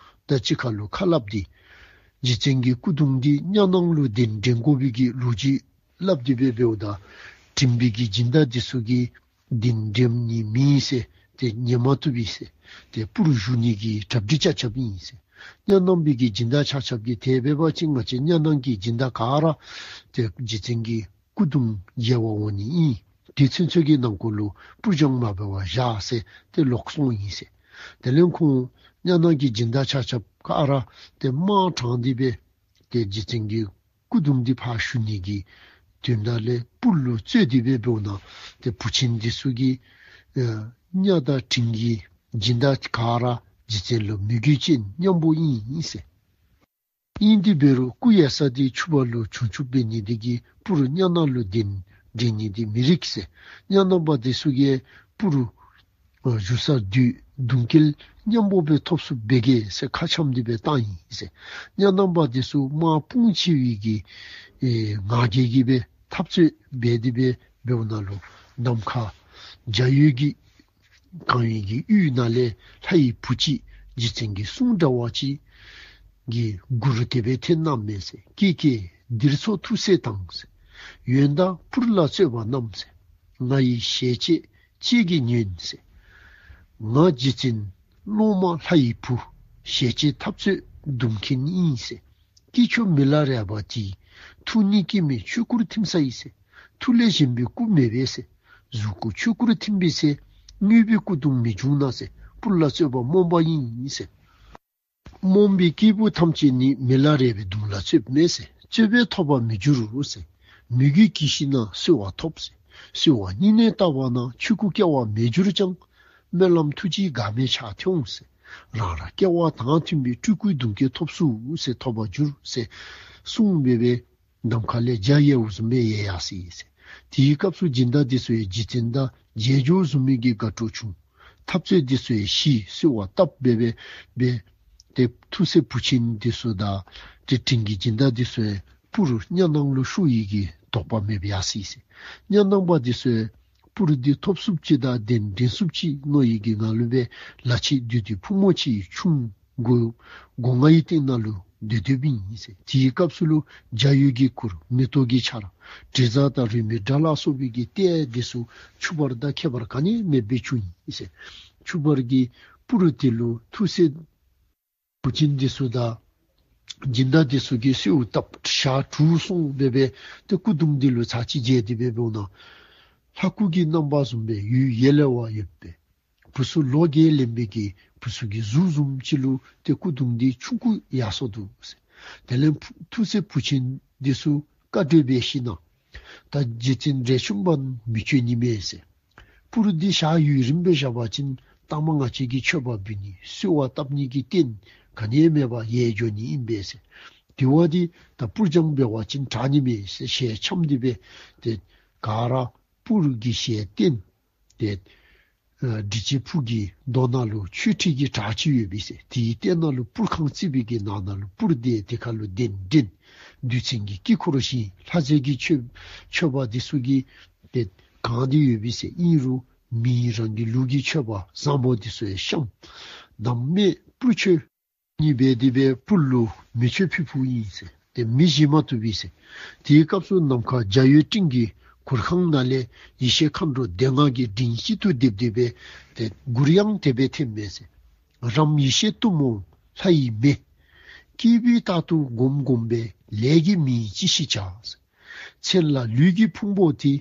དང་གཅིག་ཁར་ལུ་ཁ་སླབ་སྟེ། རྗེ་བཙུན་གྱི་སྐུ་གདུང་འདི་གཉའ་ནང་ལུ་གདན་འདྲེན་དགོ་པའི་གི་ལོ་རྒྱུས་སླབ་སྟེ་སྦེ་འབདཝ་ད་དྲིན་པའི་གི་སྦྱིན་བདག་འདི་ཚོ་གིས་གདན་འདྲེན་ནི་མེད་ཟེར་ཏེ་ཉན་མ་བཏུབ་པས་ཟེར་ཏེ་སྤུར་བཞུ་ནི་གི་གྲ་སྒྲིག་ཆ་ཁྱབ་ཨིན་ཟེར། གཉའ་ནང་པའི་གི་སྦྱིན་བདག་ཆ་ཁྱབ་ཀྱིས་དེ་སྦེ་འབད་བ་ཅིན་ང་བཅས་གཉའ་ནང་གི་སྦྱིན་བདག་ག་ར་ཏེ་རྗེ་བཙུན་གྱི་སྐུ་གདུང་མཇལ་བར་འོང་ནི་ཨིན། དེ་ཚུན་ཚོད་ཀྱི་ནང་འཁོད་ལུ་སྤུར་སྦྱངས་མ་འབད་བར་བཞག་ཟེར་ཏེ་ལོག་སོང་ཡི་ཟེར། དེ་ལས་ཁོང་གཉའ་ནང་གི་སྦྱིན་བདག་ཆ་ཁྱབ་ག་ར་ཏེ་དམག་དྲངས་ཏེ་སྦེ་ཏེ་རྗེ་བཙུན་གྱི་སྐུ་གདུང་འདི་ཕར་བཞུ་ནི་གི་དོན་དག་ལས་སྤུར་ལུ་རྩོད་དེ་སྦེ་འབདཝ་ད་ཏེ་བུ་ཆེན་འདི་ཚུ་གིས་ཨ་གཉའ་དང་དྲིན་གྱི་སྦྱིན་བདག་ག་ར་རྗེ་བཙུན་ལུ་མོས་གུས་ཅན་མཉམ་པོ་ཨིན་ཟེར། ཨིན་ཏེ་འབད་རུང་སྐུ་ཡལ་ས་འདི་ཆུ་བར་ལུ་བྱུང་ཆུབ་འབད་ནི་འདི་གིས་སྤུར་གཉའ་ནང་ལུ་གདན་འདྲེན་ནི་འདི་མི་རིགས་ཟེར། གཉའ་ནང་པ་འདི་ཚུ་གིས་སྤུར་བཞུ་སར་སྡོད་གདུང་འཁེལ་མཉམ་པོ་སྦེ་ཐོབ་ཚུགསཔ་འབད་གེ་ཟེར་ཁ་འཆམ་སྟེ་སྦེ་བཏང་ཡི་ཟེར། གཉའ་ནང་པ་འདི་ཚུ་དམག་དཔུང་ཆེ་བའི་གི་ཨེ་ང་རྒྱལ་གྱིས་སྦེ་འཐབ་རྩོད་འབད་དེ་སྦེ་འབདཝ་ད་ལུ་ནམ་མཁའ་འཇའ་འོད་ཀྱིས་གང་བའི་གི་དབུས་ན་ལས་ལྷ་ཡི་བུ་གཅིག་རྗེ་བཙུན་གྱི་གསུང་འདྲ་བ་ཅིག་གི་མགུར་དེ་སྦེ་འཐེན་གནངམ་མས་ཟེར། ཀྱེ་ཀྱེ་འདིར་འཚོ་ཐུགས་སྲས་དང་ཟེར། ཡོན་བདག་སྤུར་ལ་རྩོད་པ་རྣམས་ཟེར། ང་ཡི་ཞལ་ལྕེ་ལྕེ་གིས་ཉོན་ཟེར། ང་རྗེ་བཙུན་སློབ་མ་ལྷ་ཡི་བུ། ཞལ་ལྕེ་འཐབ་རྩོད་གདུང་མཁན་ཨིན་ཟེར། ཀྱེ་ཁྱོད་མི་ལ་རས་པ་དེ། ཐུགས་ནི་སྐྱེ་མེད་ཆོས་སྐུར་ཐིམ་ས་ཡི་ཟེར། ཐུགས་ལས་གཞན་པའི་སྐུ་མེད་པས་ཟེར། གཟུགས་སྐུ་ཆོས་སྐུར་ཐིམ་པས་ཟེར། དངོས་པོའི་སྐུ་གདུང་མི་འབྱུང་ན་ཟེར། སྤུར་ལ་རྩོད་པ་རྨོངས་པ་ཡིན་ཟེར། རྨོངས་པའི་སྐྱེས་བུ་ཐམས་ཅད་ནི། མི་ལ་རས་པའི་གདུང་ལ་རྩོད་མེད་ཟེར། རྩོད་པས་ཐོབ་པར་མི་འགྱུར་རོ་ཟེར། མོས་གུས་གྱིས་ཤིག་ན་གསོལ་བ་ཐོབ་ཟེར། གསོལ་བ་སྙིང་ནས་བཏབ་པ་ན། ཆོས་སྐུ་སྐྱེ་བར་མི་འགྱུར་ཀྱང་། སྨོན་ལམ་ཐུགས་རྗེའི་འགག་མེད་ཕྱག་འཐེན་འོང་ཟེར། རང་རང་སྐལ་བ་དང་མཐུན་པའི་སྤྲུལ་སྐུའི་གདུང་སྐྱེ་ཐོབ་སུ་ཟེར། ཐོབ་པར་འགྱུར་ཟེར་གསུངས་པའི་བའི་ནམ་མཁའ་ལས་འཇའ་ཡལ་བ་བཟུམ་སྦེ་ཡལ་ཡར་སོ་ཡི་ཟེར། དེའི་སྐབས་སུ་སྦྱིན་བདག་འདི་ཚུ་ཡང་རྗེ་བཙུན་དང་མཇལ་འཇོག་བཟུམ་མའི་གི་དགའ་སྤྲོ་བྱུང་། འཐབ་རྩོད་འདི་ཚུ་ཡང་ཞི། གསོལ་བ་བཏབ་པའི་བའི་བའི་ཏེ་ཐུགས་སྲས་བུ་ཆེན་འདི་ཚུ་དང་ཏེ་དྲིན་གྱི་སྦྱིན་བདག་འདི་ཚུ་ཡང་སྤུར་གཉའ་ནང་ལུ་ཤོར་ཡི་གི་དོགས་པ་མེདཔ་ཡར་སོ་ཡི་ཟེར། གཉའ་ནང་པ་འདི་ཚུ་ཡང་སྤུར་འདི་ཐོབ་ཚུགསཔ་ཅིག་དང་གདན་འདྲེན་ཚུགསཔ་ཅིག་མནོ་ཡི་གི་ངང་ལུ་སྦེ་ལ་ཕྱི་སྡོད་དེ་ཕུག་མོ་ཆེ་ཡི་ཆུང་སྒོ་སྒོ་ང་ཡི་སྟེང་ན་ལུ་སྡོད་སྡོདཔ་ཨིན་ཟེར། དེའི་སྐབས་སུ་ལུ་འཇའ་འོད་ཀྱི་གུར། མེ་ཏོག་གི་ཆར། དྲི་བཟང་དང་རོལ་མོའི་སྒྲ་ལ་སོགས་པའི་གི་ལྟས་འདི་ཚུ་ཆུ་བར་དང་ཁྱད་པར་ག་ནི་མེདཔ་སྦེ་བྱུང་ཡི་ཟེར། ཆུ་བར་གྱི་སྤུར་དེ་ལུ་ཐུགས་སྲས་བུ་ཆེན་འདི་ཚུ་དང་སྦྱིན་བདག་འདི་ཚུ་གིས་གསོལཝ་བཏབ། ཞག་དྲུག་སོང་སྦེ་སྦེ་ཏེ་སྐུ་གདུང་འདི་ལུ་ཚར་གཅིག་མཇལ་ཏེ་སྦེ་འབདཝ་ད་ལྷ་སྐུ་གི་རྣམ་པ་བཟུམ་སྦེ་འོད་ཡལ་ལེ་བ་ཡོད་པའི་བུ་ཚུ་ལོ་བརྒྱད་ལོན་པའི་གི་བུ་ཚུ་གི་གཟུགས་བཟུམ་ཅིག་ལུ་ཏེ་སྐུ་གདུང་འདི་ཆུང་ཀུ་ཡར་སོང་འདུག་ཟེར། དེ་ལས་ཐུགས་སྲས་བུ་ཆེན་འདི་ཚུ་བཀའ་བགྲོས་འབད་ཞིནམ་ན་ད་རྗེ་བཙུན་འབྲས་ཆུང་པ་མི་སྤྱོད་ནི་མས་ཟེར། སྤུར་འདི་ཞག་ཡུན་རིངམོ་སྦེ་བཞག་པ་ཅིན་ལྟ་མ་ང་བཅས་ཀྱིས་མཆོད་པ་འབུལ་ནི་གསོལ་བ་བཏབ་ནི་གི་རྟེན་ག་ནི་ཡང་མེད་པར་ཡལ་འགྱོ་ནི་ཨིན་པས་ཟེར། དེ་བ་འདི་ད་སྤུར་སྦྱངས་འབད་བ་ཅིན་དྲག་ནི་མས་ཟེར་ཞལ་འཆམ་སྟེ་སྦེ་ཏེ་ག་ར་སྤུར་གྱི་ཞལ་བསྟན་ཏེ་ཨ་སྒྲིག་ཆེན་ཕུག་གི་མདོ་ནང་ལུ་མཆོད་ཁྲི་གི་བྲག་ཅིག་ཡོད་པས་ཟེར། དེའི་སྟེང་ན་ལུ་སྤུར་ཁང་བརྩིགས་པའི་གི་ནང་ན་ལུ་སྤུར་འདི་དེ་ཁར་ལུ་གདན་འདྲེན། བདུད་བཙན་གྱི་དཀྱིལ་འཁོར་བཞེངས། ལྷ་རྫས་ཀྱི་མཆོད་མཆོད་པ་འདི་ཚུ་གིས་ཏེ་གང་སྟེ་ཡོད་པས་ཟེར། ཨིན་རུང་མི་རང་གི་ལུགས་ཀྱི་མཆོད་པ་བཟང་པོ་འདི་ཚུ་ཡང་བཤམས། གདམས་ངག་སྤུར་མཆོད་གཉིས་སྦེ་དེ་སྦེ་སྤུར་ལུ་མེ་མཆོད་ཕུལ་ཕུལཝ་ཨིན་ཟེར། ཏེ་མེ་བཞེས་མ་བཏུབ་པས་ཟེར། དེའི་སྐབས་སུ་ནམ་མཁའ་འཇའ་འོད་སྤྲིན་གྱི་གུར་ཁང་ནང་ལས་ཡེ་ཤེས་མཁའ་འགྲོ་སྡེ་ལྔ་གིས་མགྲིན་གཅིག་ཏུ་བརྡེབས་ཏེ་སྦེ་ཏེ་མགུར་དབྱངས་དེ་སྦེ་འཐེན་མས་ཟེར། རབ་ཡེ་ཤེས་གཏུམ་མོ་ལྷ་ཡི་མེ། སྐྱེས་བུས་རྟག་ཏུ་བསྒོམ་བསྒོམ་པས། ལས་ཀྱི་མེ་ཡིས་ཅི་ཞིག་བྱ། མཚན་ལ་ལུས་ཀྱི་ཕུང་པོ་དེ།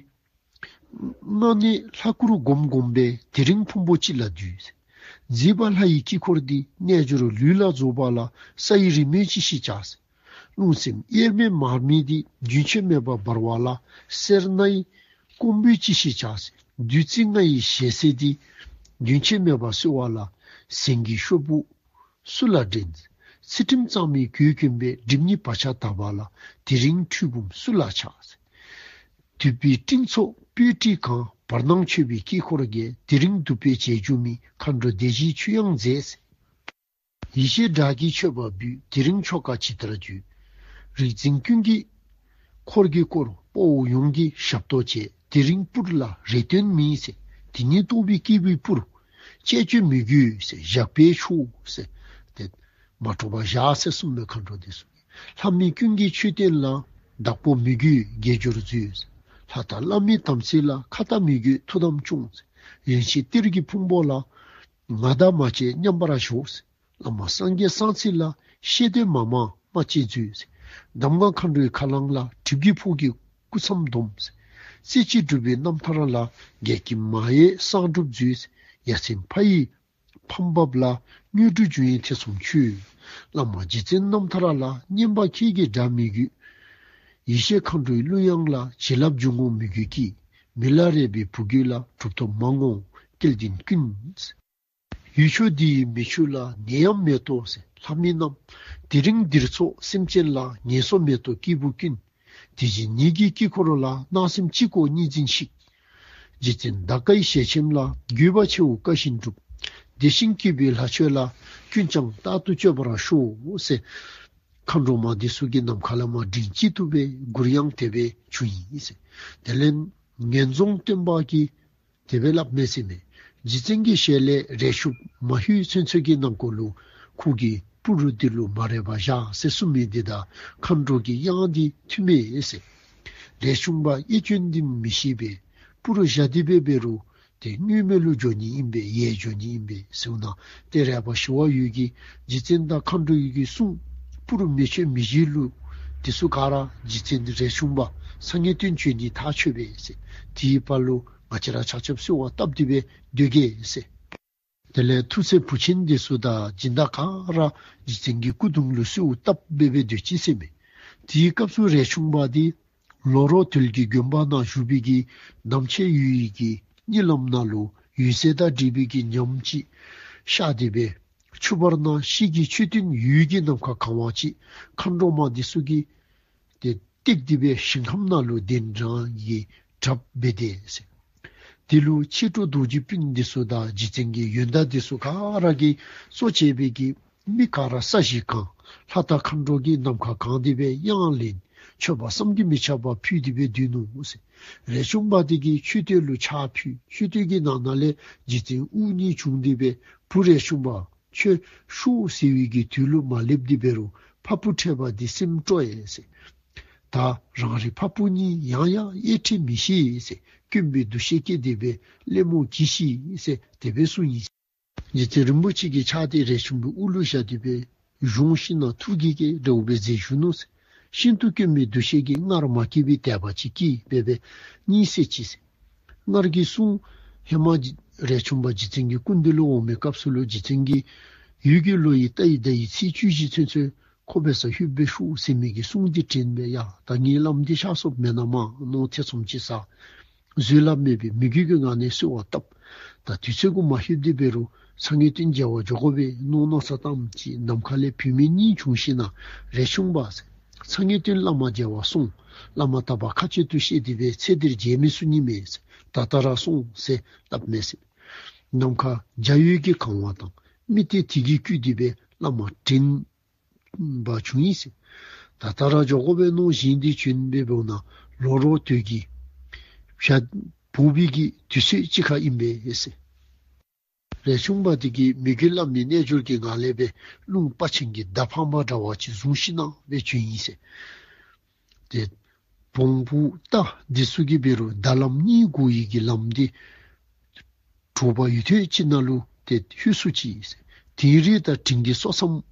སྔགས་ནི་ལྷ་སྐུར་བསྒོམ་བསྒོམ་པས། དེ་རིང་ཕུང་པོ་གཅིག་ལ་འདུས། མཛེས་པ་ལྷ་ཡི་དཀྱིལ་འཁོར་འདི། རྣལ་འབྱོར་ལུས་ལ་རྫོགས་པ་ལ། ས་ཡི་རིས་མེད་ཅི་ཞིག་བྱ། རླུང་སེམས་དབྱེར་མེད་མར་མེ་འདི། རྒྱུན་ཆད་མེད་པར་འབར་བ་ལ། སེར་སྣ་ཡི་ཀོང་བུ་ཅི་ཞིག་བྱ། བདུད་རྩི་ལྔ་ཡི་ཞལ་ཟས་འདི། རྒྱུན་ཆད་མེད་པར་གསོལ་བ་ལ། སེང་གེའི་ཤོག་བུ་སུ་ལ་འདྲེན། ཚུལ་ཁྲིམས་གཙང་མའི་གོས་གྱོན་པའི། སྒྲིབ་གཉིས་བག་ཆགས་དག་པ་ལ། དེ་རིང་ཁྲུས་བུམ་སུ་ལ་ཕྱག། དུད་པའི་སྤྲིན་ཚོགས་སྤོས་དཀྲིས་གང་། བར་སྣང་མཆོད་པའི་དཀྱིལ་འཁོར་རྒྱས། དེ་རིང་འདུད་པས་བྱས་རྒྱུ་མིན། མཁའ་འགྲོ་སྡེ་བཞིའི་མཆོད་དབྱངས་མཛད། ཡེ་ཤེས་སྒྲ་གི་མཆོད་པ་འབུལ། དེ་རིང་ཆོ་ག་ཇི་ལྟར་བརྗོད། རིག་འཛིན་ཀུན་གྱི་འཁོར་གྱིས་བསྐོར། དཔའ་བོ་ཡོངས་ཀྱིས་ཞབས་ཏོག་བྱས། དེ་རིང་སྤུར་ལ་རེ་ལྟོས་མིན་ཟེར། དེ་ཉིད་རྟོགས་པའི་སྐྱེས་བུའི་སྤུར། བཅས་བཅོས་མི་དགོས་ཟེར། བཞག་པས་ཆོག་ཟེར། དེ་མ་གྲུབ་པ་བཞག་ཟེར་གསུངས་པའི་མཁའ་འགྲོ་དེ་ཚོ། ལྷ་མི་ཀུན་གྱི་མཆོད་རྟེན་ལ། བདག་པོ་མི་དགོས་དགེ་སྦྱོར་མཛོད། ལྷ་དང་བླ་མའི་དམ་ཚིག་ལ། ཁ་ཏ་མི་དགོས་ཐུགས་དམ་སྐྱོང་། རིན་ཆེན་གཏེར་གྱི་ཕུང་པོ་ལ། ང་དང་མ་བཅས་མཉམ་པར་བཞོག། བླ་མ་སངས་རྒྱས་གསང་ཚིག་ལ། ཤེས་འདོད་མ་མང་མ་བཅས་མཛོད། གདམས་ངག་མཁའ་འགྲོའི་ཁ་རླངས་ལ། གྲིབ་ཀྱི་ཕུག་གི་སྐུ་མཚམས་སྡོམ། རྩེ་གཅིག་སྒྲུབ་པའི་རྣམ་ཐར་ལ། བརྒྱད་ཀྱི་མ་ཡས་གསང་སྒྲུབ་མཛོད། ཡ་མཚན་ཕ་ཡི་ཕམ་འབབ་ལ། དངོས་གྲུབ་འབྱུང་བའི་ཐེ་ཚོམ་ཆོད། བླ་མ་རྗེ་བཙུན་རྣམ་ཐར་ལ། སྙན་པ་ཁྱེད་ཀྱི་སྒྲ་མི་དགོས། ཡེ་ཤེས་མཁའ་འགྲོའི་གླུ་དབྱངས་ལ། བྱིན་རླབས་འབྱུང་ངོ་མི་དགོས་ཀྱི། མི་ལ་རས་པའི་བུ་རྒྱུད་ལ། གྲུབ་ཐོབ་མ་ངོམས་སྐལ་ལྡན་ཀུན། ཡུལ་ཕྱོགས་འདི་ཡི་མི་ཆོས་ལ། ནད་ཡམས་མེད་དོ་ཟེར་ལྷ་མིན་རྣམས། དེ་རིང་འདིར་ཚོགས་སེམས་ཅན་ལ། ངན་སོང་མེད་དོ་སྐྱེས་བུ་ཀུན། དེ་བཞིན་ཉིད་ཀྱི་དཀྱིལ་འཁོར་ལ། སྣང་སེམས་གཅིག་གོ་གཉིས་འཛིན་ཞིག། རྗེ་བཙུན་འདའ་ཀའི་ཞལ་ཆེམས་ལ། དགོས་པ་ཆེའོ་བཀའ་བཞིན་སྒྲུབ། དེ་བཞིན་སྐྱེས་བུའི་ལྷ་ཆོས་ལ། ཀུན་ཀྱང་རྟག་ཏུ་སྤྱོད་པར་ཤོག་ཟེར། མཁའ་འགྲོ་མ་དེ་ཚོ་གི་ནམ་མཁའ་ལ་མར་མགྲིན་གཅིག་ཏུ་བས་མགུར་དབྱངས་དེ་བས་བྱུང་ཡིན་ཟེར། དེ་ལས་ངན་རྫོང་སྟོན་པ་གིས་དེ་བས་ལབ་མེད་ཟེར་མས། རྗེ་བཙུན་གྱི་ཞལ་ལས་རས་ཆུང་མ་ཧུད་ཚུན་ཚོད་ཀྱི་ནང་འཁོད་ལུ་ཁོ་གིས་སྤུ་རུ་འདི་ལུ་མ་རས་པ་བཞག་ཟེར་གསུངས་མི་འདི་དང་མཁའ་འགྲོ་གི་དབྱངས་འདི་མཐུན་མེད་ཟེར། རས་ཆུང་པ་གཡས་བསྐྱོན་འདི་མི་ཤེས་པས་སྤུ་རུ་བཞག་སྟེ་སྦེ་འབད་རུང་དེ་དངོས་མེད་ལུ་འགྱོ་ནི་ཨིན་པས་ཡལ་འགྱོ་ནི་ཨིན་པས་ཟེར་ན། དེ་རས་པ་ཞི་བ་འོད་ཀྱིས་རྗེ་བཙུན་དང་མཁའ་འགྲོ་ཡི་གི་གསུང་སྤུ་རུ་མི་ཆོད་མི་ཤེས་ལུ། དེ་ཚུ་ག་ར་རྗེ་བཙུན་རས་ཆུང་པ་སངས་རྒྱས་བསྟན་བཅོས་ནི་ཐག་ཆོད་པས་ཟེར། དེའི་བར་ལུ་ང་བཅས་ར་ཆ་ཁྱབ་གསོལ་བ་བཏབ་སྟེ་སྦེ་སྡོད་གེ་ཟེར། དེ་ལས་མཐུ་རྩལ་བུ་ཆེན་འདི་ཚུ་དང་སྦྱིན་བདག་ག་ར་རྗེ་བཙུན་གྱི་སྐུ་གདུང་ལུ་གསོལ་བ་བཏབ་སྦེ་སྦེ་སྡོད་ཅི་ཟེར་མས། དེའི་སྐབས་སུ་རས་ཆུང་པ་འདི་ལོ་རོ་དོལ་གྱི་དགོན་པ་ནང་བཞུགས་པའི་གི་ནམ་ཕྱེད་ཡུལ་ཡི་གི་གཉིད་ལམ་ནང་ལུ་འོད་ཟེར་དང་འདྲེས་པའི་གི་ཉམས་ཅིག་ཤར་ཏེ་སྦེ་ཆུ་བར་ན་ཤེལ་གྱི་མཆོད་རྟེན་འོད་ཀྱིས་ནམ་མཁའ་གང་བ་ཅིག་མཁའ་འགྲོ་མ་འདི་ཚུ་གིས་དེ་བཏེགས་ཏེ་སྦེ་ཞིང་ཁམས་ནང་ལུ་གདན་དྲངས་ཀྱི་གྲབས་འབད་དེ་ཟེར། དེ་ལུ་མཆེད་གྲོགས་རྡོ་རྗེ་སྤུན་འདི་ཚུ་དང་རྗེ་བཙུན་གྱི་ཡོན་བདག་འདི་ཚུ་ག་ར་གིས་གཙོ་བྱས་པའི་གི་མི་ག་ར་ས་གཞི་གང་། ལྷ་དང་མཁའ་འགྲོ་གིས་ནམ་མཁའ་གང་སྟེ་སྦེ་དབྱངས་ལེན། མཆོད་པ་བསམ་གྱིས་མི་ཁྱབ་པ་ཕུལ་ཏེ་སྦེ་སྡོད་ནུག་ཟེར། རས་ཆུང་པ་དེ་གིས་མཆོད་རྟེན་ལུ་ཕྱག་ཕུལ། མཆོད་རྟེན་གྱི་ནང་ན་ལས་རྗེ་བཙུན་དབུ་བརྙེས་བྱུང་སྟེ་སྦེ་བུ་རས་ཆུང་པ་ཁྱོད་ཤོག་ཟེར་བའི་གི་དུས་ལུ་མ་སླེབས་ཏེ་འབད་རུང་ཕ་བུ་འཕྲད་པ་འདི་སེམས་སྤྲོ་ཡས་ཟེར། ད་རང་རེ་ཕ་བུ་གཉིས་ཡང་ཡང་དབྱེར་ཁྲིད་མི་ཤེས་ཟེར། སྐྱོན་པའི་འདུ་ཤེས་སྐྱེས་ཏེ་སྦེ་གླེན་མོ་གྱིས་ཤིག་ཟེར་དེ་སྦེ་གསུངས་ཡི། རྗེ་བཙུན་རིན་པོ་ཆེ་གི་ཕྱག་དེ་རས་ཆུང་པའི་དབུ་ལུ་བཞག་སྟེ་སྦེ་གཞུང་ཤིང་ནང་ཐུགས་ཀྱི་སྐད་འདྲ་བོ་སྦེ་མཛད་བཞུགས་ནུག་ཟེར། ཤིན་ཏུ་སྐྱོན་མེད་འདུ་ཤེས་ཀྱིས་སྔར་མ་སྐྱེས་པའི་དད་པ་ཅིག་སྐྱེས་སྦེ་སྦེ་གཉིད་སད་ཅི་ཟེར། སྔར་གྱི་གསུང་ཧེ་མ་རས་ཆུང་པ་རྗེ་བཙུན་གྱི་སྐུ་མདུན་ལུ་འོང་མི་སྐབས་སུ་ལུ་རྗེ་བཙུན་གྱིས་ཡུལ་གྱི་ལོ་ཡི་རྟ་ཡི་ཟླ་ཡི་ཚེས་བཅུ་བཞི་ཚུན་ཚོད་ཁོ་འབད་སར་ལྷོད་སྦེ་ཤོག་ཟེར་མི་གི་གསུང་འདི་དྲན་སྦེ་ཡ་ད་ངེའི་བླམ་འདི་གཤགས་སོཔ་མེན་ན་མ་མནོ་ཐེ་ཚོམ་ཅིག་ཟ། བཟོད་གླགས་མེད་པའི་མོས་གུས་ཀྱི་ངང་ནས་གསོལ་བ་བཏབ། ད་དུས་ཚོད་གུ་མ་ལྷོད་དེ་འབད་རུང་ཚ་ངེས་སྟོན་མཇལ་བར་འགྱོ་དགོ་པས་མནོ་མནོ་ས་ཙམ་ཅིག་ནམ་མཁའ་ལས་བུད་མེད་གཉིས་བྱུང་ཞིནམ་ལས་རས་ཆུང་པ་ཟེར། ཚ་ངེས་སྟོན་བླ་མ་མཇལ་བར་སོང་། བླ་མ་དག་པ་ཁ་ཆེ་ཏུ་བཤད་དེ་སྦེ་ཚེ་འདིར་མཇལ་མི་ཚུགས་ནི་མས་ཟེར། ད་ལྟ་ར་སོང་ཟེར་སླབ་མས་ཟེར། ནམ་མཁའ་འཇའ་འོད་ཀྱིས་གང་བ་དང་། མི་དེ་དེ་གིས་བསྐུལ་ཏེ་སྦེ་བླ་མ་དྲན་པ་བྱུང་ཡི་ཟེར། ད་ལྟ་ར་འགྱོ་དགོ་པས་མནོ་བཞིན་དེ་བྱོན་པའི་བོ་ན་ལོ་རོ་དོལ་གྱི་ཞལ་བུབ་པའི་གི་དུས་ཚོད་ཅིག་ཁར་ཨིན་པས་ཟེར། རས་ཆུང་པ་དེ་གིས་མོས་གུས་བླ་མའི་རྣལ་འབྱོར་གྱི་ངང་ལས་སྦེ་རླུང་དཔའ་ཆེན་གྱི་མདའ་འཕངས་པ་འདྲ་བ་ཅིག་བཟུང་ཞིནམ་ལས་སྦེ་བྱོན་ཡི་ཟེར། ཏེ་བོང་བུ་རྟ་འདི་ཚུ་གིས་འབད་རུང་མདའ་ལམ་གཉིས་དགུ་ཡི་གི་ལམ་འདི་དྲོ་པ་ཡུན་ཐུང་ཅིག་ནང་ལུ་ཏེ་ལྷོད་སོ་ཅི་ཟེར། དིང་རི་དང་དིང་གི་སོ་མཚམས་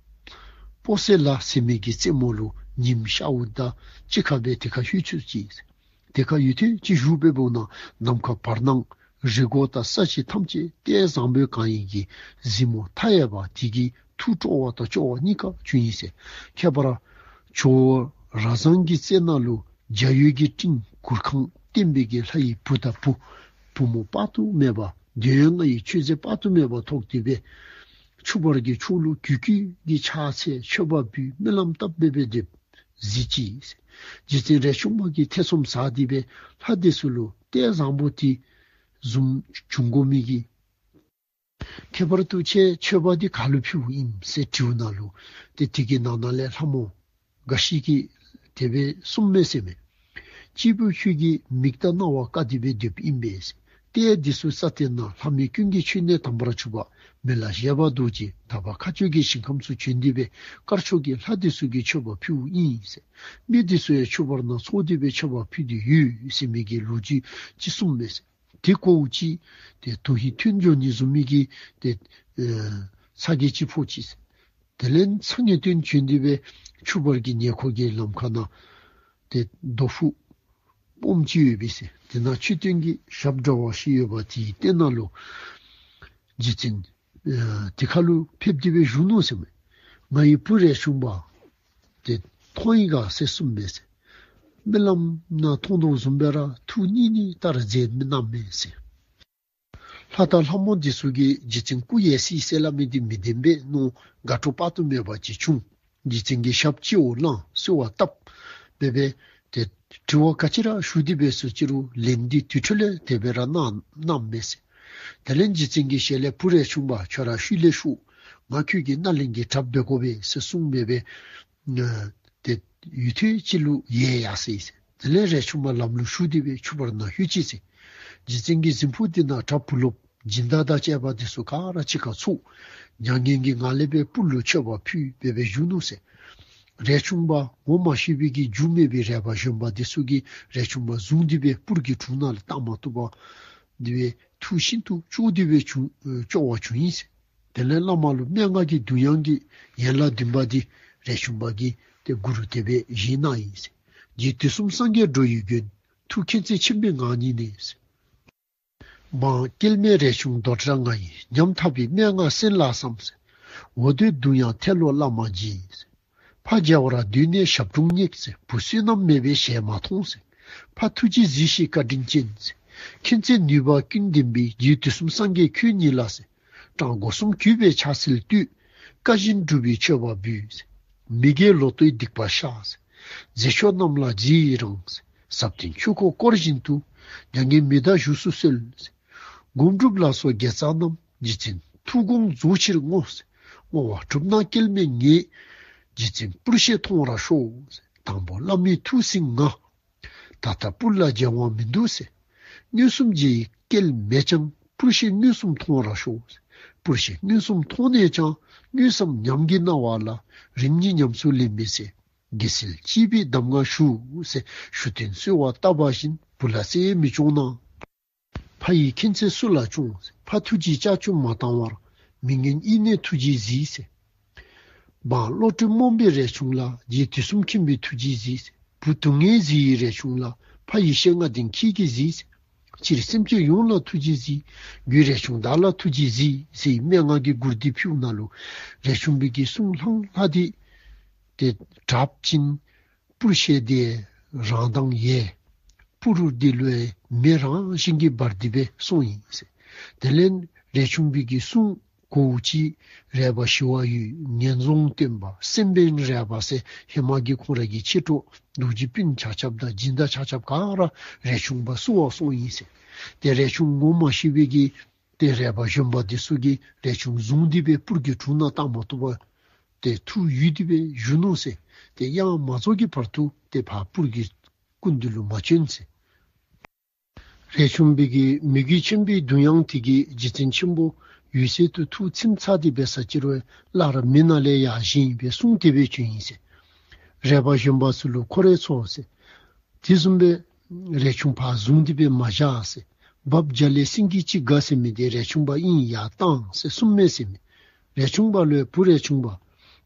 སྤོ་སེ་ལ་ཟེར་མི་གི་རྩེ་མོ་ལུ་ཉིམ་ཤརཝ་དང་གཅིག་ཁར་སྦེ་དེ་ཁར་ལྷོད་སོ་ཅི་ཟེར། དེ་ཁར་ཡུན་ཐུང་ཅིག་བཞུགས་པའི་བོ་ན་ནམ་མཁའ་བར་སྣང་ རི་མགོ་དང་ས་གཞི་ཐམས་ཅད་ལྟས་བཟང་པོའི་གང་ཡིན་གྱི་གཟིགས་མོ་མཐའ་ཡས་པ་དེ་གི་ཐུགས་སྤྲོ་བ་དང་སྐྱོ་བ་གཉིས་ཀ་བྱུང་ཡིན་ཟེར། ཁྱད་པར་ཇོ་བོ་ར་བཟང་གི་རྩེ་ནང་ལུ་འཇའ་འོད་ཀྱི་སྤྲིན་གུར་ཁང་བརྟེན་པའི་གི་ལྷ་ཡི་བུ་དང་བུ་བུ་མོ་དཔག་ཏུ་མེད་པ་འདོད་ཡོན་ལྔ་ཡི་མཆོད་རྫས་དཔག་ཏུ་མེད་པ་ཐོགས་ཏེ་སྦེ་ཆུ་བར་གྱི་ཕྱོགས་ལུ་གུས་གུས་ཀྱི་ཕྱག་འཚལ་མཆོད་པ་འབུལ་སྨོན་ལམ་བཏབ་སྦེ་སྦེ་སྡོད་གཟིགས་ཅི། རྗེ་བཙུན་རས་ཆུང་པ་གིས་ཐེ་ཚོམ་ཟ་སྟེ་སྦེ་ལྷ་དེ་ཚུ་ལུ་ལྟས་བཟང་པོ་དེ་བཟུམ་བྱུང་དགོ་མི་གི་ཁྱད་པར་དུ་ཁྱེད་མཆོད་པ་འདི་ག་ལུ་ཕུལཝ་ཨིན་ཟེར་དྲིཝ་ད་ལུ་ཏེ་དེ་གི་ནང་ན་ལས་ལྷ་མོ་འགའ་ཞིག་གིས་དེ་སྦེ་གསུངམ་མས་ཟེར་མས། སྐྱེས་བུ་ཁྱོད་ཀྱིས་མིག་དང་རྣ་བ་བཀག་སྟེ་སྦེ་སྡོདཔ་ཨིན་པས། ལྟས་འདི་ཚུ་ས་སྟེང་ན་ལྷ་མི་ཀུན་གྱི་མཆོད་གནས་དམ་པར་གྱུར་པ་མི་ལ་བཞད་པ་རྡོ་རྗེ་དག་པ་མཁའ་སྤྱོད་ཀྱི་ཞིང་ཁམས་སུ་བྱོན་ཏེ་སྦེ་དཀར་ཕྱོགས་ཀྱི་ལྷ་འདི་ཚུ་གིས་མཆོད་པ་ཕུལཝ་ཨིན་ཟེར། མི་འདི་ཚུ་ཡང་ཆུ་བར་ན་ཚོགས་ཏེ་སྦེ་མཆོད་པ་ཕུལ་ཏེ་ཡོད་ཟེར་མི་གི་ལོ་རྒྱུས་ཅིག་གསུངམ་མས་ཟེར། དེ་གོཝ་ཅིག་ཏེ་དོན་ཧིང་ཐོན་འགྱོ་ནི་བཟུམ་མའི་གི་ཏེ་ཨེ་ཚ་གྱང་ཅིག་ཕོག་ཅི་ཟེར། དེ་ལས་མཚན་ཉིད་སྟོན་བྱོན་ཏེ་སྦེ་ཆུ་བར་གྱི་ཉེ་འཁོར་གྱི་ལམ་ཁ་ན་ཏེ་རྡོ་ཕུག་སྦོམ་ཅིག་ཡོད་པས་ཟེར། དེ་ན་མཆོད་རྟེན་གྱི་ཞབས་འདྲ་བ་ཞིག་ཡོད་པ་དེའི་སྟེང་ན་ལུ་རྗེ་བཙུན་ཨེ་དེ་ཁ་ལུ་ཕེབས་ཏེ་སྦེ་བཞུགས་ནུག་ཟེར་མས། ང་ཡི་བུ་རས་ཆུང་པ་དེ་མཐོང་ཡི་ག་ཟེར་གསུངམ་མས་ཟེར། རྨི་ལམ་ན་མཐོང་དོ་བཟུམ་སྦེ་ར་ཐུགས་མཉེས་མཉེས་ལྟར་མཛད་མི་གནང་མས་ཟེར། ལྷ་དང་ལྷ་མོ་འདི་ཚུ་གིས་རྗེ་བཙུན་སྐུ་ཡལ་སི་ཟེར་སླབ་མི་འདི་མི་བདེན་པས་མནོ་དགའ་སྤྲོ་དཔག་ཏུ་མེད་པ་ཅིག་བྱུང་། རྗེ་བཙུན་གྱི་ཞབས་སྤྱི་བོར་བླངས་གསོལ་བ་བཏབ། སྦེ་སྦེ་ཏེ་དྲི་བ་ག་ཅི་ར་ཞུ་སྟེ་སྦེ་སོང་ཅི་རུང་ལན་འདི་དེ་འཕྲོ་ལས་དེ་སྦེ་ར་གནང་གནངམ་མས་ཟེར། དེ་ལས་རྗེ་བཙུན་གྱི་ཞལ་ལས་བུ་རས་ཆུང་པ་ཁྱོད་ར་ཤུལ་ལས་ཤོག། ང་ཁྱོད་ཀྱི་སྣ་ལེན་གྱི་གྲབས་འབད་དགོ་པས་ཟེར་གསུངས་སྦེ་སྦེ། ཨ་ཏེ་ཡུད་ཐེངས་ཅིག་ལུ་ཡལ་ཡར་སོ་ཡི་ཟེར། དེ་ལས་རས་ཆུང་པ་ལམ་ལུ་ཞུགས་ཏེ་སྦེ་ཆུ་བར་ན་ལྷོད་ཅི་ཟེར། རྗེ་བཙུན་གྱི་གཟིམ་ཕུག་འདི་ན་གྲྭ་བུ་སློབ་སྦྱིན་བདག་དང་བཅས་པ་འདི་ཚུ་ག་ར་གཅིག་ཁར་ཚོགས། མྱ་ངན་གྱི་ངང་ལས་སྦེ་སྤུར་ལུ་མཆོད་པ་ཕུལ་སྦེ་སྦེ་བཞུགས་ནུག་ཟེར། རས་ཆུང་པ་ངོ་མ་ཤེས་པའི་གི་རྒྱུས་མེད་པའི་རས་པ་གཞོན་པ་འདི་ཚུ་གིས་རས་ཆུང་པ་བཟུང་སྟེ་སྦེ་སྤུར་གྱི་དྲུང་ནང་ལས་བཏང་མ་བཏུབ་པར་དེ་སྦེ་ཐུགས་ཤིན་ཏུ་སྐྱོ་སྟེ་སྦེ་བྱུང་སྐྱོ་བ་བྱུང་ཡི་ཟེར། དེ་ལས་བླ་མ་ལུ་སྨྲེ་སྔགས་ཀྱི་གདུང་དབྱངས་ཀྱི་ཡན་ལག་བདུན་པ་འདི་རས་ཆུང་པ་གིས་ཏེ་མགུར་དེ་སྦེ་བཞེངས་གནང་ཡི་ཟེར། རྗེ་དུས་གསུམ་སངས་རྒྱས་འགྲོ་བའི་མགོན། ཐུགས་མཁྱེན་བརྩེ་ཆེན་པོའི་ངང་ཉིད་ནས་ཟེར། འབངས་སྐྱེལ་མའི་རས་ཆུང་རྡོར་བྲག་ང་ཡི། ཉམ་ཐག་པའི་སྨྲེ་སྔགས་གསན་ལགས་སམ་ཟེར། འོ་དོད་གདུང་དབྱངས་ཐལ་ལོ་བླ་མ་རྗེ་ཟེར། ཕ་རྒྱལ་བ་ར་འདུས་ནས་ཞབས་དྲུང་བསྙེགས་ཟེར། བུ་བསོད་ནམས་མེད་པའི་ཞལ་མ་མཐོང་ཟེར། ཕ་ཐུགས་རྗེས་གཟིགས་ཤིག་བཀའ་དྲིན་ཅན་ཟེར། མཁྱེན་བརྩེ་ནུས་པ་ཀུན་ལྡན་པའི། རྗེ་དུས་གསུམ་སངས་རྒྱས་ཁྱོད་ཉིད་ལ་ཟེར། སྤྲང་སྒོ་གསུམ་གུས་པས་ཕྱག་འཚལ་བསྟོད། བཀའ་བཞིན་སྒྲུབ་པའི་མཆོད་པ་འབུལ་ཟེར། མི་དགེ་ལོག་ལྟའི་སྡིག་པ་བཤགས་ཟེར། མཛེས་མཆོག་རྣམས་ལ་རྗེས་ཡི་རང་ཟེར། ཟབ་དོན་ཆོས་འཁོར་བསྐོར་བཞིན་དུ། མྱ་ངན་མི་འདའ་བཞུགས་སུ་གསོལ་ཟེར། སྒོམ་སྒྲུབ་ལ་སོགས་དགེ་རྩ་རྣམས། རྗེ་བཙུན་ཐུགས་དགོངས་རྫོགས་ཕྱིར་བསྔོ་ཟེར། བསྔོ་བ་གྲུབ་ན་སྐྱེལ་མའི་ངེས། རྗེ་བཙུན་སྤུར་ཤད་མཐོང་བར་ཤོག་ཟེར། དང་པོ་བླ་མའི་ཐུགས་ཟིན་ང་། ད་ལྟ་སྤུར་ལ་རྒྱལ་དབང་མི་འདུག་ཟེར། མངོན་སུམ་རྗེ་ཡི་སྐྱེལ་མེད་ཀྱང་། སྤུར་ཤད་མངོན་སུམ་མཐོང་བར་ཤོག་ཟེར། སྤུར་ཤད་མངོན་སུམ་མཐོང་ནས་ཀྱང་། དངོས་སམ་ཉམས་ཀྱི་སྣང་བ་ལ། རིམ་གཉིས་ཉམས་སུ་ལེན་མི་ཟེར། དགེ་སེལ་སྤྱི་པའི་གདམས་ངག་ཞུ་ཟེར། ཞུ་རྟེན་གསོལ་བ་བཏབ་པ་བཞིན། བུ་ལ་བཙལ་མི་སྐྱོང་ན། ཕ་ཡི་མཁྱེན་བརྩེ་སུ་ལ་སྐྱོང་། ཕ་ཐུགས་རྗེའི་ལྕགས་ཀྱུ་མ་བཏང་བར། མི་ངན་དབྱིངས་ནས་ཐུགས་རྗེས་གཟིགས་ཟེར། འབངས་བློ་གྲོས་རྨོངས་པའི་རས་ཆུང་ལ། རྗེ་དུས་གསུམ་མཁྱེན་པའི་ཐུགས་རྗེས་གཟིགས་ཟེར། བུ་སྡུག་བསྔལ་གཟིགས་ཡི་རས་ཆུང་ལ། ཕ་ཡི་ཤེས་ལྔ་ལྡན་ཁྱེད་ཀྱིས་གཟིགས་ཟེར། སྤྱིར་སེམས་ཅན་ཡོངས་ལ་ཐུགས་རྗེས་གཟིགས། རྒྱུད་རས་ཆུང་བདག་ལ་ཐུགས་རྗེས་གཟིགས་ཟེར་སྨྲེ་སྔགས་ཀྱི་མགུར་འདི་ཕུལཝ་ད་ལུ། རས་ཆུང་པའི་གི་གསུང་ལྷང་ལྷང་འདི་ཏེ་གྲགས་ཅིང་། སྤུར་ཤད་དེ་རང་དང་ཡལ། སྤུ་རུ་འདི་ལུ་མེ་རང་བཞིན་གྱིས་འབར་ཏེ་སྦེ་སོང་ཡི་ཟེར། དེ་ལས་རས་ཆུང་པའི་གི་གསུང་གོཝ་ཅིག་རས་པ་ཞི་བ་འོད། ངན་རྫོང་སྟོན་པ། སེམས་དཔའི་རས་པ་ཟེར་ཧེ་མ་གི་ཁོང་ར་གི་མཆེད་གྲོགས་རྡོ་རྗེ་སྤུན་ཆ་ཁྱབ་དང་སྦྱིན་བདག་ཆ་ཁྱབ་ག་ར་རས་ཆུང་པ་བསུ་བར་སོང་ཡི་ཟེར། ཏེ་རས་ཆུང་ངོ་མ་ཤེས་པའི་གི་ཏེ་རས་པ་གཞོན་པ་འདི་ཚུ་གིས་རས་ཆུང་བཟུང་སྟེ་སྦེ་སྤུར་གྱི་དྲུང་ནང་བཏང་མ་བཏུབ་པར། ཏེ་ཐུགས་ཡུད་དེ་སྦེ་བཞུགས་ནུག་ཟེར། ཏེ་དབྱངས་མ་རྫོགས་ཀྱི་བར་དུ་ཏེ་ཕར་སྤུར་གྱི་སྐུ་མདུན་ལུ་མ་བྱོན་ཟེར། རས་ཆུང་པའི་གི་མོས་གུས་ཆེན་པོའི་གདུང་དབྱངས་དེ་གིས་རྗེ་བཙུན་ཆེན་པོ་འོད་གསལ་དུ་ཐུགས་ཚིམ་ཚར་ཏེ་སྦེ་ས་ཅིག་རུ་སླར་མི་ནང་ལས་ཡར་བཞེངས་པའི་གསུང་དེ་སྦེ་བྱོན་ཡི་ཟེར། རས་པ་གཞོན་པ་ཚུ་ལུ་ཁོ་རའི་ཚོགས་ཟེར། དེ་བཟུམ་སྦེ་རས་ཆུང་ཕར་བཟུང་སྟེ་སྦེ་མ་བཞག་ཟེར། རྦབ་རྒྱ་ལས་སེང་གེ་གཅིག་དགའ་ཟེར་མི་དེ་རས་ཆུང་པ་ཨིན། ཡར་བཏང་ཟེར་གསུངམ་མས་ཟེར་མས། རས་ཆུང་པ་ལུ་བུ་རས་ཆུང་པ་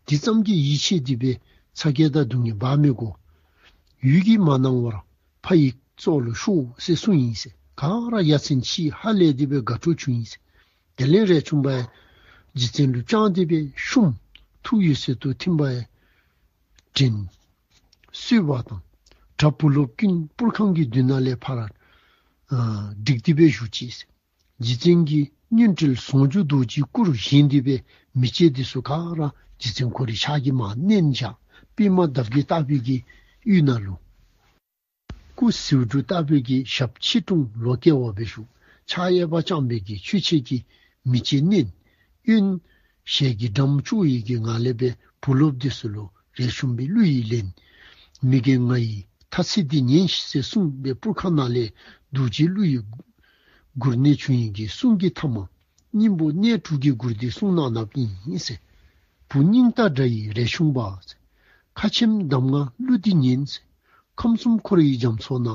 དེ་ཙམ་གྱིས་ཡིད་ཆེས་ཏེ་སྦེ་ཚ་གྱང་དང་སྡུག་བསྔལ་འབག་མི་དགོ། ཡུད་ཀྱིས་མ་གནང་བར་ཕ་ཡི་ཚོགས་ལུ་ཤོག་ཟེར་གསུངས་ཡི་ཟེར། ག་ར་ཡ་མཚན་ཆེས་ཧ་ལས་ཏེ་བས་དགའ་སྤྲོ་བྱུང་ཡིན་ཟེར། དེ་ལས་རས་ཆུང་པ་ཡ་རྗེ་བཙུན་ལུ་བཅངས་ཏེ་བས་བཤུམས། ཐུགས་འོད་གསལ་དུ་ཐིམ་པ་ཡ་དྲན། གསོལ་བ་དང་། གྲྭ་བུ་སློབ་ཀུན་པུར་ཁང་གི་མདུན་ན་ལས་ཕར་ཨ་བསྒྲིགས་ཏེ་བས་བཞུགས་ཅི་ཟེར། རྗེ་བཙུན་གྱིས་མཉན་བྲལ་ཟུང་འཇུག་རྡོ་རྗེའི་སྐུར་བཞེངས་ཏེ་བས་མི་བསྐྱོད་དེ་སུ་ག་ར་རྗེ་བཙུན་ཁོ་རའི་ཕྱག་གིས་མར་མནན་བཞག། པདྨ་འདབ་བརྒྱད་ལྟ་བུའི་གི་དབུས་ན་ལུ། སྐུ་ཟེའུ་འབྲུ་ལྟ་བུའི་གི་ཞབས་ཕྱི་དྲུང་ལོ་བརྒྱ་བ་བས་བཞུགས། ཕྱག་གཡས་པ་བརྐྱངས་པའི་གི་ཆོས་འཆད་ཀྱི་མི་བསྐྱོད་མནན། གཡོན་ཞལ་གྱི་འགྲམ་བཅུག་ཡི་གི་ངང་ལས་བས་བུ་སློབ་དེ་སུ་ལུ་རས་ཆུང་པའི་གླུ་ཡིས་ལེན། མི་རྒན་ང་ཡིས་ཐ་ཚིག་འདི་ཉན་ཤིག་ཟེར་གསུངས་པས་པུར་ཁང་ནང་ལས་རྡོ་རྗེའི་གླུ་ཡི་མགུར་ནས་བྱུང་ཡི་གི་གསུང་གི་ཐ་མ། སྙིང་པོ་གནས་དྲུག་གི་མགུར་འདི་གསུང་གནང་གནངམ་ཨིན་ཟེར། བུ་སྙིང་རྟ་འདྲ་ཡི་རས་ཆུང་པ་ཟེར། ཁ་ཆེམས་གདམས་ངག་གླུ་འདི་ཉན་ཟེར། ཁམས་གསུམ་འཁོར་བའི་རྒྱ་མཚོ་ན།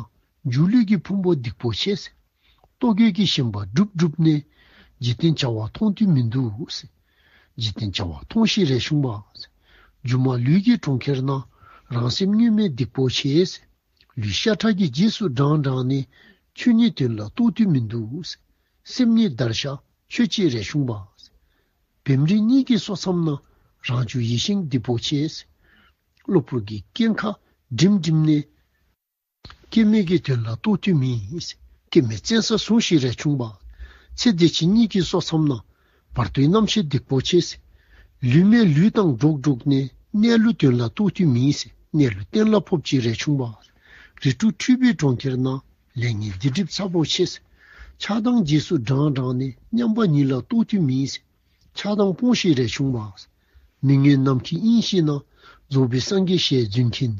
སྒྱུ་ལུས་ཀྱི་ཕུང་པོ་སྡིག་པོ་ཆེ་ཟེར། ལྟོ་གོས་ཀྱི་ཞེན་པ་བསྒྲུབ་བསྒྲུབས་ནས། འཇིག་རྟེན་བྱ་བ་མཐོང་དུས་མི་འདུག་ཟེར། འཇིག་རྟེན་བྱ་བ་མཐོང་ཤིག་རས་ཆུང་པ་ཟེར། སྒྱུ་མ་ལུས་ཀྱི་གྲོང་ཁྱེར་ན། རང་སེམས་དངོས་མེད་སྡིག་པོ་ཆེ་ཟེར། ལུས་ཤ་ཁྲག་གི་རྗེས་སུ་འབྲང་འབྲང་ནས། ཆོས་ཉིད་དོན་ལ་རྟོགས་དུས་མི་འདུག་ཟེར། སེམས་ཉིད་བདར་ཤ་ཆོས་ཅན་རས་ཆུང་པ་ཟེར། བེམ་རིག་གཉིས་ཀྱི་སོ་མཚམས་ན། རང་བྱུང་ཡིད་བཞིན་སྡིག་པོ་ཆེ་ཟེར། གློ་བུར་གྱི་སྐྱེ་འགག་སྒྲིམ་སྒྲིམ་ནས། སྐྱེ་མེད་ཀྱི་དོན་ལ་རྟོགས་དུས་མིན་ཟེར། སྐྱེ་མེད་བཙན་ས་ཟུངས་ཤིག་རས་ཆུང་པ། ཚེ་འདི་ཕྱི་གཉིས་ཀྱི་སོ་མཚམས་ན། བར་དོའི་རྣམ་ཤེས་སྡིག་པོ་ཆེ་ཟེར། ལུས་མེད་ལུས་དང་འགྲོགས་འགྲོགས་ནས། གནས་ལུགས་དོན་ལ་རྟོགས་དུས་མིན་ཟེར། གནས་ལུགས་གཏན་ལ་ཕོབ་ཅིག་རས་ཆུང་པ། རིགས་དྲུག་འཁྲུལ་པའི་གྲོང་ཁྱེར་ན། ལས་ངན་སྡིག་སྒྲིབ་ཚ་པོ་ཆེ་ཟེར། ཆགས་སྡང་རྗེས་སུ་འབྲང་འབྲང་ནས། མཉམ་པ་ཉིད་ལ་རྟོགས་དུས་མིན་ཟེར། ཆགས་སྡང་སྤོངས་ཤིག་རས་ཆུང་པ། མི་མངོན་ནམ་མཁའི་དབྱིངས་ཤིག་ན། རྫོགས་པའི་སངས་རྒྱས་ཞལ་རྫུན་མཁན།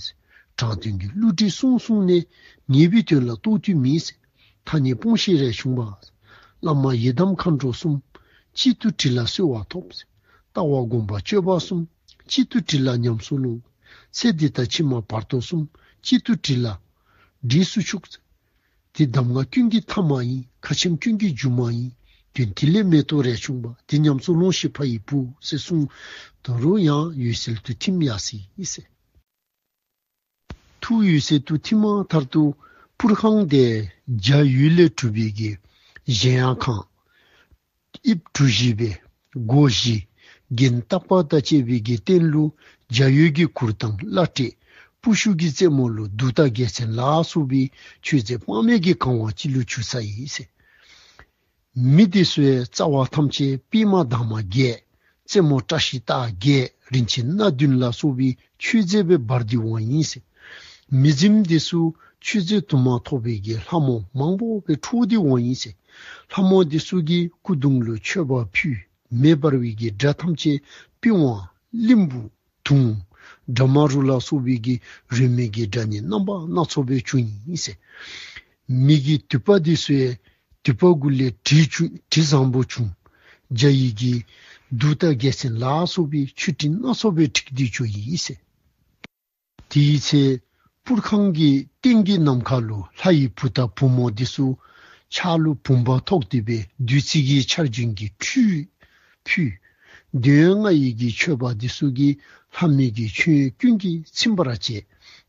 དྲང་དོན་གྱི་བསླུ་བྲིད་གསུང་གསུང་ནས། ངེས་པའི་དོན་ལ་རྟོགས་དུས་མིན་ཟེར། ཐ་སྙད་སྤོངས་ཤིག་རས་ཆུང་པ། བླ་མ་ཡི་དམ་མཁའ་འགྲོ་གསུམ། གཅིག་ཏུ་དྲིལ་ལ་གསོལ་བ་ཐོབ་ཟེར། ལྟ་བ་སྒོམ་པ་སྤྱོད་པ་གསུམ། གཅིག་ཏུ་དྲིལ་ལ་ཉམས་སུ་ལོངས། ཚེ་འདི་དང་ཕྱི་མ་བར་དོ་གསུམ། གཅིག་ཏུ་དྲིལ་ལ་འདྲིས་སུ་ཆུག་ཟེར། དེ་གདམས་ངག་ཀུན་གྱི་ཐ་མ་ཡིན། ཁ་ཆེམས་ཀུན་གྱི་སྒྱུ་མ་ཡིན། དོན་དེ་ལས་མེད་དོ་རས་ཆུང་པ། དེ་ཉམས་སུ་ལོངས་ཤིག་ཕ་ཡི་བུ་ཟེར་གསུངས། ད་རུང་ཡང་འོད་གསལ་དུ་ཐིམ་ཡ་སི་ཟེར། ཐུགས་འོད་གསལ་དུ་ཐིམ་མ་ཐག་ཏུ་པུར་ཁང་དེ་འཇའ་འོད་ལས་གྲུབ་པའི་གི་གཞལ་ཡས་ཁང་། དབྱིབས་གྲུ་བཞི་པའི་སྒོ་བཞི། རྒྱན་བཏགས་པ་དང་བཅས་པའི་གི་སྟེང་ལུ་འཇའ་འོད་ཀྱི་གུར་དང་བླ་བྲེ། པུ་ཤུ་གི་རྩེ་མོ་ལུ་གདུགས་དང་རྒྱལ་མཚན་ལ་སོགས་པའི་མཆོད་རྫས་དཔག་མེད་ཀྱིས་གང་བ་ཅིག་ལུ་གྱུར་ས་ཡིན་ཟེར། མི་དེ་ཚུའི་རྩ་བ་ཐམས་ཅད་པདྨ་འདབ་མ་བརྒྱད། རྩེ་མོ་བཀྲ་ཤིས་རྟགས་བརྒྱད། རིན་ཆེན་སྣ་བདུན་ལ་སོགས་པའི་མཆོད་རྫས་སྦེ་འབར་ཏེ་འོང་ཡིན་ཟེར། མི་རྫུན་དེ་ཚུ་མཆོད་རྫས་དུ་མ་ཐོགས་པའི་གི་ལྷ་མོ་མང་པོ་སྦེ་འཕྲོ་སྟེ་འོང་ཡིན་ཟེར། ལྷ་མོ་དེ་ཚུ་གིས་སྐུ་གདུང་ལུ་མཆོད་པ་ཕུལ། མེ་འབར་བའི་གི་སྒྲ་ཐམས་ཅད་པི་ཝང་གླིང་བུ་དུང་སྒྲ་མ་རུ་ལ་སོགས་པའི་གི་རོལ་མོའི་གི་སྒྲ་ནི་རྣམ་པ་སྣ་ཚོགས་སྦེ་བྱུང་ཡིན་ཟེར། མི་གི་མདུད་པ་དེ་ཚུའི་མདུད་པ་གུ་ལས་དྲི་བྱུང་། དྲི་བཟང་པོ་བྱུང་། འཇའ་ཡི་གི་གདུགས་དང་རྒྱལ་མཚན་ལ་སོགས་པའི་མཆོད་སྤྲིན་སྣ་ཚོགས་སྦེ་འཁྲིགས་ཏེ་བྱུང་ཡིན་ཟེར། དེའི་ཚེ་པུར་ཁང་གི་སྟེང་གི་ནམ་མཁའ་ལུ་ལྷ་ཡི་བུ་དང་བུ་མོ་དེ་ཚུ་ཕྱག་ལུ་བུམ་པ་ཐོགས་ཏེ་སྦེ་བདུད་རྩི་གི་ཆར་རྒྱུན་གྱིས་ཁྲུས་ཕུལ། འདོད་ཡོན་ལྔ་ཡི་གི་མཆོད་པ་དེ་ཚུ་གིས་ལྷ་མི་གི་མཆོད་ཡོན་ཀུན་གྱིས་ཚིམ་པར་བྱས།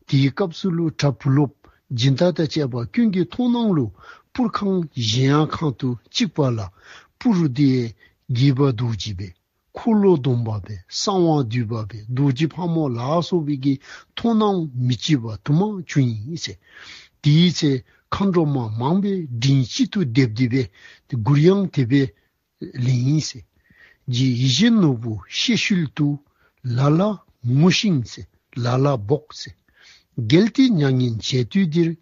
དེའི་སྐབས་སུ་ལུ་གྲྭ་བུ་སློབ་སྦྱིན་བདག་དང་བཅས་པ་ཀུན་གྱི་མཐོང་སྣང་ལུ་པུར་ཁང་གཞལ་ཡས་ཁང་དུ་གཅིག་པ་ལ་པུ་རུ་དེ་དགྱེས་པ་རྡོ་རྗེ་སྦེ། འཁོར་ལོ་སྡོམ་པ་སྦེ། གསང་བ་འདུས་པ་སྦེ། རྡོ་རྗེ་ཕག་མོ་ལ་སོགས་པའི་གི་མཐོང་སྣང་མི་བརྗེད་པ་དུ་མ་བྱུང་ཡིན་ཟེར། དེའི་ཚེ་མཁའ་འགྲོ་མ་མང་པོས་མགྲིན་གཅིག་ཏུ་བསྡེབས་ཏེ་སྦེ་མགུར་དབྱངས་དེ་སྦེ་ལེན་ཡིན་ཟེར། རྗེ་ཡིད་བཞིན་ནོར་བུ་ཤེས་ཤུལ་དུ། ལ་ལ་ངུ་ཞིང་ཟེར། ལ་ལ་འབོག་ཟེར། གལ་ཏེ་མྱ་ངན་བྱེད་དུས་འདིར།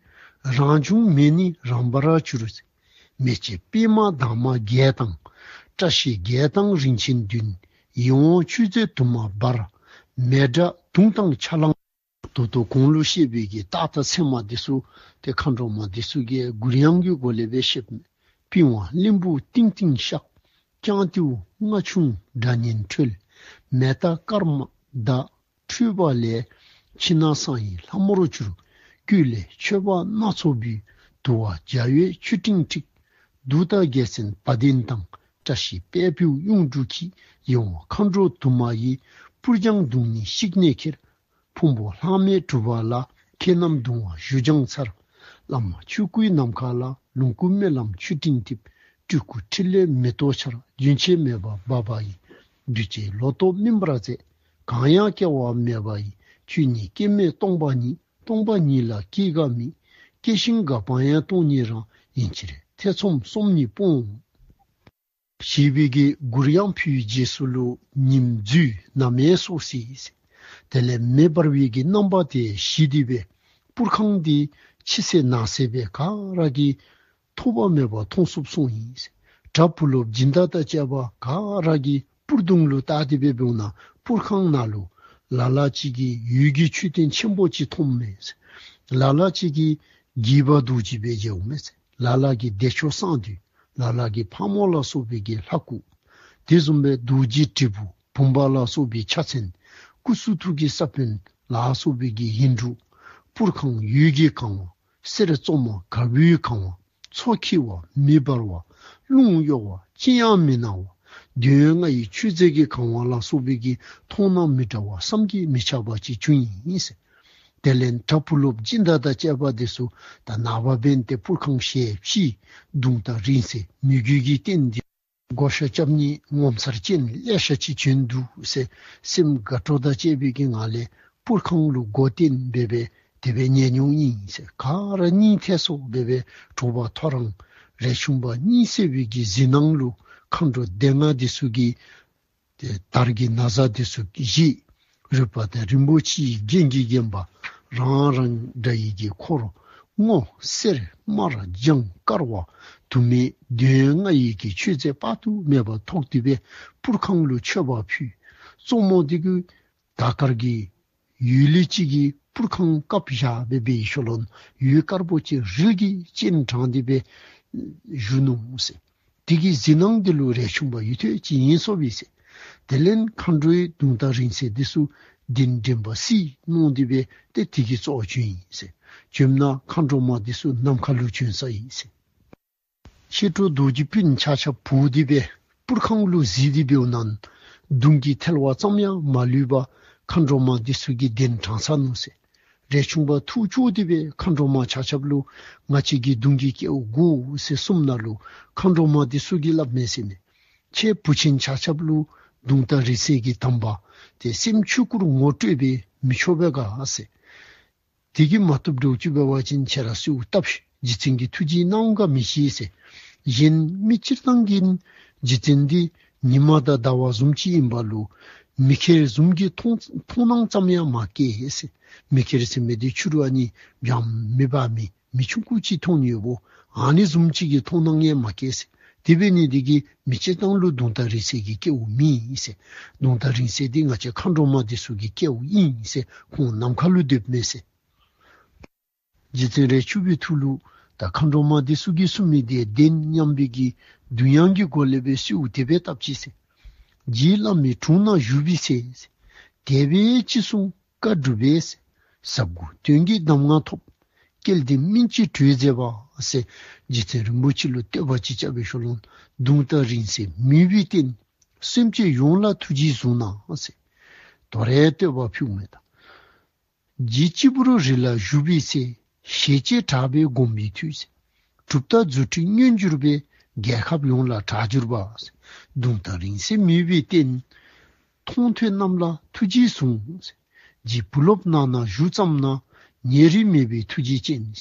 རང་བྱུང་མེ་ནི་རང་འབར་གྱུར་ཟེར། མེ་ལྕེ་པདྨ་འདབ་མ་བརྒྱད་དང་། བཀྲ་ཤིས་བརྒྱད་དང་རིན་ཆེན་བདུན། ཡིད་འོང་མཆོད་རྫས་དུ་མ་འབར། མེ་སྒྲ་དུང་དང་ཆ་ལང་། ད་ལྟོ་གོང་ལུ་བཤད་པའི་གི་རྟགས་དང་མཚན་མ་འདི་ཚུ་ཏེ་མཁའ་འགྲོ་མ་འདི་ཚུ་གིས་མགུར་དབྱངས་ཀྱི་སྒོ་ལས་སྦེ་བཤད། པི་ཝང་གླིང་བུ་ཏིང་ཏིང་ཤག། ཀྱང་ཏེའུ་རྔ་ཆུང་སྒྲ་སྙན་འཁྲོལ། མེ་སྟག་སྐར་མ་ཟླ་འཁྲུལ་པ་ལས། ཕྱི་ནང་གསང་བའི་ལྷ་མོར་གྱུར། ཀུན་ལས་མཆོད་པ་སྣ་ཚོགས་འབུལ། དུ་བ་འཇའ་འོད་མཆོད་སྤྲིན་འཁྲིགས། གདུགས་དང་རྒྱལ་མཚན་བ་དན་དང་། བཀྲ་ཤིས་དཔལ་བེའུ་གཡུང་དྲུང་གིས། ཡིད་འོང་མཁའ་འགྲོ་དུ་མ་ཡི། སྤུར་སྦྱངས་གདུང་ནི་བཤིག་ནས་ཁྱེར། ཕུང་པོ་ལྷག་མེད་གྲུབ་པ་ལ། ཁྱེད་རྣམས་གདུང་བ་བཞུ་སྦྱངས་ཚར། བླ་མ་ཆོས་སྐུའི་ནམ་མཁའ་ལ། ལོངས་སྐུ་སྨོན་ལམ་མཆོད་སྤྲིན་གཏིབས། སྤྲུལ་སྐུ་ཕྲིན་ལས་མེ་ཏོག་ཆར། རྒྱུན་ཆད་མེད་པར་འབབ་པ་ཡིས། གདུལ་བྱའི་ལོ་ཏོག་སྨིན་པར་མཛད། གང་ཡང་སྐྱེ་བ་མེད་པ་ཡི། ཆོས་ཉིད་སྐྱེ་མེད་སྟོང་པ་ཉིད། སྟོང་པ་ཉིད་ལ་སྐྱེ་འགག་མེད། སྐྱེ་ཞིང་འགག་པ་ཡང་སྟོང་ཉིད་རང་། ཡིན་ཕྱིར་ཐེ་ཚོམ་སོམ་ཉི་སྤོངས། ཞེས་པའི་གི་མགུར་དབྱངས་ཕུལ་བའི་རྗེས་སུ་ལུ་ཉིམ་འཛུལ་ནམ་ཡལ་སོགས་སྲིད། དེ་ལས་མེ་འབར་བའི་གི་རྣམ་པ་དེ་ཞི་སྟེ་སྦེ་པུར་ཁང་དེ་ཕྱི་གསལ་ནང་གསལ་སྦེ་ག་ར་གིས་ཐོགས་པ་མེད་པར་མཐོང་ཚུགས་སོང་ཡི། བྲག་བུ་སློབ་སྦྱིན་བདག་དང་བཅས་པ་ག་ར་གིས་པུར་གདུང་ལུ་བལྟ་སྟེ་སྦེ་འབདཝ་ན་པུར་ཁང་ནང་ལུ་ལ་ལ་ཅིག་གིས་འོད་ཀྱི་མཆོད་རྟེན་ཆེན་པོ་ཅིག་མཐོངམ་མས། ལ་ལ་ཅིག་གིས་དགྱེས་པ་རྡོ་རྗེ་སྦེ་མཇལཝ་མས། ལ་ལ་གིས་བདེ་མཆོག་གསང་འདུས། ལ་ལ་གིས་ཕག་མོ་ལ་སོགས་པའི་གི་ལྷ་སྐུ། དེ་བཟུམ་སྦེ་རྡོ་རྗེ་དྲིལ་བུ་བུམ་པ་ལ་སོགས་པའི་ཕྱག་མཚན། སྐུ་གསུང་ཐུགས་ཀྱི་ས་བོན་ལ་སོགས་པའི་གི་ཡིག་འབྲུ། པུར་ཁང་འོད་ཀྱིས་གང་བ། གསེར་བཙོ་མ་གར་པས་གང་བ། མཚོ་འཁྱིལ་བ་མེ་འབར་བ། རླུང་གཡོ་བ་ཅི་ཡང་མི་སྣང་བ། འདོད་ཡོན་ལྔ་ཡི་མཆོད་རྫས་ཀྱིས་གང་བ་ལ་སོགས་པའི་གི་མཐོང་སྣང་མི་འདྲ་བ་བསམ་གྱིས་མི་ཁྱབ་པ་ཅིག་བྱུང་ཡི་ཟེར། དེ་ལས་བྲག་བུ་སློབ་སྦྱིན་བདག་དང་བཅས་པ་དེ་ཚུ་ད་ནངས་པ་འབད་ནི་དེ་པུར་ཁང་ཞལ་ཕྱེ། གདུང་དང་རིང་བསྲེལ་མོས་གུས་ཀྱི་རྟེན་འདི་བགོ་བཤའ་རྐྱབ་ནི་ངོ་མཚར་ཅན་ལེ་ཤ་ཅིག་བྱོན་འདུག་ཟེར། སེམས་དགའ་སྤྲོ་དང་བཅས་པའི་གི་ངང་ལས་པུར་ཁང་ལུ་སྒོ་བསྟེན་འབད་སྦེ་དེ་སྦེ་ཉལ་མྱོང་ཡི་ཟེར། ག་ར་གཉིད་ཐལ་སོང་འབད་སྦེ་དྲོ་པ་ཐོ་རངས་རས་ཆུང་པ་གཉིད་སད་པའི་གི་གཟིགས་སྣང་ལུ་མཁའ་འགྲོ་སྡེ་ལྔ་དེ་ཚུ་གིས་ཏེ་དར་གྱི་ན་བཟའ་དེ་ཚུ་བཞེས། རུས་པ་དང་རིན་པོ་ཆེའི་རྒྱན་གྱིས་བརྒྱན་པ་རང་རང་འདྲ་བའི་གི་འཁོར་སྔོ་སེར་དམར་ལྗང་དཀར་བ་དུ་མའི་འདོད་ཡོན་ལྔ་ཡི་གི་མཆོད་རྫས་དཔག་ཏུ་མེད་པ་ཐོགས་ཏེ་སྦེ་པུར་ཁང་ལུ་མཆོད་པ་ཕུལ། བཙུན་མོ་དེ་གིས་དར་དཀར་གྱི་འོད་ལུས་ཅིག་གིས་པུར་ཁང་བཀབ་བཞག་སྦེ་འབད་ཡི་ཤོ་ལོན་འོད་དཀར་པོ་ཅིག་རིལ་གྱིས་སྤྱན་དྲངས་ཏེ་སྦེ་བཞུགས་ནུག་ཟེར། དེ་གི་གཟིགས་སྣང་དེ་ལུ་རས་ཆུང་པ་ཡུད་ཐེངས་ཅིག་ཡེངས་སོ་བས་ཟེར། དེ་ལས་མཁའ་འགྲོའི་གདུང་དང་རིང་བསྲེལ་དེ་ཚུ་གདན་འདྲེན་པ་སྲིད་གནང་སྟེ་སྦེ་ཏེ་དེ་གི་ཚོགས་བྱོན་ཡི་ཟེར། བྱོནམ་ན་མཁའ་འགྲོ་མ་དེ་ཚུ་ནམ་མཁའ་ལུ་བྱོན་སོ་ཡི་ཟེར། ཕྱི་དྲོ་རྡོ་རྗེ་སྤུན་ཆ་ཁྱབ་བོས་ཏེ་སྦེ་པུར་ཁང་ལུ་གཟིགས་ཏེ་འབདཝ་ན་གདུང་གི་ཐལ་བ་ཙམ་ཡང་མ་ལུས་པར་མཁའ་འགྲོ་མ་དེ་ཚུ་གིས་གདན་དྲངས་ཚར་ནུག་ཟེར། རས་ཆུང་པ་ཐུགས་སྐྱོ་སྟེ་སྦེ་མཁའ་འགྲོ་མ་ཆ་ཁྱབ་ལུ་ང་བཅས་ཀྱི་གདུང་གི་སྐལཝ་དགོ་ཟེར་གསུངམ་ན་ལུ་མཁའ་འགྲོ་མ་དེ་ཚུ་གིས་སླབ་མས་ཟེར་ནི། ཁྱེད་བུ་ཆེན་ཆ་ཁྱབ་ལུ་གདུང་དང་རིང་བསྲེལ་གྱི་དམ་པ་ཏེ་སེམས་ཆོས་སྐུར་ངོ་སྤྲོད་སྦེ་མི་ཆོག་པས་ག་ཟེར། དེ་གིས་མ་བཏུབ་འགྲོ་ཅི་འབད་བ་ཅིན་ཁྱེད་ར་གསོལཝ་བཏབ་ཤིག། རྗེ་བཙུན་གྱིས་ཐུགས་རྗེ་གནང་ག་མི་ཤེས་ཟེར། གཞན་མི་སྤྱིར་བཏང་གིས་རྗེ་བཙུན་འདི་ཉི་མ་དང་ཟླ་བ་བཟུམ་ཅིག་ཨིན་པ་ལུ་མི་ཁེར་བཟུམ་གྱི་མཐོང་མཐོང་སྣང་ཙམ་ཡང་མ་སྐྱེས་ཟེར། མི་ཁེར་ཟེར་མི་དེ་ཕྱི་རུ་ཨ་ནི་འཇམ་མི་པ་མི་མི་ཆུང་ཀུ་ཅིག་མཐོང་ནི་ཡོདཔ་ཨ་ནི་བཟུམ་ཅིག་གི་མཐོང་སྣང་ཡང་མ་སྐྱེས་ཟེར། དེ་འབད་ནི་དེ་གིས་མི་སྤྱིར་བཏང་ལུ་གདུང་དང་རིང་བསྲེལ་གྱི་སྐལཝ་མེད་ཟེར། གདུང་དང་རིང་བསྲེལ་འདི་ང་བཅས་མཁའ་འགྲོ་མ་དེ་ཚུ་གི་སྐལཝ་ཨིན་ཟེར། ཁོང་ནམ་མཁའ་ལུ་སྡོདཔ་མས་ཟེར། རྗེ་བཙུན་རས་ཆུང་པའི་ཐུགས་ལུ་ད་མཁའ་འགྲོ་མ་དེ་ཚུ་གིས་གསུངས་མི་དེ་བདེན་སྙམ་པའི་གི་གདུང་དབྱངས་ཀྱི་སྒོ་ལས་སྦེ་གསོལཝ་དེ་སྦེ་བཏབ་ཅི་ཟེར། རྗེ་བླ་མའི་དྲུང་ན་བཞུགས་པའི་ཚེ། དད་པས་ཅི་གསུང་བཀའ་སྒྲུབ་པས། ཟབ་དགོངས་དོན་གྱི་གདམས་ངག་ཐོབ། སྐལ་ལྡན་སྨིན་བྱེད་གྲོལ་མཛད་པ་ཟེར། རྗེ་བཙུན་རིན་པོ་ཆེ་ལུ་བསྟོད་པ་ཅིག་རྐྱབ་པའི་ཤུལ་ལུ་གདུང་དང་རིང་བསྲེལ་མོས་པའི་རྟེན། སེམས་ཅན་ཡོངས་ལ་ཐུགས་རྗེས་བཟུང་གནང་ཟེར། དོ་རུང་བསྟོད་པ་ཕུལཝ་མས་ད། རྗེ་སྤྱི་བོར་རི་ལ་བཞུགས་པའི་ཚེ། ཞེ་བཅད་དྲག་པོས་བསྒོམས་པའི་མཐུས། གྲུབ་རྟགས་རྫུ་འཕྲུལ་མངོན་གྱུར་པས། རྒྱལ་ཁབ་ཡོངས་ལ་གྲགས་གྱུར་པ། གདུང་དང་རིང་བསྲེལ་མོས་པའི་རྟེན། མཐོང་ཐོས་རྣམས་ལ་ཐུགས་རྗེས་བཟུང་། རྗེ་བུ་སློབ་ནང་ན་བཞུགས་ཙམ་ན། ཉེ་རིང་མེད་པའི་ཐུགས་རྗེ་ཅན།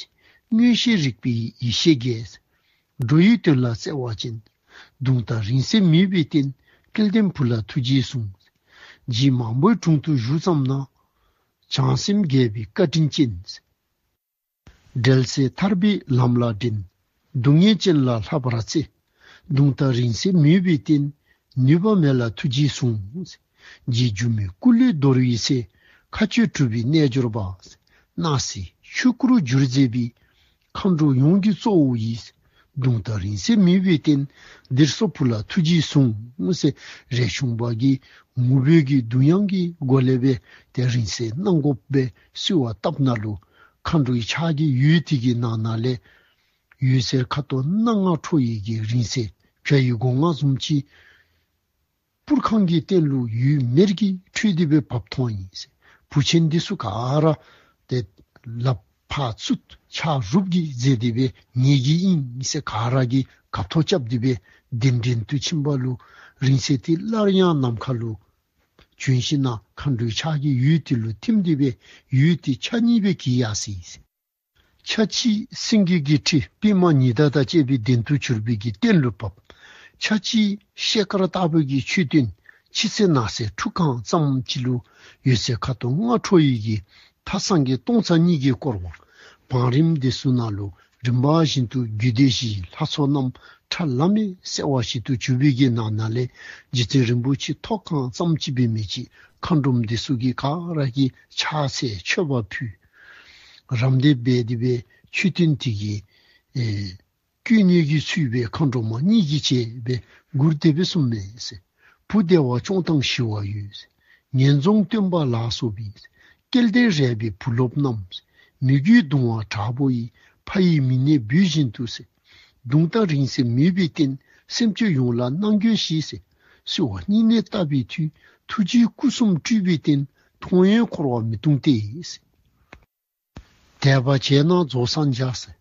མངོན་ཤེས་རིག་པའི་ཡེ་ཤེས་རྒྱས། འགྲོ་བའི་དོན་ལ་བརྩེ་བ་ཅན། གདུང་དང་རིང་བསྲེལ་མོས་པའི་རྟེན། སྐལ་ལྡན་བུ་ལ་ཐུགས་རྗེས་བཟུང་། རྗེ་མང་པོའི་དྲུང་དུ་བཞུགས་ཙམ་ན། བྱང་སེམས་རྒྱས་པའི་བཀའ་དྲིན་ཅན། འབྲེལ་ཚད་ཐར་པའི་ལམ་ལ་འདྲེན། སྡུག་བསྔལ་ཅན་ལ་བསླབ་པར་བརྩེ། གདུང་དང་རིང་བསྲེལ་མོས་པའི་རྟེན། ནུས་པ་མེད་ལ་ཐུགས་རྗེས་བཟུང་། རྗེ་སྒྱུ་མའི་སྐུ་ལུས་འདོར་བའི་ཚེ། མཁའ་སྤྱོད་གྲུབ་པའི་རྣལ་འབྱོར་པ། སྣང་སྲིད་ཆོས་སྐུར་བསྒྱུར་མཛད་པའི། མཁའ་འགྲོ་ཡོངས་ཀྱི་གཙོ་བོ་ཡིས། གདུང་དང་རིང་བསྲེལ་མོས་པའི་རྟེན། འདིར་གསོལ་བུ་ལ་ཐུགས་རྗེས་བཟུང་། ཟེར་རས་ཆུང་པ་གིས་ངུ་འབོད་ཀྱི་གདུང་དབྱངས་ཀྱི་སྒོ་ལས་སྦེ་དེ་རིང་བསྲེལ་གནང་དགོ་པའི་གསོལ་བ་བཏབ་ན་ལུ། མཁའ་འགྲོའི་ཕྱག་གི་འོད་དེ་གི་ནང་ན་ལས་འོད་ཟེར་ཁ་དོག་སྣ་ལྔ་འཕྲོ་ཡི་གི་རིང་བསྲེལ་བྱ་ཡི་སྒོ་ང་བཟུམ་ཅིག་པུར་ཁང་གི་སྟེང་ལུ་འོད་མེར་གྱིས་འཕྲོས་ཏེ་སྦེ་བབས་མཐོང་ཡི། བུ་ཆེན་འདི་ཚུ་ག་ར་དེ་ལགཔ་ ཕར་ཚུར་ཕྱག་རུབ་ཀྱིས་མཛད་དེ་བས་ངེད་ཀྱི་ཨིན་ཟེར་ག་ར་གིས་གབ་ཐོག་རྐྱབ་སྟེ་བས་གདན་འདྲེན་དུ་ཕྱིན་པ་ལུ། རིང་བསྲེལ་དེ་སླར་ཡང་ནམ་མཁའ་ལུ་བྱོན་ཞིནམ་ལས་མཁའ་འགྲོའི་ཕྱག་གིས་འོད་དེ་ལུ་ཐིམ་སྟེ་བས་འོད་དེ་ཆ་གཉིས་སྦེ་གྱེས་ཡར་སོ་ཡི། ཆ་གཅིག་སེང་གེ་གི་ཁྲི་པདྨ་ཉི་ཟླ་དང་བཅས་པའི་གདན་དུ་གྱུར་པའི་གི་སྟེང་ལུ་བབས། ཆ་གཅིག་ཤེལ་དཀར་ལྟ་བུའི་གི་མཆོད་རྟེན་ཕྱི་གསལ་ནང་གསལ་ཁྲུ་གང་ཙམ་ཅིག་ལུ་འོད་ཟེར་ཁ་དོག་ལྔ་འཕྲོ་ཡི་གི་མཐའ་སངས་རྒྱས་སྟོང་རྩ་གཉིས་ཀྱིས་བསྐོར་བ། བང་རིམ་དེ་ཚུ་ནང་ལུ་རིམ་པ་བཞིན་དུ་རྒྱུད་སྡེ་བཞིའི་ལྷ་ཚོགས་རྣམས་ཁྲ་ལམ་མེ་གསལ་བ་ཞིག་ཏུ་གྱུར་པའི་གི་ནང་ན་ལས་རྗེ་བཙུན་རིན་པོ་ཆེ་ཐོག་གང་ཙམ་ཅིག་སྦེ་མི་ཅིག་མཁའ་འགྲོམ་དེ་ཚུ་གིས་ག་ར་གིས་ཕྱག་འཚལ་མཆོད་པ་ཕུལ། རམ་འདེགས་འབད་དེ་བས་མཆོད་རྟེན་དེ་གི་ཨེ་བཀོད་ནི་གི་ཚུལ་སྦེ་མཁའ་འགྲོ་མ་གཉིས་ཀྱིས་བཅས་པའི་མགུར་དེ་སྦེ་གསུངས་མས་ཟེར། བུ་བདེ་བ་སྐྱོང་དང་ཞི་བ་འོད་ཟེར། ངན་རྫོང་སྟོན་པ་ལ་སོགས་པའི་ཟེར། སྐལ་ལྡན་རས་པའི་བུ་སློབ་རྣམས་ཟེར། མོས་གུས་གདུང་བ་དྲག་པོ་ཡིས། ཕ་ཡི་མིག་ནད་བུད་བཞིན་དུ་ཟེར། གདུང་དང་རིང་བསྲེལ་མོས་པའི་རྟེན། སེམས་ཅན་ཡོངས་ལ་གནང་གྱུར་ཞེས་ཟེར། གསོལ་བ་སྙིང་ནས་བཏབ་པའི་མཐུས། ཐུགས་རྗེའི་སྐུ་གསུམ་སྤྲུལ་པའི་རྟེན། མཐོང་ཡང་འཁོར་བ་མི་ལྟུང་སྟེ་ཟེར། དད་པ་བྱས་ན་རྫོགས་སངས་རྒྱས་ཟེར།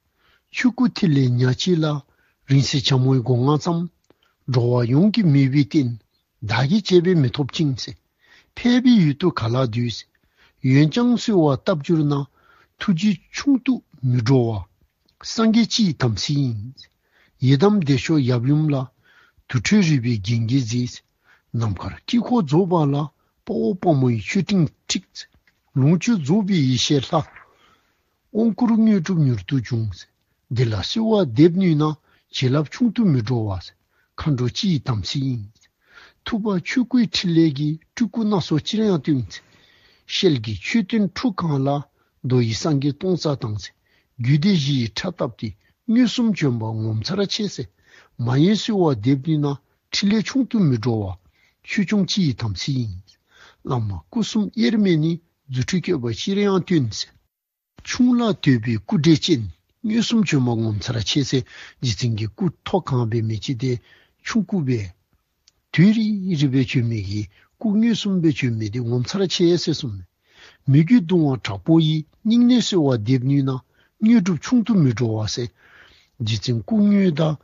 ཆོས་སྐུ་ཐིག་ལེ་ཉག་གཅིག་ལ། རིང་བསྲེལ་འཕྱང་སྨུག་སྒོ་ང་ཙམ། འགྲོ་བ་ཡོངས་ཀྱི་མོས་པའི་རྟེན། བདག་གིས་བྱས་པས་མི་ཐོབ་ཅིང་ཟེར། ཕལ་པའི་ཡུལ་དུ་ག་ལ་འདུས་ཟེར། འོན་ཀྱང་གསོལ་བ་བཏབ་གྱུར་ན། ཐུགས་རྗེ་ཆུང་དུ་མི་འགྲོ་བ། སངས་རྒྱས་སྤྱི་ཡི་དམ་ཚིག་ཡིན། ཡི་དམ་བདེ་མཆོག་ཡབ་ཡུམ་ལ། དུར་ཁྲོད་རུས་པའི་རྒྱན་གྱིས་གཟིགས། ནམ་མཁར་དཀྱིལ་འཁོར་རྫོགས་པ་ལ། དཔའ་བོ་དཔའ་མོ་ཡི་མཆོད་སྤྲིན་འཁྲིགས། ལོངས་སྤྱོད་རྫོགས་པའི་ཡེ་ཤེས་ལྷ། དབང་བསྐུར་དངོས་གྲུབ་མྱུར་དུ་འབྱུང་། འདི་ལ་གསོལ་བ་འདེབས་ནུས་ན། བྱིན་རླབས་ཆུང་དུ་མི་འགྲོ་བ། མཁའ་འགྲོ་སྤྱི་ཡི་དམ་ཚིག་ཡིན། ཐུབ་པ་ཆོས་སྐུའི་ཕྲིན་ལས་ཀྱིས། སྤྲུལ་སྐུ་སྣ་ཚོགས་ཅིར་ཡང་སྟོན། ཤེལ་གྱི་མཆོད་རྟེན་ཁྲུ་གང་ལ། རྡོ་ཡི་སངས་རྒྱས་སྟོང་རྩ་དང་། རྒྱུད་སྡེ་བཞི་ཡི་ཕྲ་བཏབ་སྟེ། མངོན་སུམ་བྱོན་པ་ངོ་མཚར་ཆེ་ཟེར། མ་ཡེངས་གསོལ་བ་འདེབས་ནུས་ན། ཕྲིན་ལས་ཆུང་དུ་མི་འགྲོ་བ། ཆོས་སྐྱོང་སྤྱི་ཡི་དམ་ཚིག་ཡིན། བླ་མ་སྐུ་གསུམ་དབྱེར་མེད་ནི། རྫུ་འཕྲུལ་བཀོད་པ་ཅིར་ཡང་སྟོན་ཟེར། ཆུང་ལ་དོད་པའི་སྐུ་འདྲའི་སྤྱན། མངོན་སུམ་བྱོན་པ་ངོ་མཚར་ཆེ་ཟེར། རྗེ་བཙུན་གྱི་སྐུ་ཐོག་གང་སྦེ་མི་ཅིག་དེ་ཆུང་ཀུ་སྦེ། དོད་རིལ་རི་སྦེ་བྱོན་མི་གི་སྐུ་མངོན་སུམ་སྦེ་བྱོན་མི་དེ་ངོ་མཚར་ཆེ་ཟེར་གསུངས་མས། མོས་གུས་གདུང་བ་དྲག་པོ་ཡིས། སྙིང་ནས་གསོལ་བ་འདེབས་ནུས་ན། དངོས་གྲུབ་ཆུང་དུ་མི་འགྲོ་བ་ཟེར། རྗེ་བཙུན་སྐུ་དངོས་དང་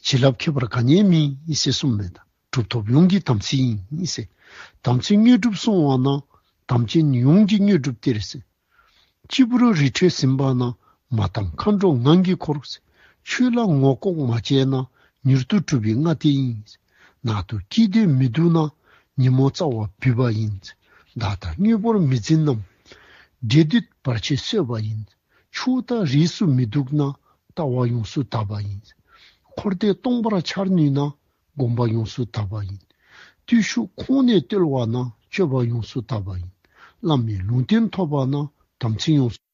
བྱིན་རླབས་ཁྱད་པར་ག་ནི་ཡང་མེད་ཟེར་གསུངས་མས། ད་གྲུབ་ཐོབ་ཡོངས་ཀྱི་དམ་ཚིག་ཡིན་ཟེར། དམ་ཚིག་དངོས་གྲུབ་སྲུང་བ་ན། དམ་ཅན་ཡོངས་ཀྱི་དངོས་གྲུབ་སྟེར་ཟེར། སྤྱི་བོར་རི་ཁྲོད་ཟིན་པ་ན། མ་བསྡམས་མཁའ་འགྲོ་ངང་གིས་འཁོར་ཟེར། ཆོས་ལ་ངོ་ལྐོག་མ་བྱས་ན། མྱུར་དུ་གྲུབ་པའི་ལྔ་སྡེ་ཡིན། ནག་དུ་སྐྱིད་སྡེ་མི་སྡུག་ན། ཉོན་མོངས་རྩ་བ་བུད་པ་ཡིན། བདག་དང་དངོས་པོར་མི་འཛིན་རྣམས། འབྲས་དུས་བར་ཆད་སོས་པ་ཡིན། ཕྱོགས་དང་རིས་སུ་མི་འདུག་ན། ལྟ་བ་ཡོངས་སུ་དག་པ་ཡིན། འཁོར་འདས་སྟོང་པར་འཆར་ནུས་ན། སྒོམ་པ་ཡོངས་སུ་དག་པ་ཡིན། བརྟུལ་ཞུགས་ཁོང་ནས་བརྟོལ་བ་ན། སྤྱོད་པ་ཡོངས་སུ་དག་པ་ཡིན། བླ་མའི་ལུང་བསྟན་ཐོབ་པ་ན། དམ་ཚིག་ཡོངས་སུ།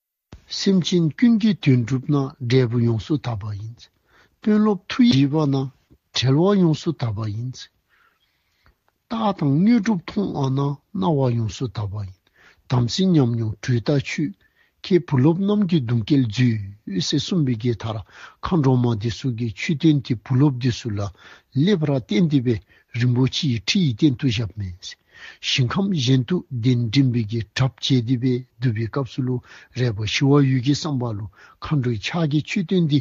སེམས་ཅན་ཀུན་གྱི་དོན་སྒྲུབ་ན། འབྲས་བུ་ཡོངས་སུ་དག་པ་ཡིན། དཔོན་སློབ་མཐུ་ཡིས་བྱས་པ་ན། བྲལ་བ་ཡོངས་སུ་དག་པ་ཡིན། རྟགས་དང་དངོས་གྲུབ་མཐོང་བ་ན། སྣང་བ་ཡོངས་སུ་དག་པ་ཡིན། དམ་ཚིག་ཉམས་མྱོང་དྲོད་རྟགས་ཆོས། ཁྱེད་བུ་སློབ་རྣམས་ཀྱི་གདུང་སྐལ་མཛོད་ཟེར་གསུངས་པའི་གི་མཐར། མཁའ་འགྲོ་མ་འདི་ཚུ་གིས་མཆོད་རྟེན་དེ་བུ་སློབ་འདི་ཚུ་ལ་ལེགས་པར་བརྟེན་ཏེ་སྦེ་རིན་པོ་ཆེའི་ཁྲི་ཡི་སྟེང་དུ་བཞག་མས། ཞིང་ཁམས་གཞན་དུ་གདན་འདྲེན་པའི་གི་གྲབས་བྱས་ཏེ་སྦེ་འདུག་པའི་སྐབས་སུ་ལུ། རས་པ་ཞི་བ་འོད་ཀྱི་བསམ་པ་ལུ། མཁའ་འགྲོའི་ཕྱག་གི་མཆོད་རྟེན་འདི་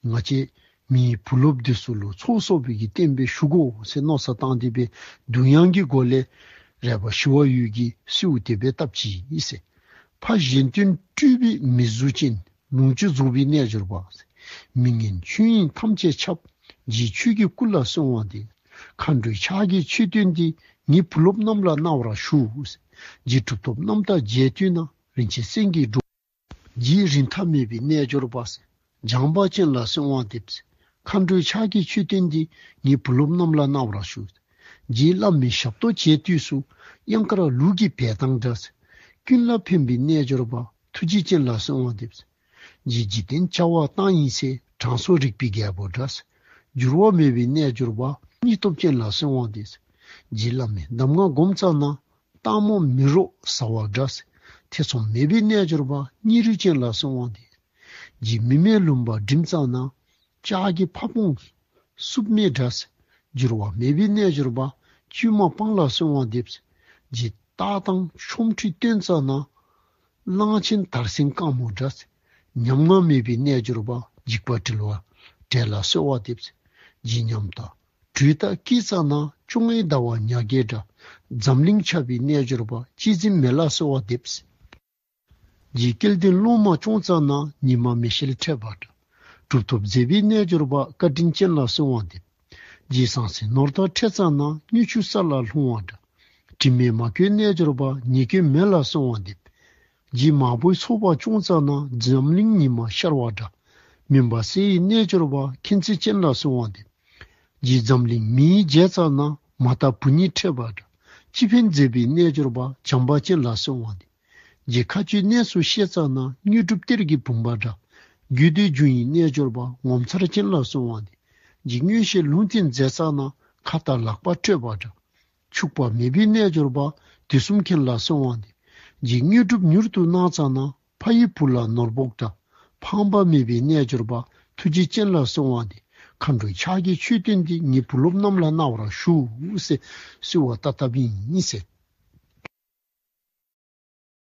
ང་བཅས་མིའི་བུ་སློབ་འདི་ཚུ་ལུ་ཚོགས་གསོག་པའི་གི་རྟེན་སྦེ་ཞུ་དགོ་ཟེར་མནོ་བསམ་བཏང་སྟེ་སྦེ་གདུང་དབྱངས་ཀྱི་སྒོ་ལས་རས་པ་ཞི་བ་འོད་ཀྱིས་གསོལཝ་དེ་སྦེ་བཏབ་ཅི་ཟེར། ཕ་གཞན་དོན་སྤྲུལ་པའི་མི་གཟུགས་ཅན། ལོངས་སྤྱོད་རྫོགས་པའི་རྣལ་འབྱོར་པ། མི་ངན་ཆོས་དབྱིངས་ཐམས་ཅད་ཁྱབ། རྗེ་ཁྱོད་ཀྱི་སྐུ་ལ་གསོལ་བ་འདེབས། མཁའ་འགྲོའི་ཕྱག་གི་མཆོད་རྟེན་འདི། ངེད་བུ་སློབ་རྣམས་ལ་གནང་བར་ཞུ། རྗེ་གྲུབ་ཐོབ་རྣམ་དག་མཇལ་དུས་ན། རིན་ཆེན་སེང་གེའི་སྒྲོ། རྗེ་རིན་ཐང་མེད་པའི་རྣལ་འབྱོར་པ། བྱམས་པ་ཅན་ལ་གསོལ་བ་འདེབས། མཁའ་འགྲོའི་ཕྱག་གི་མཆོད་རྟེན་འདི། ངེད་བུ་སློབ་རྣམས་ལ་གནང་བར་ཞུ། རྗེ་བླ་མའི་ཞབས་ཏོག་བྱེད་དུས་སུ། གཡང་དཀར་ལུག་གི་བལ་ཐང་འདྲ། ཀུན་ལ་ཕན་པའི་རྣལ་འབྱོར་པ། ཐུགས་རྗེ་ཅན་ལ་གསོལ་བ་འདེབས། རྗེ་འཇིག་རྟེན་བྱ་བ་བཏང་ཡིན་ཟེར། དྲང་སྲོང་རིག་པའི་རྒྱལ་པོ་འདྲ། འགྱུར་བ་མེད་པའི་རྣལ་འབྱོར་པ། སྙིང་སྟོབས་ཅན་ལ་གསོལ་བ་འདེབས། རྗེ་བླ་མའི་གདམས་ངག་སྒོམ་ཙ་ན། སྟག་མོ་མི་རོ་ཟ་བ་འདྲ། ཐེ་ཚོམ་མེད་པའི་རྣལ་འབྱོར་པ། སྙིང་རུས་ཅན་ལ་གསོལ་བ་འདེབས། རྗེ་མི་མེད་ལུང་པ་འགྲིམ་ཙ་ན། ལྕགས་ཀྱི་ཕ་བོང་སུབ་མེད་འདྲ། འགྱུར་བ་མེད་པའི་རྣལ་འབྱོར་པ། བཅོས་མ་སྤང་ལ་གསོལ་བ་འདེབས། རྗེ་རྟགས་དང་ཆོ་འཕྲུལ་སྟོན་ཙ་ན། གླང་ཆེན་དར་སེང་དཀར་མོ་འདྲ། ཉམ་ང་མེད་པའི་རྣལ་འབྱོར་པ། འཇིགས་པ་བྲལ་བ་བྲལ་ལ་གསོལ་བ་འདེབས། ཇི་སྙམ་དང་། དྲོད་རྟགས་སྐྱེས་ཙ་ན། བཅོ་ལྔའི་ཟླ་བ་ཉག་གའི་སྒྲ། འཛམ་གླིང་ཁྱབ་པའི་རྣལ་འབྱོར་པ། གཅེས་འཛིན་མེད་ལ་གསོལ་བ་འདེབས། རྗེ་སྐལ་ལྡན་སློབ་མ་བྱུང་ཙ་ན། ཉི་མ་མེ་ཤེལ་འཕྲད་པ་འདྲ། གྲུབ་ཐོབ་མཛད་པའི་རྣལ་འབྱོར་པ། བཀའ་དྲིན་ཅན་ལ་གསོལ་བ་འདེབས། རྗེ་སངས་རྒྱས་ནོར་བདག་འཕྲད་ཙ་ན། དངུལ་ཆུ་ས་ལ་ལྷུང་བ་འདྲ། དྲི་མེད་མ་གོས་རྣལ་འབྱོར་པ། ཉེས་སྐྱོན་མེད་ལ་གསོལ་བ་འདེབས། རྗེ་མང་པོའི་ཚོགས་པ་བྱུང་ཙ་ན། འཛམ་གླིང་ཉི་མ་ཤར་བ་འདྲ། མུན་པ་སེལ་བའི་རྣལ་འབྱོར་པ། མཁྱེན་བརྩེ་ཅན་ལ་གསོལ་བ་འདེབས། རྗེ་འཛམ་གླིང་མིའི་མཇལ་ཙ་ན། མ་དག་བུ་གཉིས་འཕྲད་པ་འདྲ། སྤྱི་ཕན་མཛད་པའི་རྣལ་འབྱོར་པ། བྱམས་པ་ཅན་ལ་གསོལ་བ་འདེབས། རྗེ་མཁའ་སྤྱོད་གནས་སུ་གཤེགས་ཙ་ན། དངོས་གྲུབ་གཏེར་གྱི་བུམ་པ་འདྲ། རྒྱུད་སྡེ་འབྱུང་བའི་རྣལ་འབྱོར་པ། ངོ་མཚར་ཅན་ལ་གསོལ་བ་འདེབས། རྗེ་མངོན་ཤེས་ལུང་བསྟན་མཛད་ཙ་ན། ཁ་ལྟ་ལག་པ་སྤྲོད་པ་འདྲ། འཆུགས་པ་མེད་པའི་རྣལ་འབྱོར་པ། དུས་གསུམ་མཁྱེན་ལ་གསོལ་བ་འདེབས། རྗེ་དངོས་གྲུབ་མྱུར་དུ་གནང་ཙ་ན། ཕ་ཡི་བུ་ལ་ནོར་བོག་འདྲ། ཕངས་པ་མེད་པའི་རྣལ་འབྱོར་པ། ཐུགས་རྗེ་ཅན་ལ་གསོལ་བ་འདེབས། མཁའ་འགྲོ་ཕྱག་གི་མཆོད་རྟེན་འདི། ངེད་བུ་སློབ་རྣམས་ལ་གནང་བར་ཞུ། ཟེར་གསོལ་བ་བཏབ་བཏབ་ཡིན་ཟེར།